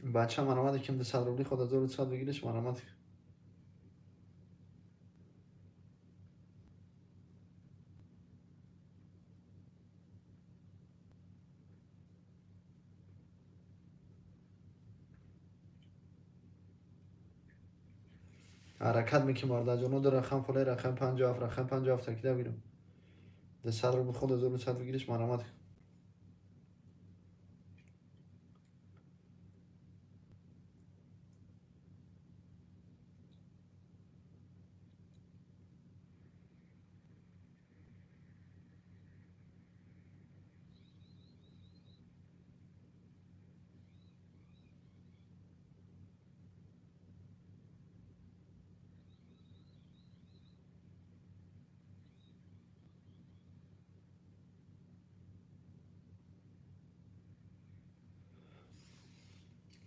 Бача марамати ким 200 рубли худ 1100 выигрыш марамати. Ҳаракат мекунем бародарҷоно, ду рақам хӯрда рақами 57 рақами 57 такида бигирам. 200 рубл худ 1100 выигрыш марамати.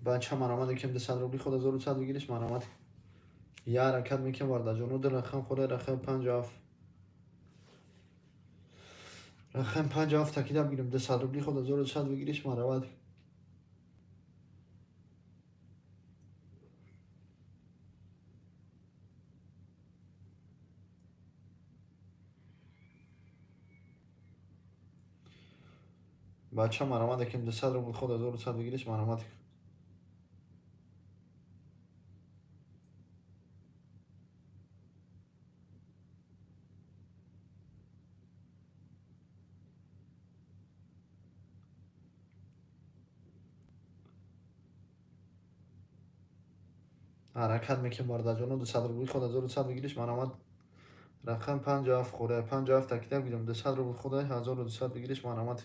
Бача марамати ким 200 рубли худ 1100 выигрыш марамати. Я ҳаракат мекунем бародарҷоно, ду рақам хӯрда рақами 57 рақами 57 такида бигирем. 200 рубли худ 1100 выигрыш марамати. Бача марамати ким 200 рубл худ 1100 выигрыш марамати. Ҳаракат мекунем бародарҷоно, 200 рубли худ 1100 выигрыш марамат. Рақам 57 хӯрда 57 такида бигирам. 200 рубл худ 1200 выигрыш марамати.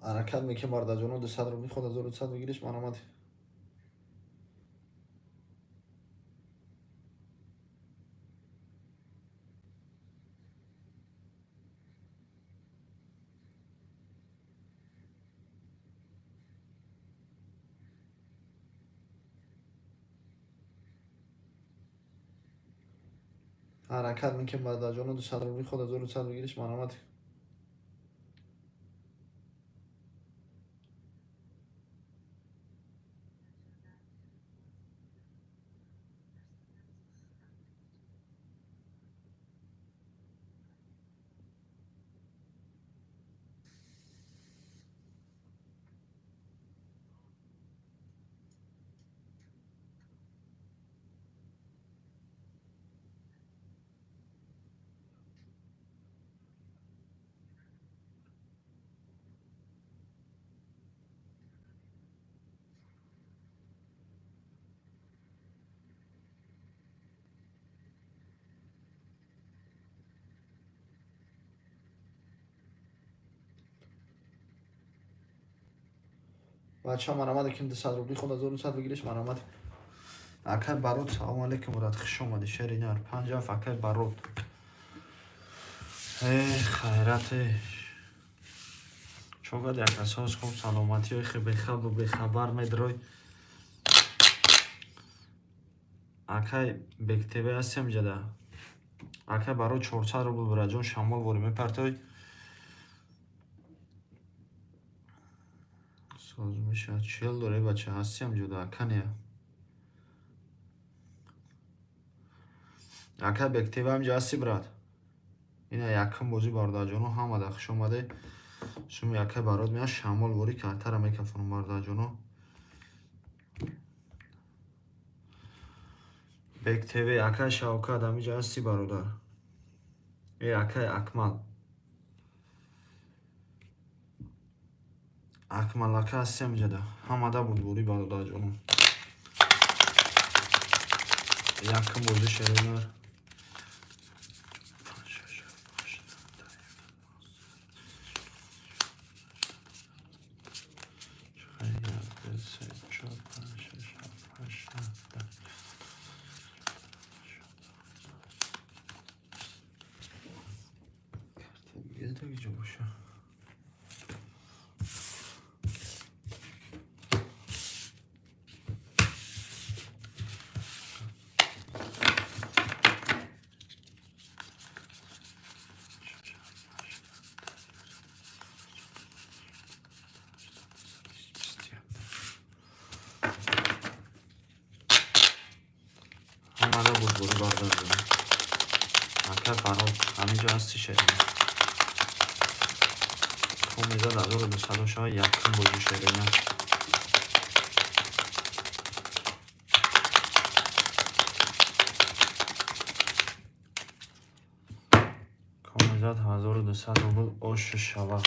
Ҳаракат мекунем, бародарҷоно, 200 рубли худ 1200 выигрыш марҳамат. Ҳаракат мекунем, бародарҷоно, 200 рубли худ 1200 выигрыш марҳамат. Бача, марҳамат, ким 200 рубли худ 1200 выигрыш марҳамат. Акай Барот, салому алейкум, брат, хуш омадӣ, шери нар. 5 7, акай Барот. Э, хайрате. Чо гади, ака, соз, хуб, саломатиёи хе бехабу бехабар медрой. Акай Бектв ҳастем ҷада. Акай Барот, 400 рубл, бираҷон, шамол вори мепартой. Соз мешавад. 40 дора, бача, ҳастиам ҷуда, акания. Ака Бектв, ҳамҷа ҳасти, брат? Ина якум бозӣ, бародарҷоно, ҳамада хуш омаде. Суми акай Барот меяд, шамол вори картара мекафонам, бародарҷоно. Бектв, акай Шавкат, ҳамиҷа ҳасти, бародар? Э, акай Акмал. Акмал ака, ҳасти ҳамиҷада? Ҳамада бурдборӣ, бародарҷоно. Якум бозӣ, шеринар. 5, 7, боша. Ҳамада бурдборӣ, бародарҷоно. Ака Фарҳод, ҳаминҷо ҳасти, шерина? Мезад 1200 шава, якум бозӣ, шерина. Комезад 1200 рубл ошу шава.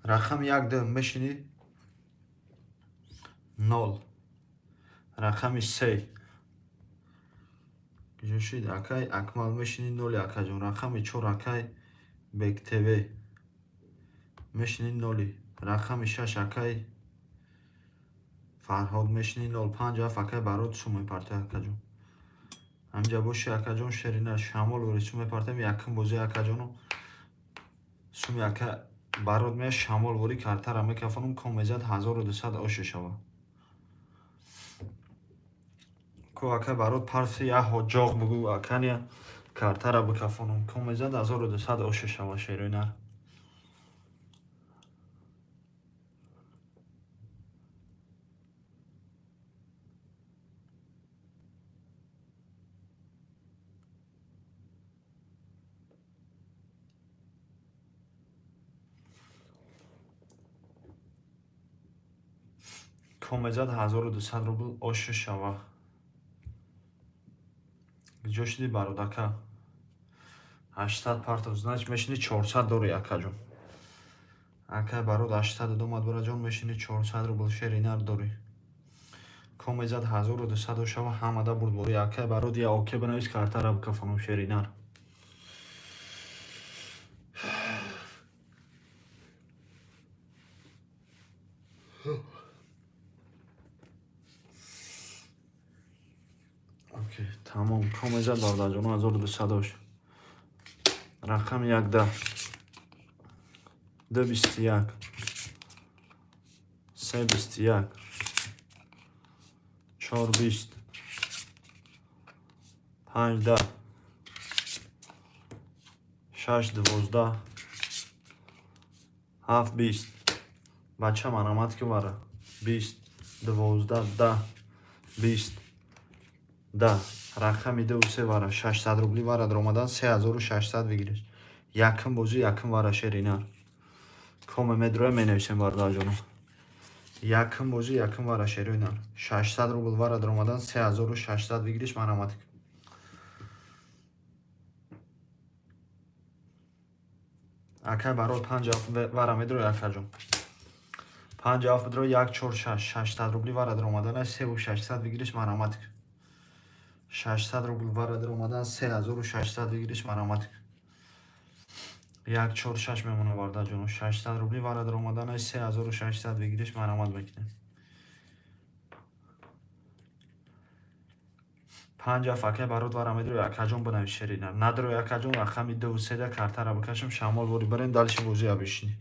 Рақами як, ду мешинӣ, нол. Рақами се куҷо шид? Акай Акмал, мешинӣ, ноли, акаҷон. Рақами чор, акай Бектв, мешинӣ, ноли. Рақами шаш, акай Фарҳод, мешинӣ, нол. 5 7, акай Барот, сум мепартай, акаҷон. Ҳаминҷа боши, акаҷон, шерина, шамол вори сум мепартаем. Якум бозӣ, акаҷону, суми ака Барот меяд, шамол вори картара мекафонам. Ком мезад 1200 ошу шава. Ку, ака Барот, парси як ҳоҷоқ бугӯ, акания, картара бикафонам. Ком мезад 1200 ошу шава, шерои нар. Комезад 1200 рубл ошу шава. Куҷо шуди, бародака? 800 партов, значит, мешини, 400 дори, акаҷон. Акай барод 800 омад, бораҷон, мешини 400 рубл шери нар дорӣ. Комезад 1200 шава, ҳамада бурдборӣ. Акай барод я оке бинавис, картара бикафонам шери нар. Окей, тамом. Комезад бародарҷоно 1200. Рақами 11 2 21 3 21 4 20 5 10 6 12 7 20. Бача марамат ки вара 20 12 10 20 10. Рақами 2 3 вара 600 рубли вара даромадан 3600 выигрыш. Якм бозӣ, якм вара шеринар. Коме медроя менависем бародарҷоно. Якм бозӣ, якм вара шеринар. 600 рубл вара даромадан 3600 выигрыш марамат. Акай барод 5 вара медроя акаҷон. 5 7 медроя 1 4 6 600 рубли вара даромадан 3600 выигрыш марамат. 600 рубл вара даромадан 3600 выигрыш марамат. 1 4 6 мемона бародарҷоно. 600 рубли вара даромадан 3600 выигрыш марамат мекунем. 5 7 акай барод вара медроя акаҷон бинавис шерина. Надроя акаҷон рақами 2 3 да картара бикашам шамол вори барем дальше бозӣ абишни.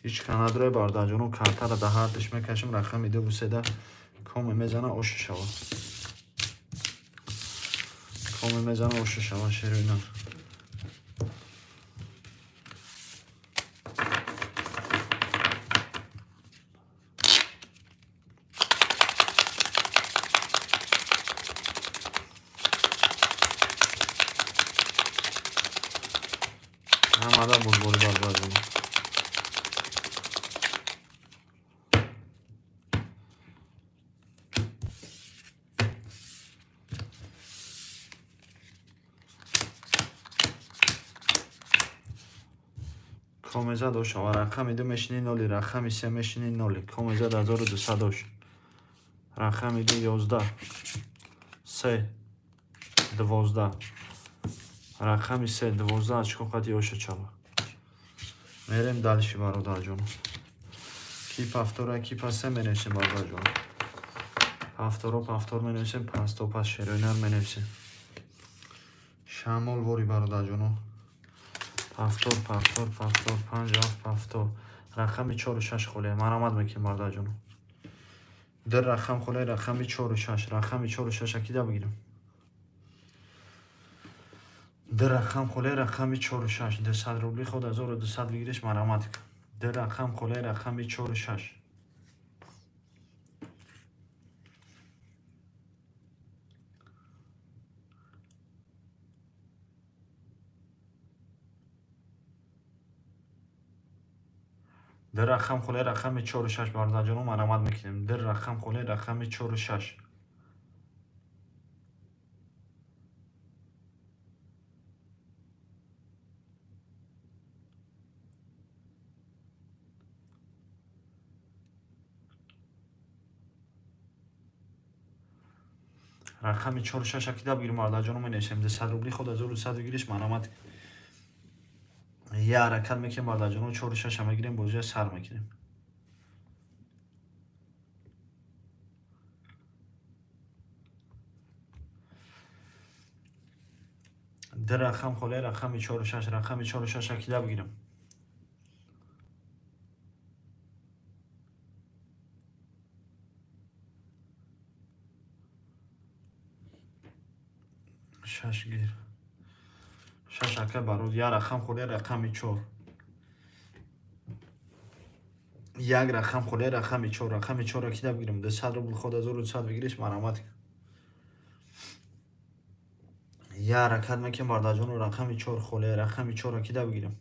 Ҳеч ка надроя бародарҷоно картара да ҳардиш мекашам рақами 2 3 да коме мезана оша шава. Коме мезана оша шава шерина. Ҳамада бурдборӣ бародарҷоно. Комезад ошава рақами 2 мешини 0, рақами 3 мешини 0. Комезад 1200 ош. Рақами 2 11 3 12. Рақами 3 12 очко қати оша чава. Мерем дальше бародарҷоно. Ки повтора, ки пасе менависем бародарҷоно. Повторо повтор менависем, пас то пас шероинар менависем. Шамол вори бародарҷоно. Повтор, повтор, повтор, 5 7 повтор. Рақами 4 6 холия. Марамат мекунем бародарҷоно. Ду рақам холия, рақами 4 6. Рақами 4 6 акида бигирем. Ду рақам холия, рақами 4 6. 200 рубли худ 1200 выигрыш марамат. Ду рақам холия, рақами 4 6. Ду рақам холия, рақами 4 6 бародарҷоно марамат мекунем. Ду рақам холия, рақами 4 6. Рақами 4 6 акида бигирем бародарҷоно менависем. 200 рубли худ 1200 выигрыш марамат. Я ҳаракат мекунем бародарҷоно 4 6 мегирем бозия сар мекунем. Ду рақам холия, рақами 4 6, рақами 4 6 акида бигирем. Шаш гир. Шаш ака барод. Я рақам холия, рақами 4. Як рақам холия, рақами 4. Рақами 4 акида бигирем. 200 рубл худ 1200 выигрыш марамат. Я ҳаракат мекунем бародарҷоно рақами 4 холия, рақами 4 акида бигирем.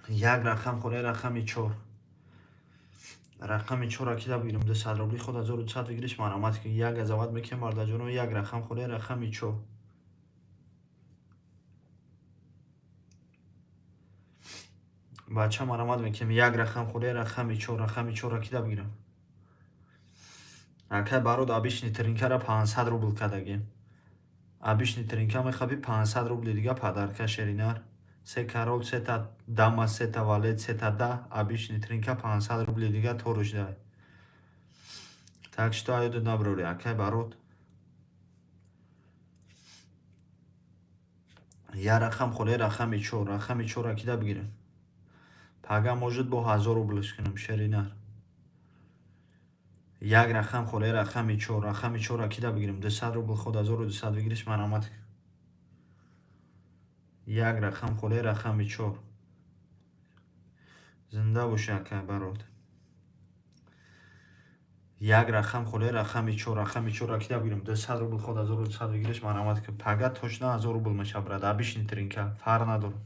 Як рақам холия, рақами чор. Рақами чорро кида бигирем? 200 рубли худ 1200 выигрыш марҳамат ки. Як газават мекунем, бародарҷоно, як рақам холия, рақами чор. Бача, марҳамат мекунем, як рақам холия, рақами чор. Рақами чорро кида бигирем? Акай Барод, обычный тринкара 500 рубл кардагем. Обычный тринка мехапи, 500 рубли дига подарка. Шеринар, се король, сета дама, сета валет, сета да, обычный тринка 500 рубли дига торуш дай. Так что аёду наброри, акай Барод. Як рақам холия, рақами чор. Рақами чорро кида бигирем? Пага может бо 1000 рублш кунем. Шеринар, як рақам холия, рақами чор. Рақами чорро кида бигирем? 200 рубл худ 1200 выигрыш марҳамат. Як рақам холия, рақами чор. Зинда боши, акай Барод. Як рақам холия, рақами чор. Рақами чорро кида бигирем? 200 рубл худ 1200 выигрыш марҳамат ки. Пага точно 1000 рубл мешавад, брат. Обычный тринка фарқ надорад,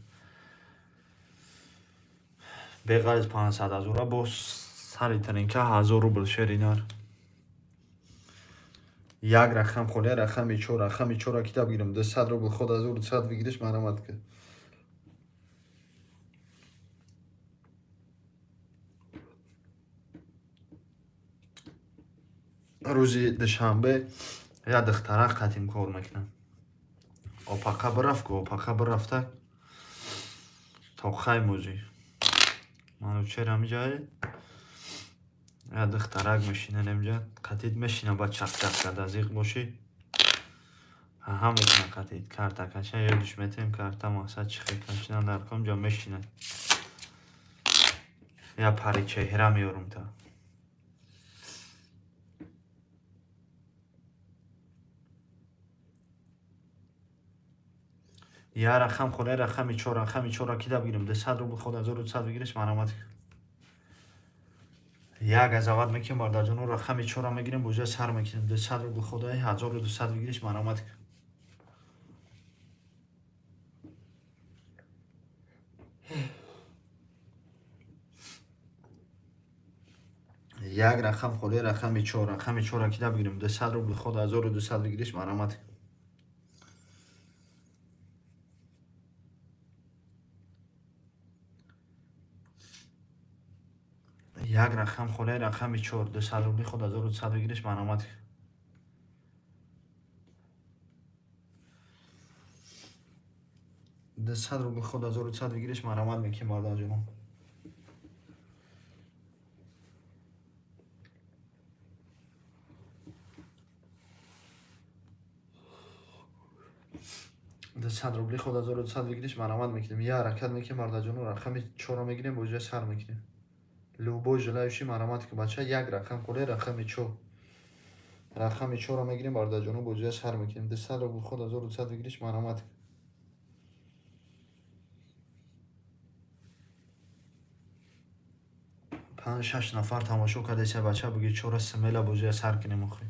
беғарз 500 ҳазора, бо сари тринка 1000 рубл. Шеринар, як рақам холия, рақами чор. Рақами чорро кида бигирем? 200 рубл худ 1200 выигрыш марҳамат ки. Рӯзи душанбе як духтарак қатим кор мекунам. Опақа бирафт ку, опақа бирафта то хай мӯзӣ Манучер ҳамиҷае як духтарак мешинад, инҷа қатид мешина, ба чақчақ карда зиқ бошӣ, ҳа мекунад қатид карта каша, ёдиш метем карта мақсад чӣ хел кашидан дар ком ҷо мешинад. Як паричеҳра меёрум та. Як рақам холия, рақами чор. Рақами чорро кида бигирем? 200 рубл худ 1200 выигрыш марҳамат. Як газават мекунем, бародарҷоно, рақами чорро мегирем, бозия сар мекунем. 200 рубл худаи 1200 выигрыш марҳамат. Як рақам холия, рақами чор. Рақами чорро кида бигирем? 200 рубл худ 1200 выигрыш марҳамат. Як рақам холия, рақами чор. 200 рубли худ 1200 выигрыш марҳамат. 200 рубли худ 1100 выигрыш марҳамат мекунем, бародарҷоно. 200 рубли худ 1200 выигрыш марҳамат мекунем. Як ҳаракат мекунем, бародарҷоно, рақами чорро мегирем, бозия сар мекунем. Любой желающий марҳамат ки, бача. Як рақам холия, рақами чор. Рақами чорро мегирем, бародарҷоно, бозия сар мекунем. 200 рубл худ 1200 выигрыш марҳамат. Панҷ шаш нафар тамошо кардеса, бача, буги чора, смело бозия сар кунем охи.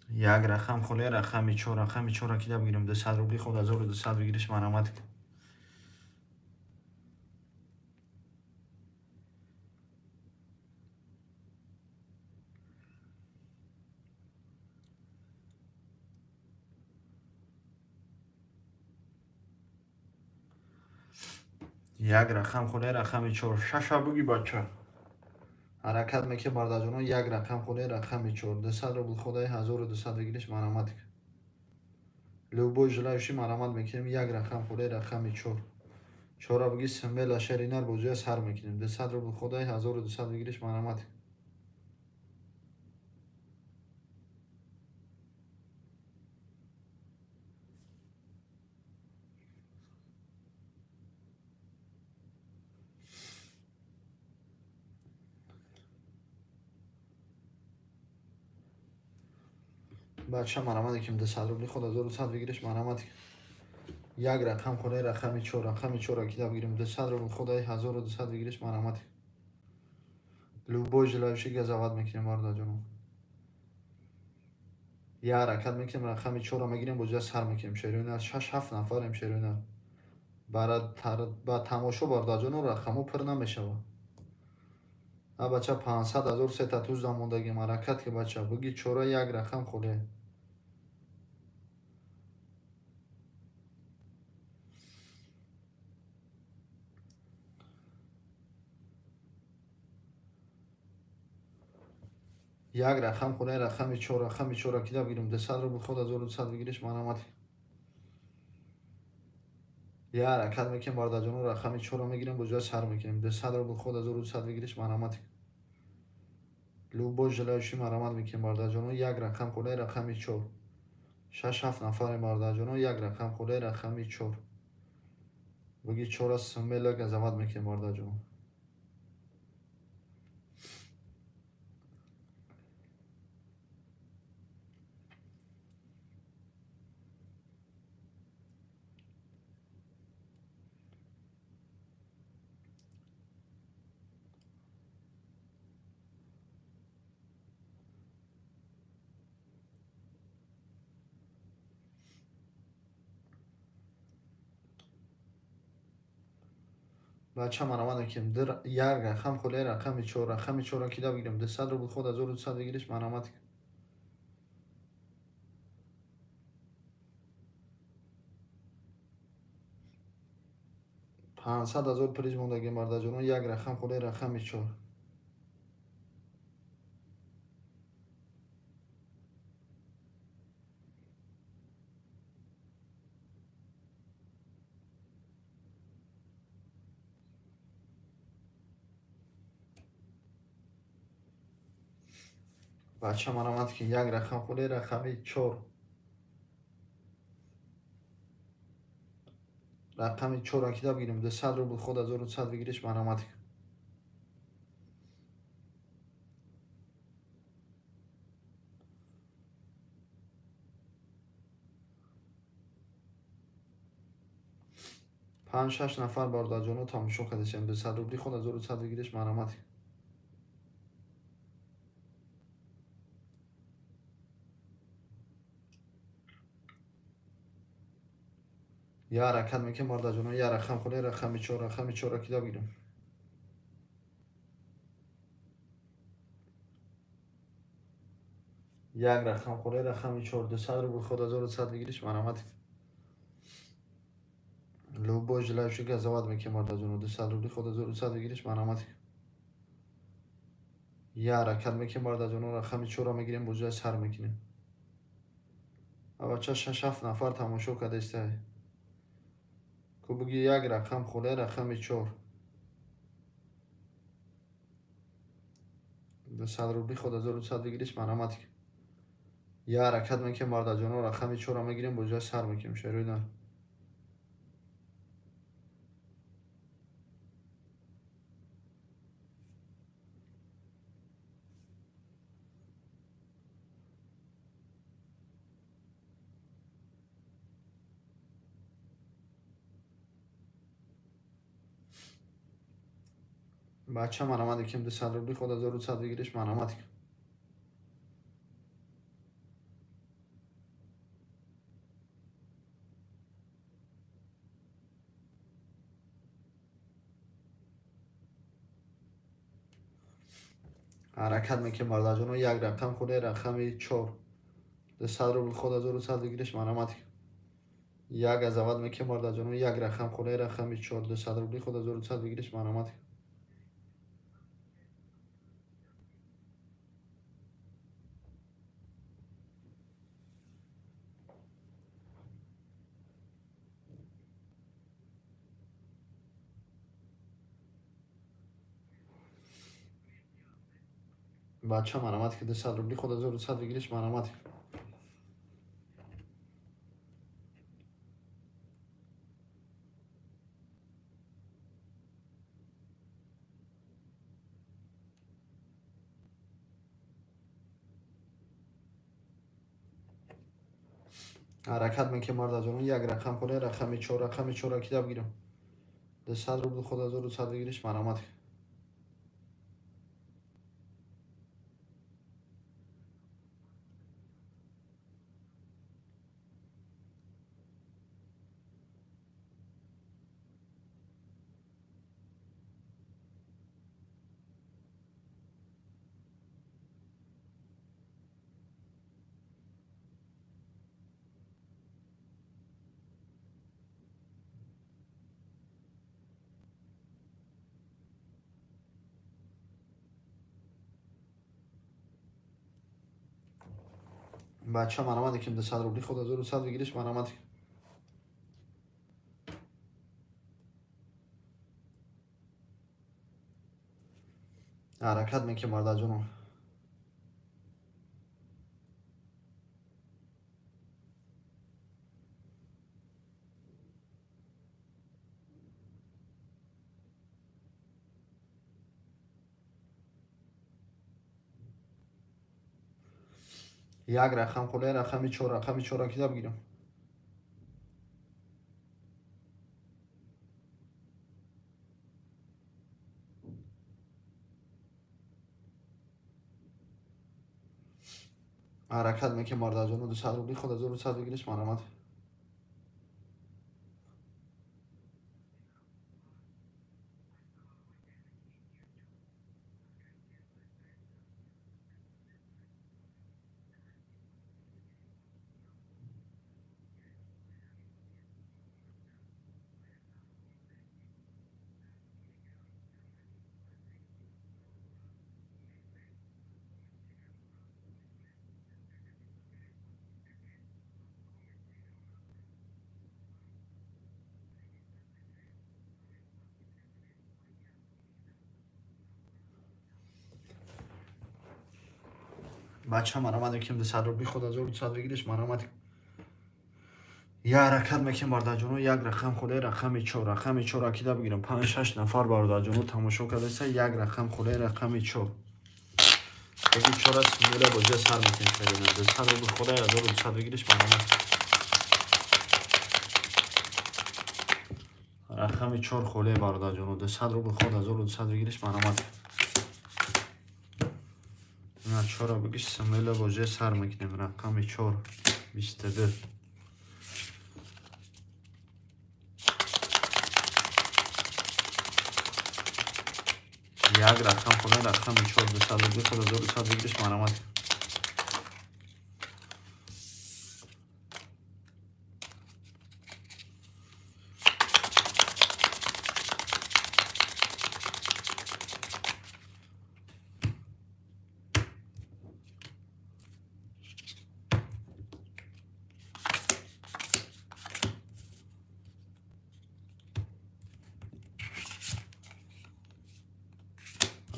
Як рақам холия, рақами чор. Рақами чорро кида бигирем? 200 рубли худ 1200 выигрыш марҳамат. Як рақам холия, рақами чор. Шаша буги, бача. Ҳаракат мекунем, бародарҷоно, як рақам холия, рақами чор. 200 рубл худаи 1200 выигрыш марҳамат. Любой желающий марҳамат мекунем, як рақам холия, рақами чор. Чора буги, смело, шеринар, бозия сар мекунем. 200 рубл худаи 1200 выигрыш марҳамат. Бача, марҳамат ким. 200 рубли худ 1100 выигрыш марҳамат. Як рақам холия, рақами чор. Рақами чорро кида бигирем? 200 рубл худаи 1200 выигрыш марҳамат. Любой желающий газават мекунем, бародарҷоно. Я ҳаракат мекунем, рақами чорро мегирем, боҷа сар мекунем. Шероина шаш ҳафт нафарем, шероина. Ба тамошо, бародарҷоно, рақамҳо пур намешавад. А бача, 500 000 сета тузда мондагим. Ҳаракат ки, бача, буги чора, як рақам холе. Як рақам холе, рақами чор. Рақами чора кида бигирем? 200 рубл худ 1200 выигрыш, марҳамат. Я ҳаракат мекунем, бародарҷоно, рақами чорро мегирем, боҷа сар мекунем. 200 рубл худ 1200 выигрыш, марҳамат. Любой желающий, марҳамат мекунем, бародарҷоно. Як рақам холе, рақами чор. Шаш ҳафт нафарем, бародарҷоно. Як рақам холе, рақами чор. Буги чора смело газават мекунем, бародарҷоно. Бача, марҳамат мекунем. Як рақам холе, рақами чор. Рақами чорро кида бигирем? 200 рубл худ 1200 выигрыш, марҳамат. 500 000 приз мондагим, бародарҷоно. Як рақам холе, рақами чор. Бача, марҳамат ки, як рақам холе, рақами чор. Рақами чорро кида бигирем? 200 рубл худ 1200 выигрыш, марҳамат. Панҷ шаш нафар, бародарҷоно, тамошо кардесем. 200 рубли худ 1100 выигрыш, марҳамат. Я ҳаракат мекунем, бародарҷоно. Я рақам холе, рақами чор. Рақами чорро кида бигирем? Як рақам холе, рақами чор. 200 рубл худ 1100 выигрыш, марҳамат. Любой желающий, газават мекунем, бародарҷоно. 200 рубли худ 1100 выигрыш, марҳамат. Я ҳаракат мекунем, бародарҷоно, рақами чорро мегирем, боҷа сар мекунем. Бача, шаш ҳафт нафар тамошо кардаистай. Кубуги як рақам холе, рақами чор. 200 рубли худ 1100 выигрыш, марҳамат. Я ҳаракат мекунем, бародарҷоно, рақами чорро мегирем, боҷа сар мекунем, шероина. Бача, марҳамат мекунем. 200 рубли худ 1100 выигрыш, марҳамат. Ҳаракат мекунем, бародарҷоно. Як рақам холе, рақами чор. 200 рубл худ 1100 выигрыш, марҳамат. Як газават мекунем, бародарҷоно. Як рақам холе, рақами чор. 200 рубли худ 1100 выигрыш, марҳамат. Бача, марҳамат ки, 200 рубли худ 1100 выигрыш, марҳамат. Ҳаракат мекунем, бародарҷоно. Як рақам холе, рақами чор. Рақами чорро кида бигирем? 200 рубл худ 1100 выигрыш, марҳамат. Бача марамат ким 200 рубли худ 1100 выигрыш марамат. Ҳаракат мекунем бародарҷонам. Як рақам холе, рақами 4, рақами 4 кида бигирам. Ҳаракат мекунем бародарҷонам, 200 рубли худ 1100 выигрыш марамат. Бача марамат мекунем 200 рубли худ 1100 выигрыш марамат. Я ҳаракат мекунем бародарҷоно, як рақам холе, рақами 4, рақами 4 кида бигирам. 5-6 нафар бародарҷоно тамошо кардаиста, як рақам холе, рақами 4. Бози 4 аст, мера бозия сар мекунем шерина. 200 рубли худ 1200 выигрыш марамат. Рақами 4 холе бародарҷоно, 200 рубли худ 1200 выигрыш марамат. На 4 бигиш смело бозия сар мекунем. Рақами 4 22. Як рақам холе, рақами 4 200 рубли худ 1200 выигрыш марамат.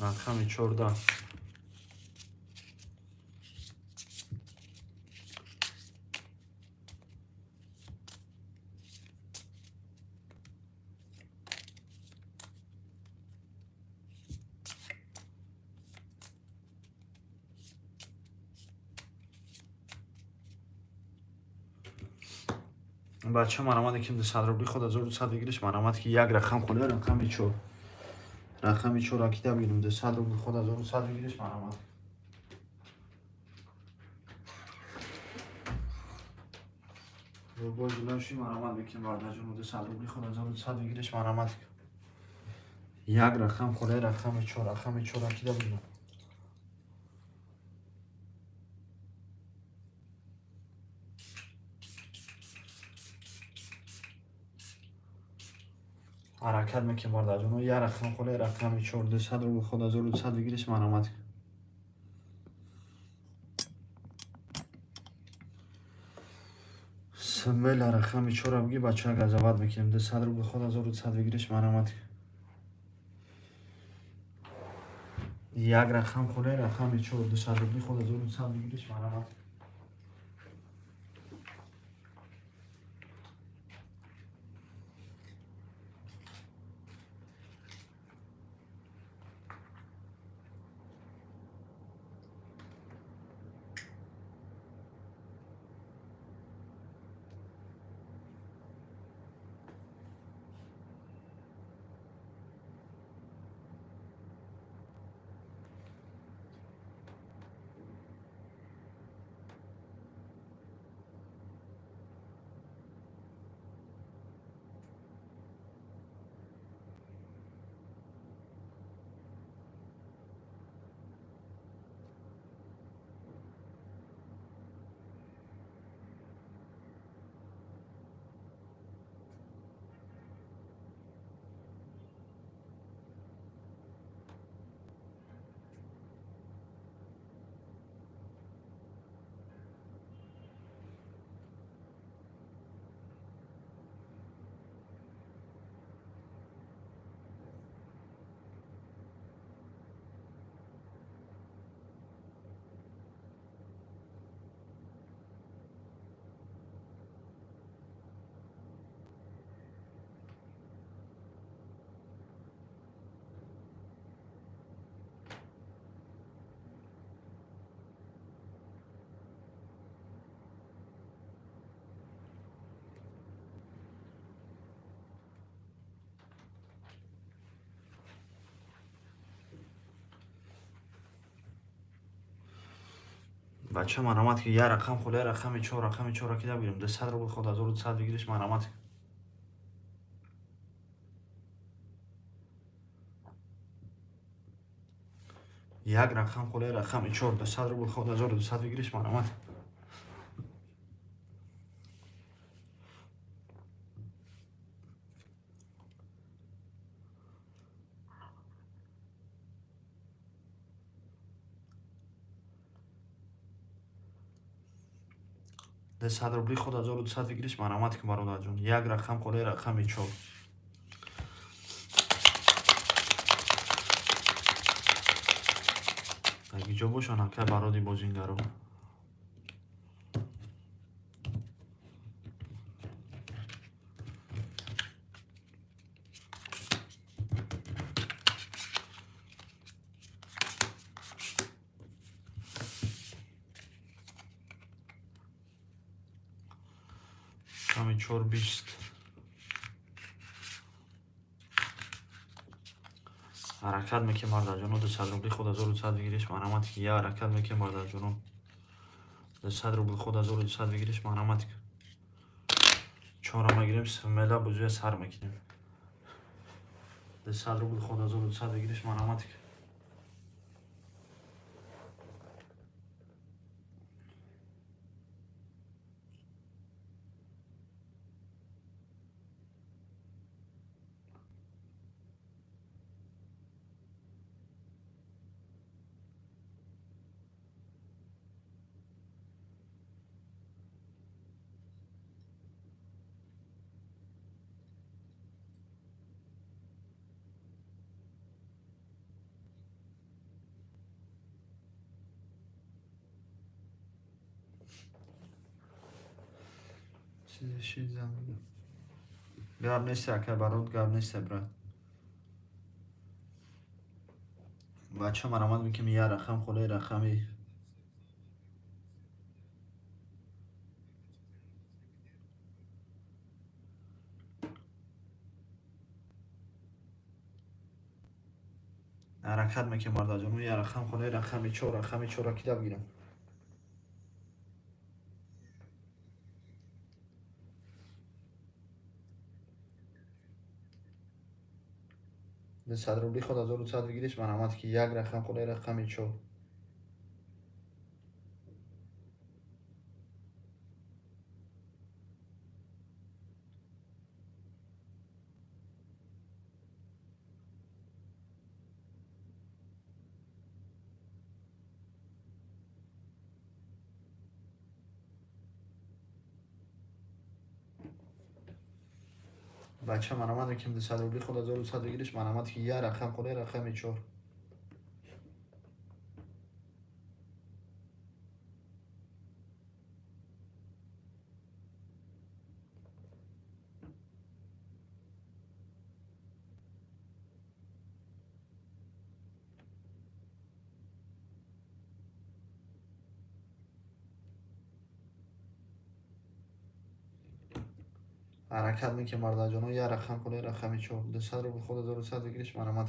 Рақами 14. Бача марамат ким 200 рубли худ 1200 выигрыш марамат ки як рақам холе, рақами 4. Рақами 4 кида бигирем, 200 рубли худ 1100 выигрыш марамат. Боз лоши марамат бикем бародарҷон, 200 рубли худ 1100 выигрыш марамат. Як рақам холе, рақами 4, рақами 4 кида бигирем. Ҳаракат мекунем бародарҷоно, як рақам холе, рақами 4 200 рубли худ 1200 выигрыш марамат. Смело рақами 4 бигӣ бача газават мекунем. 200 рубли худ 1200 выигрыш марамат. Як рақам холе, рақами 4 200 рубли худ 1200 выигрыш марамат. Бача марамат ки як рақам холи, рақами чор, рақами чор кида бигирем. 200 рубл ход 1200 выигрыш марамат. Як рақам холи, рақами чор, 200 рубл ход 1200 выигрыш марамат. 200 рубли ход 1200 выигрыш марамат ки бародарҷон. Як рақам холи, рақами чор. Ҷо бошон ака бароди бозингаро. Рақами чор бист. Ҳаракат мекунем бародарҷоно, 200 рубли ход 1200 выигрыш марамат ки. Я ҳаракат мекунем бародарҷоно, 200 рубл ход 1200 выигрыш марамат ки. Чора мегирем, смело бузуя сар мекунем. 200 рубл ход 1200 выигрыш марамат ки. Гап нест ака барод, гап нест брат. Бача марамат мекунем, я рақам холи, рақами ҳаракат мекунем бародарҷоно, я рақам холи, рақами чор, рақами чор кида бигирам. 200 рубли ход 1200 выигрыш марамат ки. Як рақам холи, рақами чор. Бача марамат мекунем, 200 рубли ход 1200 выигрыш марамат ки. Я рақам холи, рақами чор. Ҳаракат мекунем бародарҷоно, як рақам холи, рақами чор. 200 рубл ход 1200 выигрыш марамат.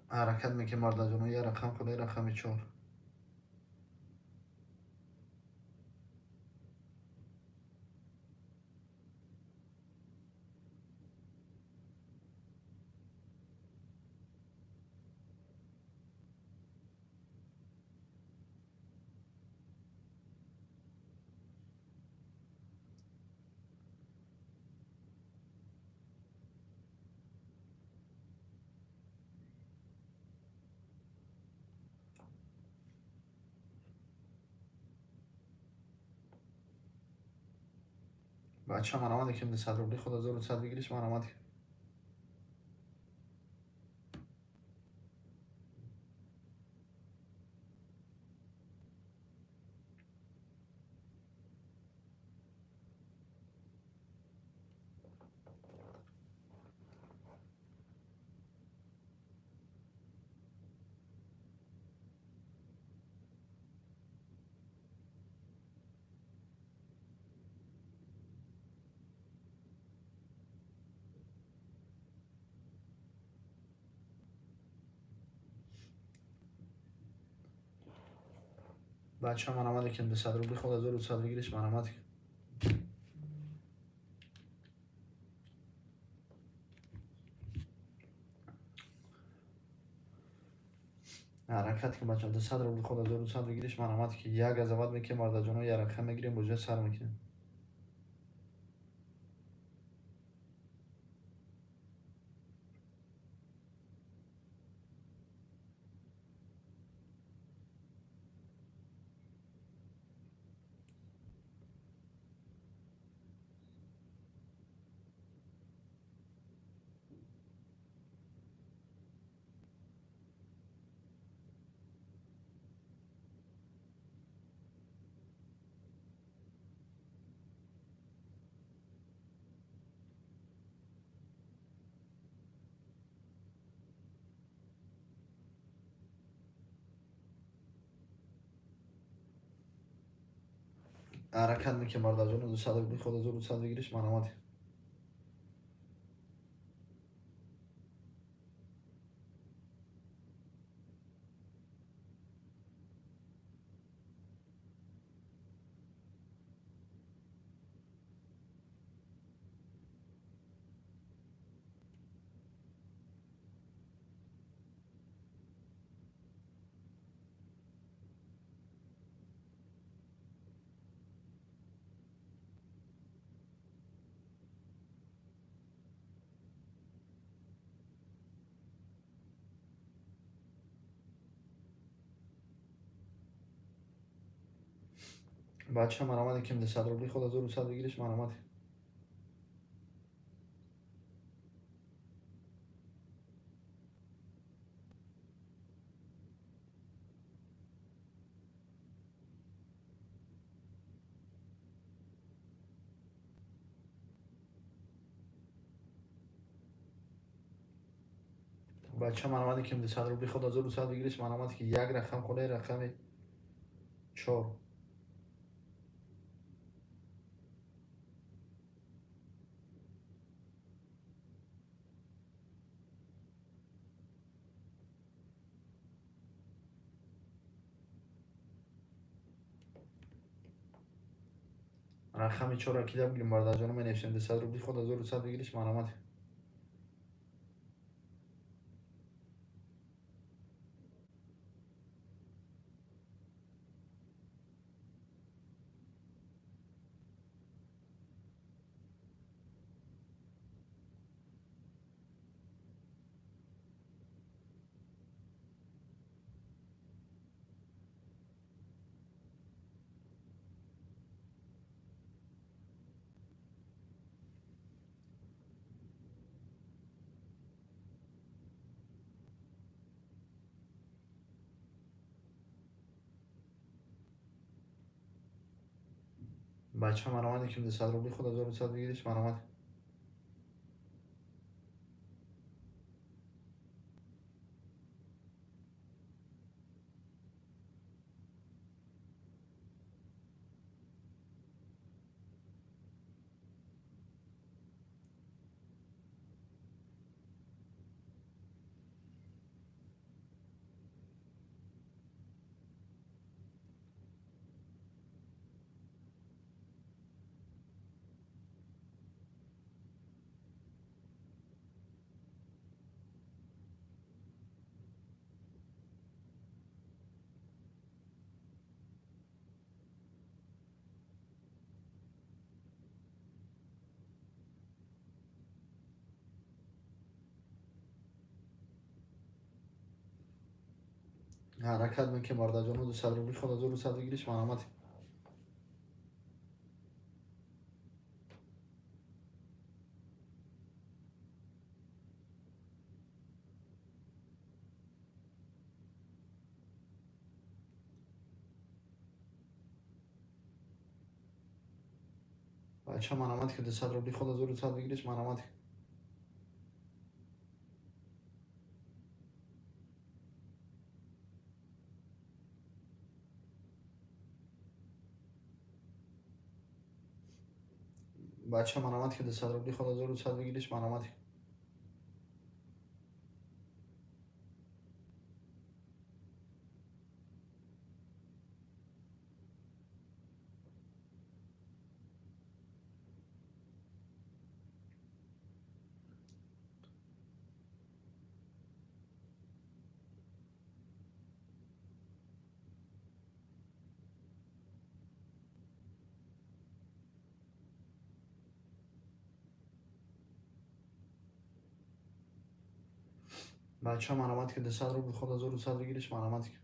Ҳаракат мекунем бародарҷоно, як рақам холи, рақами чор. Бача марамат мекунем, 200 рубли ход 1200 выигрыш марамат. Бача, марамат кем, 200 рубли ход 1200 выигрыш, марамат. Ҳаракат кун, бача, 200 рубли ход 1200 выигрыш, марамат, ки як газават мекунем, бардаҷоно, ярақа мегирем, боҷа сар мекунем. Ҳаракат мекунем, бародарҷоно, 200 рубли ход 1200 выигрыш, марамат. Бача, марамат кем, 200 рубли ход 1200 выигрыш, марамат. Бача, марамат кем, 200 рубли ход 1200 выигрыш, марамат, ки як рақам холе, рақами чор. Рақами чорро кида бигирем, бародарҷоно, менависем, 200 рубли ход 1200 выигрыш, марамат. Бача, марамат кем, 200 рубли ход 1200 выигрыш, марамат. Ҳаракат мекунем, бародарҷоно, 200 рубли ход 1200 выигрыш, марамат. Бача, марамат, ки 200 рубли ход 1200 выигрыш, марамат. Бача, марамат, ки 200 рубли ход 1200 выигрыш, марамат. Бача марамат ки 200 рубл ход 1200 выигрыш марамат ки.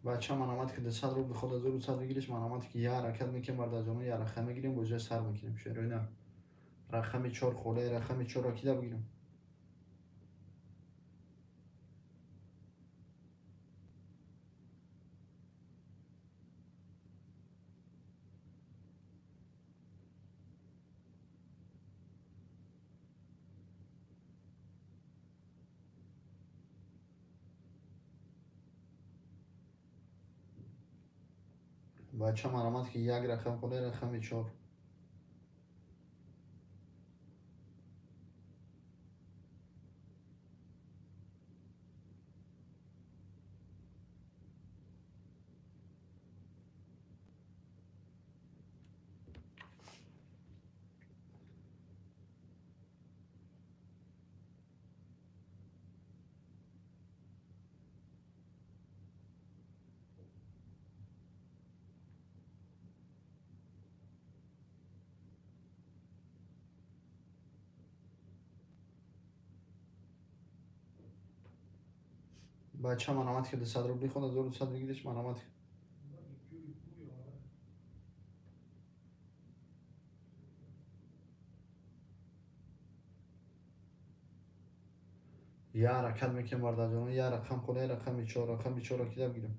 Бача марамат ки 200 рубл ход 1200 выигрыш марамат ки я ҳаракат мекунем бардаҷоно, я рақам мегирем, бо ҷои сар мекунем. Шероина рақами 4 холе, рақами 4 кида бигирем. Бача марамат ки як рақам холе, рақами 4. Бача марамат ки 200 рубли ход 1200 выигрыш марамат ки. Я ҳаракат мекунем бардаҷоно, я рақам холе, рақами 4, рақами 4 кида бигирем.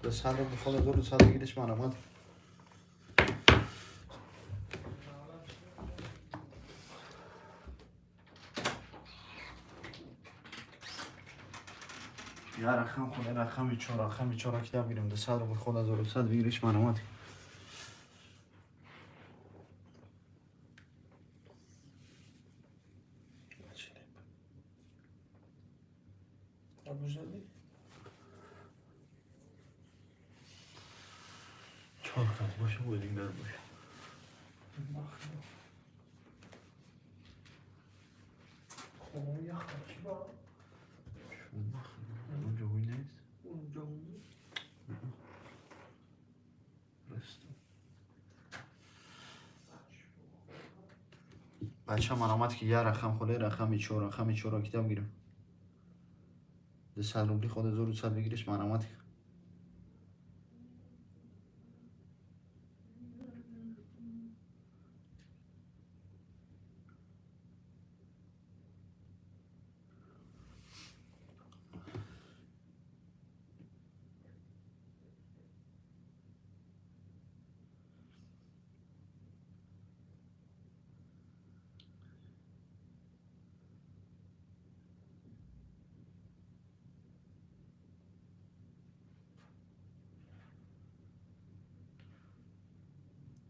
200 рубли ход 1200 выигрыш марамат ки. Я рақам холе, рақами 4, рақами 4 кида бигирем. 200 рубл ход 1200 выигрыш марамат ки. Чор кас боша, бо дигар боша. Онҷо ҳуй нест? Бача марамат ки я рақам холе, рақами 4, рақами 4 кида бигирем. 200 рубли ход 1200 выигрыш марамат ки.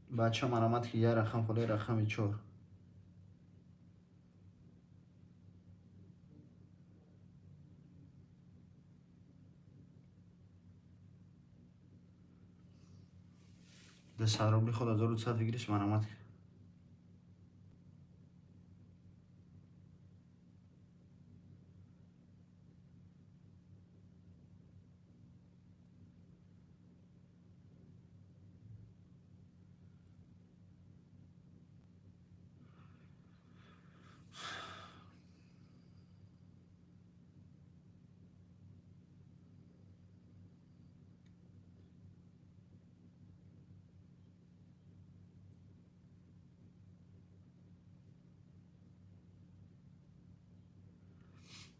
Бача марамат ки я рақам холе, рақами 4. 200 рубли ход 1200 выигрыш марамат ки.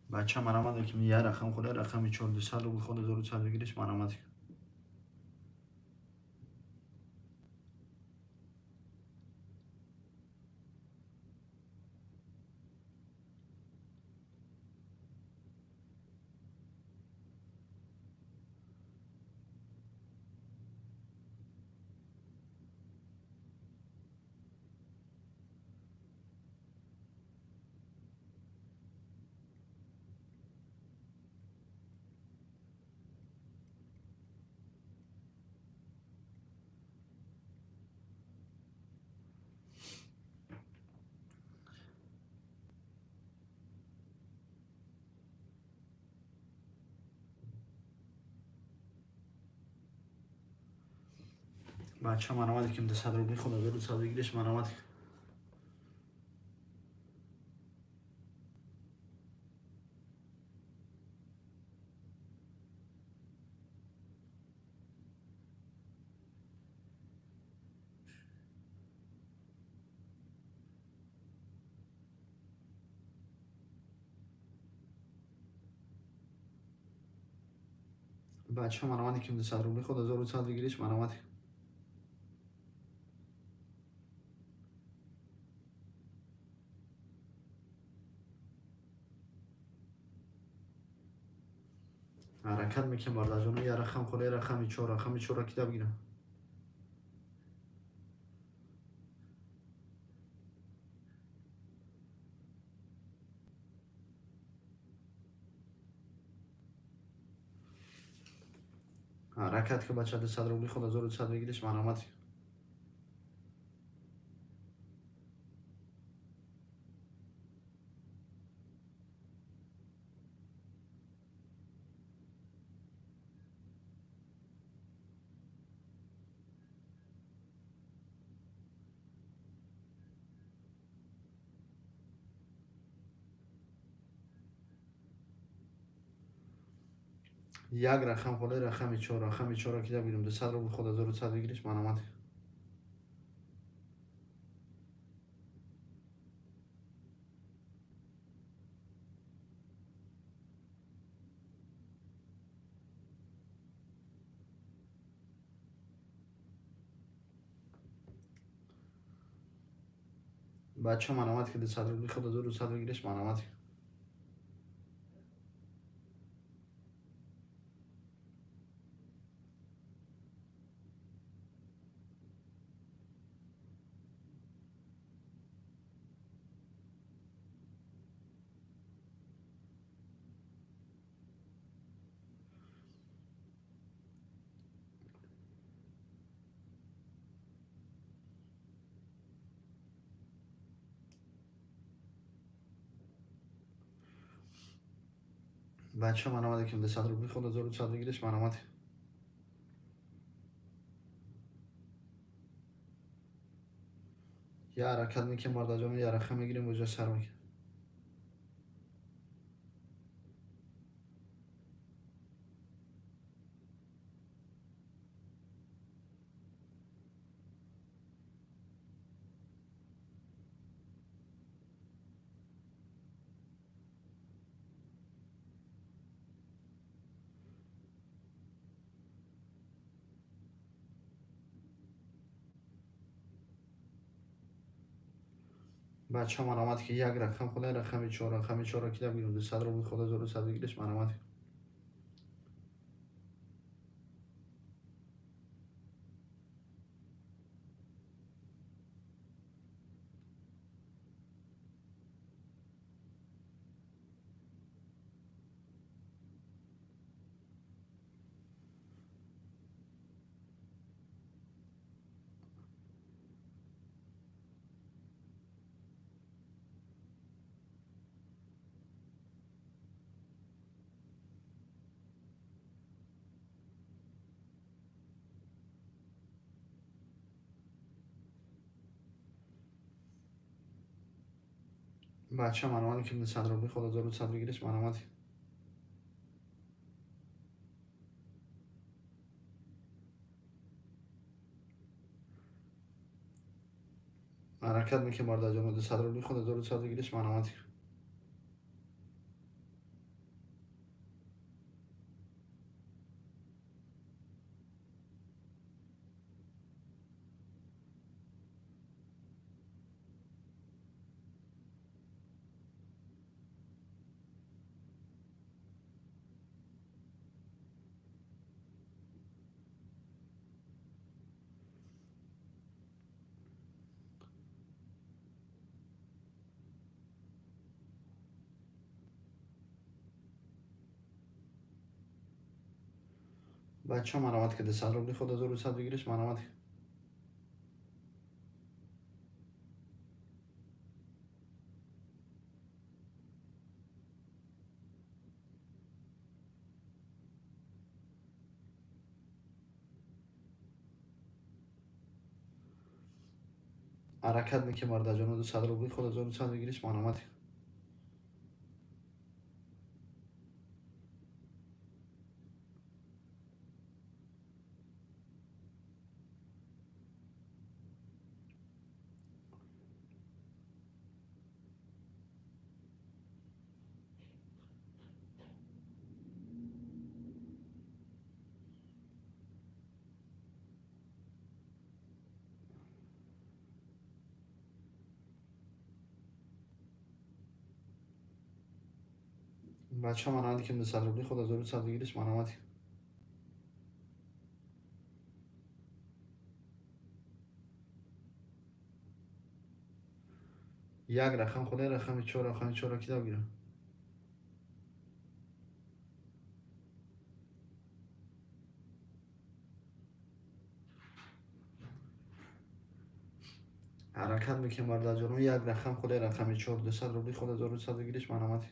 Бача марамат ки я рақам холе, рақами 4, 200 рубл ход 1200 выигрыш марамат ки. Бача марамат ким 200 рубли худ 1200 выигрыш марамат. Бача марамат ким 200 рубли худ 1200 выигрыш марамат. Ҳаракат мекунем бардарҷоно, я рақам хола, я рақами чор, рақами чорро кида бигирам. Ҳаракат ки бача 200 рубли худ 1200 выигрыш марамат. Як рақам хола, рақами чор, рақами чорро кида бигирам. 200 рубли худ 1200 выигрыш марамат. Бача марамат ки 200 рубли худ 1200 выигрыш марамат. Бача марамат ким 200 рубли худ 1200 выигрыш марамат. Я ҳаракат мекунем бардарҷоно, я рақам мегирем, боҷа сар мекунем. Бача марамат ки як рақам хола, рақами чор, рақами чорро кида бигирам. 200 рубли худ 1200 выигрыш марамат. Бача марамат ким 200 рубли худ 1200 выигрыш марамат. Ҳаракат мекунем бардарҷоно, 200 рубли худ 1200 выигрыш марамат. Бача марамат ки 200 рубли худ 1200 выигрыш марамат. Ҳаракат мекунем, бародарҷоно, 200 рубли худ 1200 выигрыш марҳамат. Бача, марҳамат ки 200 рубли худ 1200 выигрыш марҳамат. Як рақам худ, рақами чор, рақами чорро кида бигирам. Ҳаракат мекунем, бародарҷоно, як рақам худ, рақами чор, 200 рубли худ 1200 выигрыш марҳамат.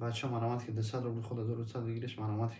Бача, марҳамат ки 200 рубли худ 1200 выигрыш марҳамат.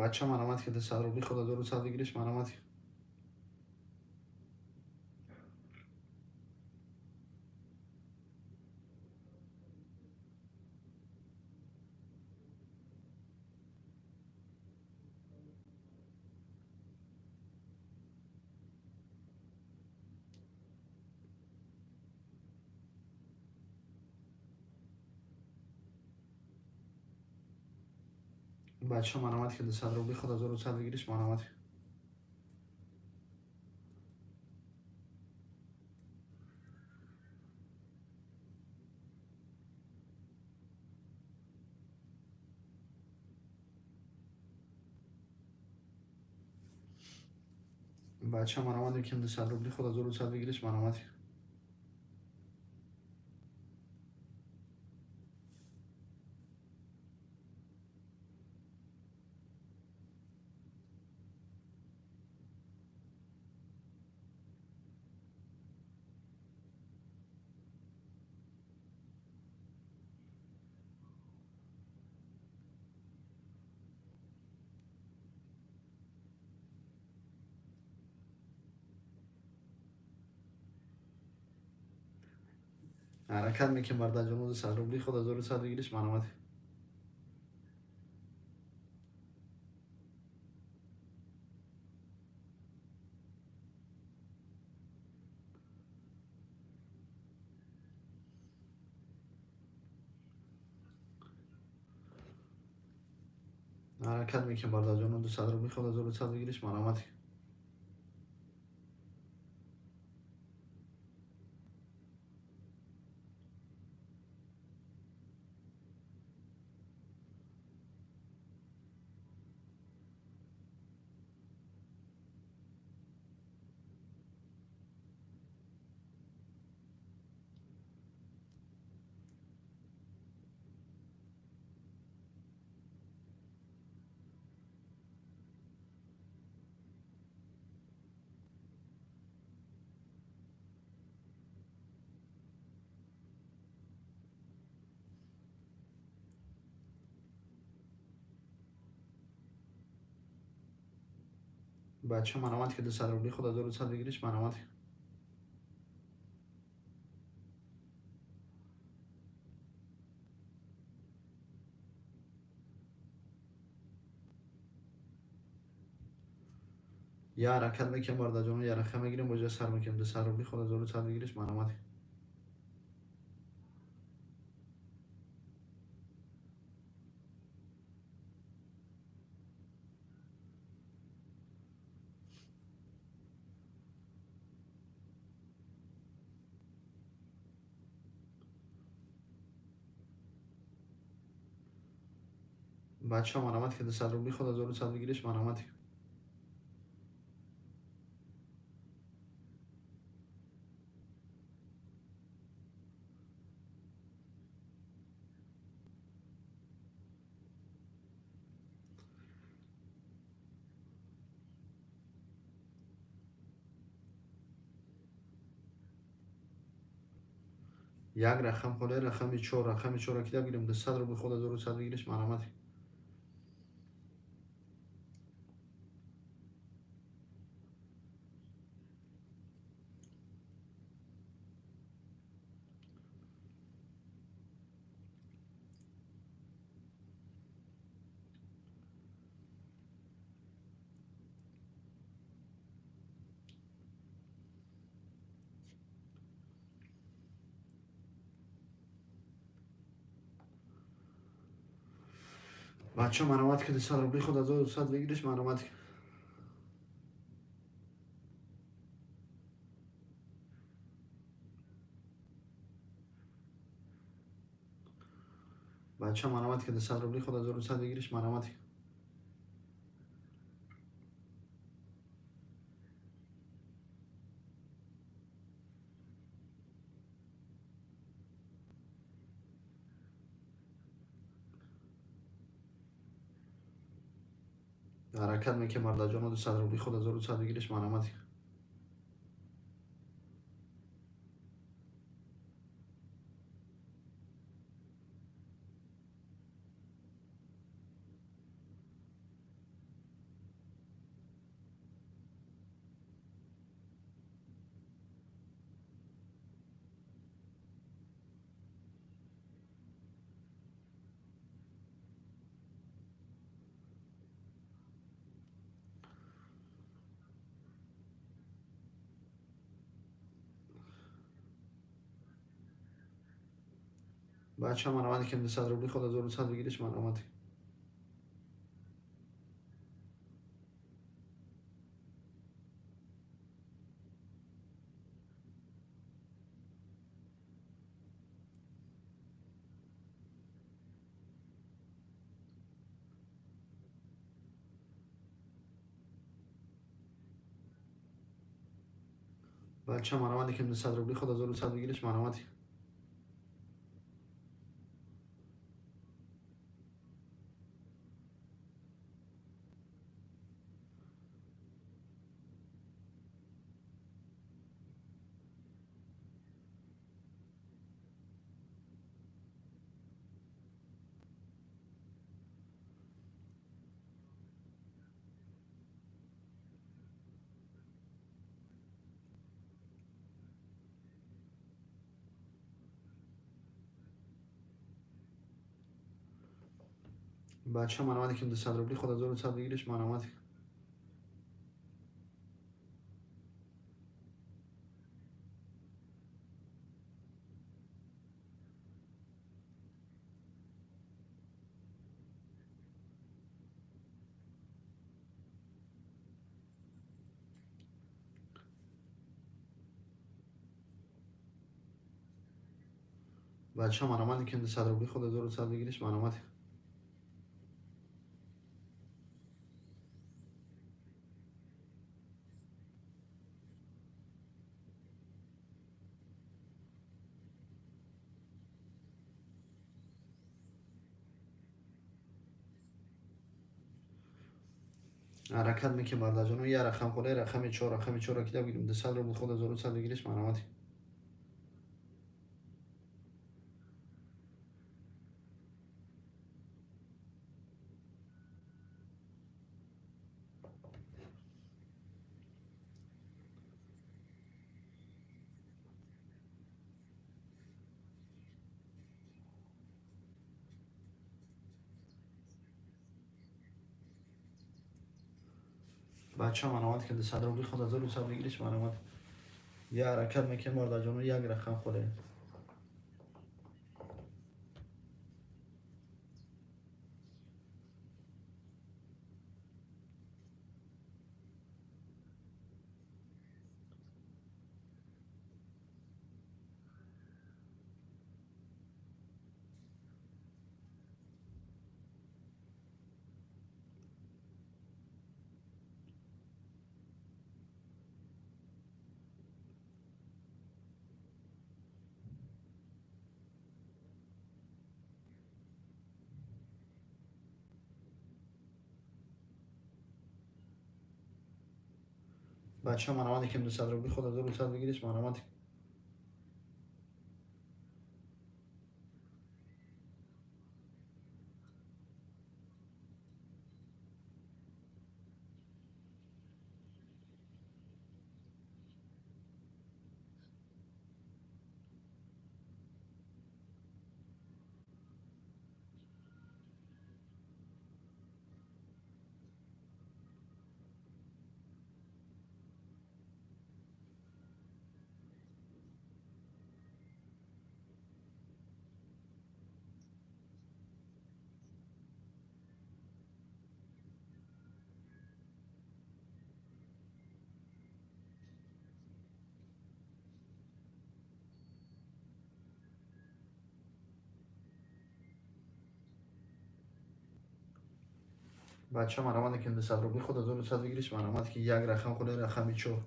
Бача, марҳамат ки 200 рубли худ 1200 выигрыш марҳамат. Бача, марҳамат ки 200 рубли худ 1200 выигрыш марҳамат. Бача, марҳамат ки 200 рубли худ 1200 выигрыш марҳамат. Ҳаракат мекунем, бародарҷоно, 200 рубли худ 1200 выигрыш марҳамат. Ҳаракат мекунем, бародарҷоно, 200 рубли худ 1200 выигрыш марҳамат. Бача, марҳамат ки 200 рубли худ 1200 выигрыш марҳамат. Я ҳаракат мекунем, бародарҷоно, я рақам мегирем, боҷа сар мекунем. 200 рубли худ 1200 выигрыш марҳамат. Бача марамат ки 200 рубли худ 1200 выигрыш марамат. Як рақам холе, рақами 4, рақами 4 кида бигирем, 200 рубли худ 1200 выигрыш марамат. Бача марамат ки 200 рубли худ 1200 выигрыш марамат. Бача марамат ки 200 рубли худ 1200 выигрыш марамат. Ҳаракат мекунем мардаҷоно, 200 рубли худ 1200 выигрыш марамат. Бача марамат ки 200 рубли худ 1200 выигрыш марамат. Бача марамат ки 200 рубли худ 1200 выигрыш марамат. Бача марамат ки 200 рубли худ 1200 выигрыш марамат. Бача марамат ки 200 рубли худ 1200 выигрыш марамат. Ҳаракат мекунем мардаҷоно, як рақам холе, рақами 4, рақами 4 кида бигирем, 200 рубл худ 1200 выигрыш марамат. Бача марамат ки 200 рубли худ 1200 выигрыш марамат. Я ҳаракат мекунем мардаҷоно, як рақам холе. Бача марамат ким 200 рубли худ 1200 выигрыш марамат. Бача марамат ким 200 рубли худ 1200 выигрыш марамат ки як рақам худ рақами 4.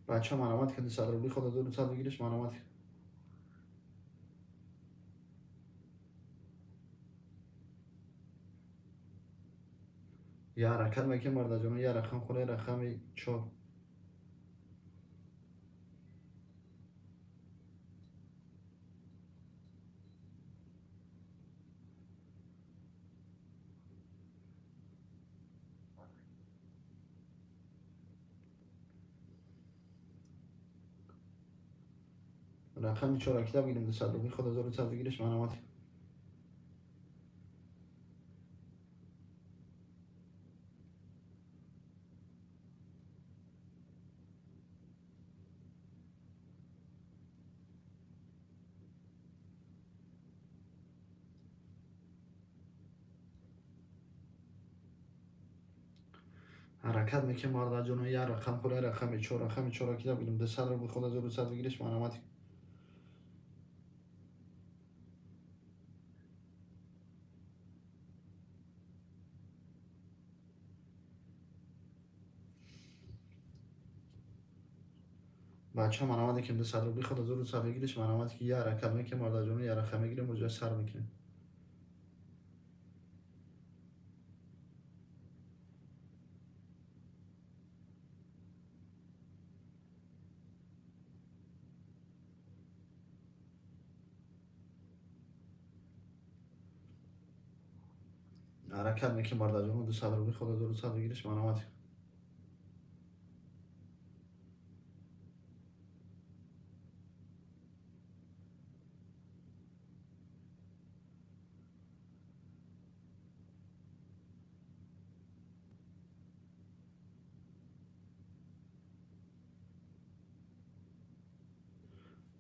Бача марамат ки 200 рубли худ 1200 выигрыш марамат. Я ҳаракат мекунем бародарҷон, я рақам худ рақами 4. Рақами 4 китоб гирем 200 рубли худ 1200 выигрыш марамат. Ҳаракат мекунем бародарҷон, я рақам худ рақами 4, рақами 4 китоб гирем 200 рубли худ 1200 выигрыш марамат. Бача марамат ким 200 рубли худ 1200 выигрыш марамат ки я ҳаракат мекунем бародарҷон, я рақам мегирем оҷа сар мекунем. Ҳаракат мекунем бародарҷон, 200 рубли худ 1200 выигрыш марамат.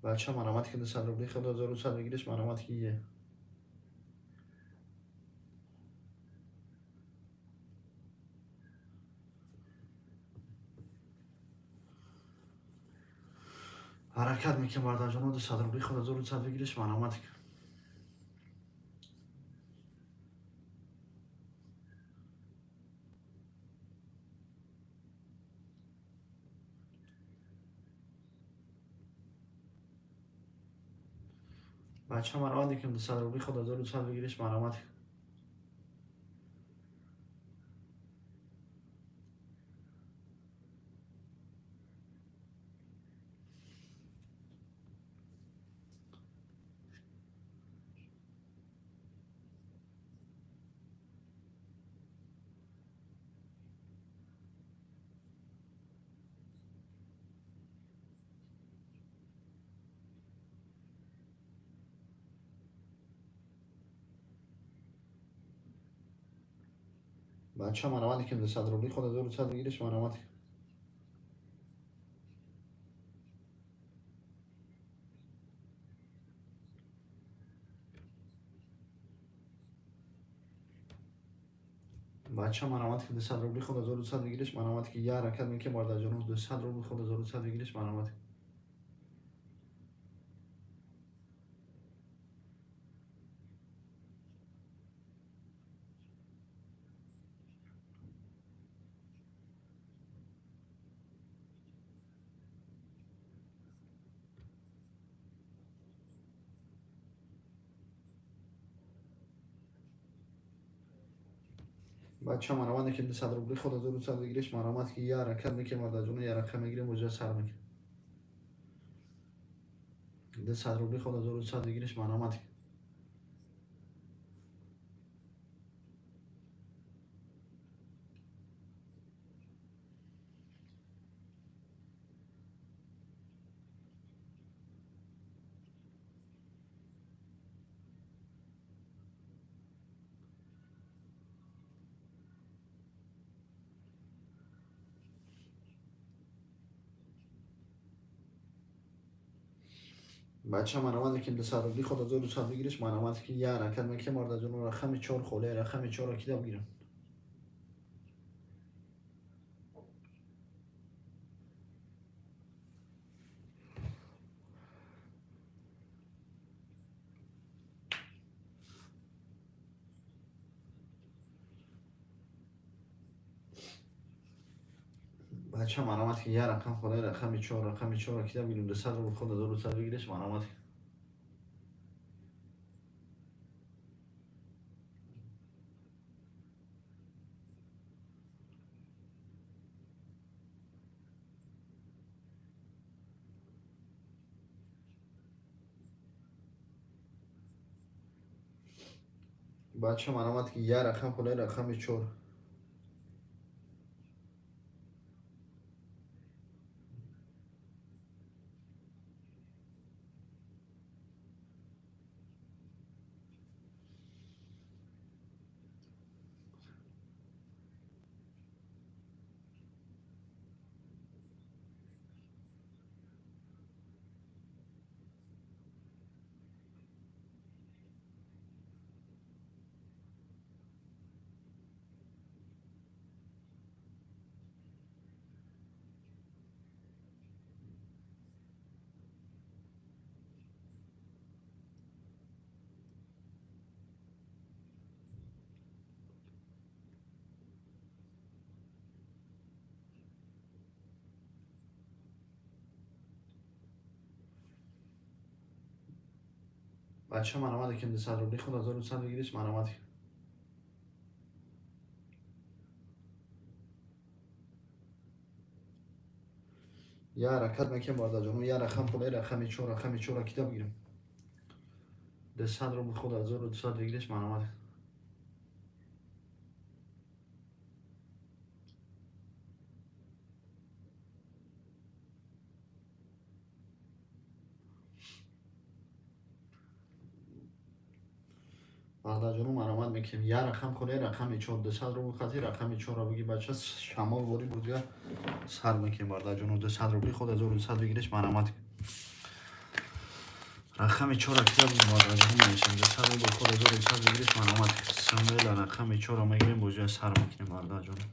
Бача марамат ки 200 рубли худ 1200 выигрыш марамат ки е. Ҳаракат мекунем бародарҷон, 200 рубли худ 1200 выигрыш марамат. Бача марамат мекунем 200 рубли худ 1200 выигрыш марамат. Бача марамат ким 200 рубли худ 1200 выигрыш марамат. Бача марамат ки 200 рубли худ 1200 выигрыш, марамат ки я ҳаракат мекунем, бародарҷоно, 200 рубли худ 1200 выигрыш, марамат. Бача марамат ки 200 рубли худ 1200 выигрыш, марамат ки я ҳаракат мекунем, бародарҷоно, я рақам мегирем, оҷа сар мекунем. 200 рубли худ 1200 выигрыш, марамат. Бача марамат ки 200 рубли худ 1200 выигрыш, марамат ки я ҳаракат мекунем, бародарҷоно, рақами 4 холе, рақами 4 кида бигирем. Бача марамат ки я рақам холе, рақами 4, рақами 4 кида бигирем, 200 рубл худ 1200 выигрыш, марамат. Бача марамат ки я рақам холе, рақами 4. Бача марамат ки 200 рубли худ 1200 выигрыш, марамат. Я ҳаракат мекунем, бародарҷоно, я рақам холе, рақами 4, рақами 4 кида бигирем. 200 рубл худ 1200 выигрыш, марамат. Бародарҷоно, марамат мекунем, я рақам холе, рақами 4, 200 рубл хати рақами 4 буги, бача шамол вори будга сар мекунем, бародарҷоно, 200 рубли худ 1200 выигрыш, марамат. Рақами 4 кида буги, бародарҷоно, мешам 200 рубл худ 1200 выигрыш, марамат. Самвела рақами 4 мегирем, боҷа сар мекунем, бародарҷоно.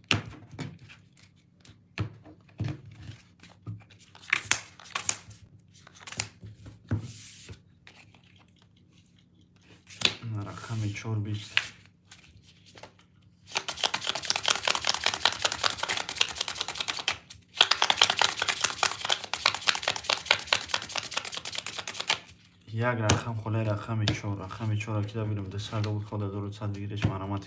Рақами 4 20. Як рақам холе, рақами 4, рақами 4 кида бигирем, 200 рубл худ 1200 выигрыш, марамат.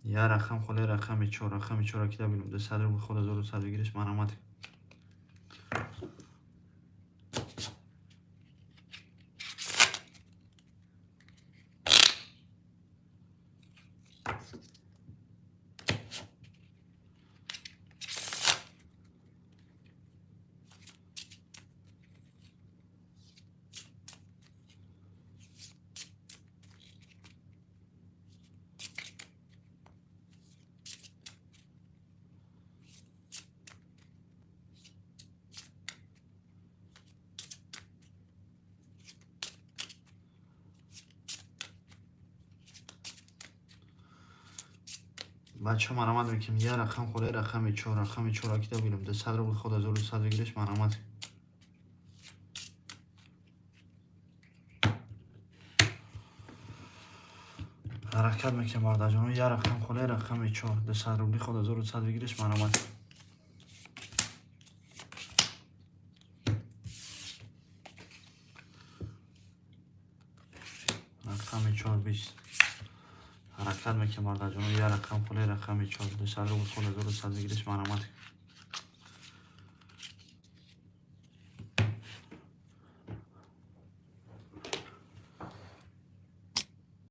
Я рақам холе, рақами 4, рақами 4 кида бигирем, 200 рубл худ 1200 выигрыш, марамат. Бачаҳо, марамат мекунем. Я рақам холе, рақами чор, рақами чор акида бигирем. 200 рубл ход 1200 выигрыш, марамат. Ҳаракат мекунем, бародарҷоно. Я рақам холе, рақами чор, 200 рубли ход 1100 выигрыш, марамат. Рақами чор, 20. Ҳаракат мекунем, бародарҷоно. Я рақам холе, рақами чор, 200 рубл ход 1100 выигрыш, марамат.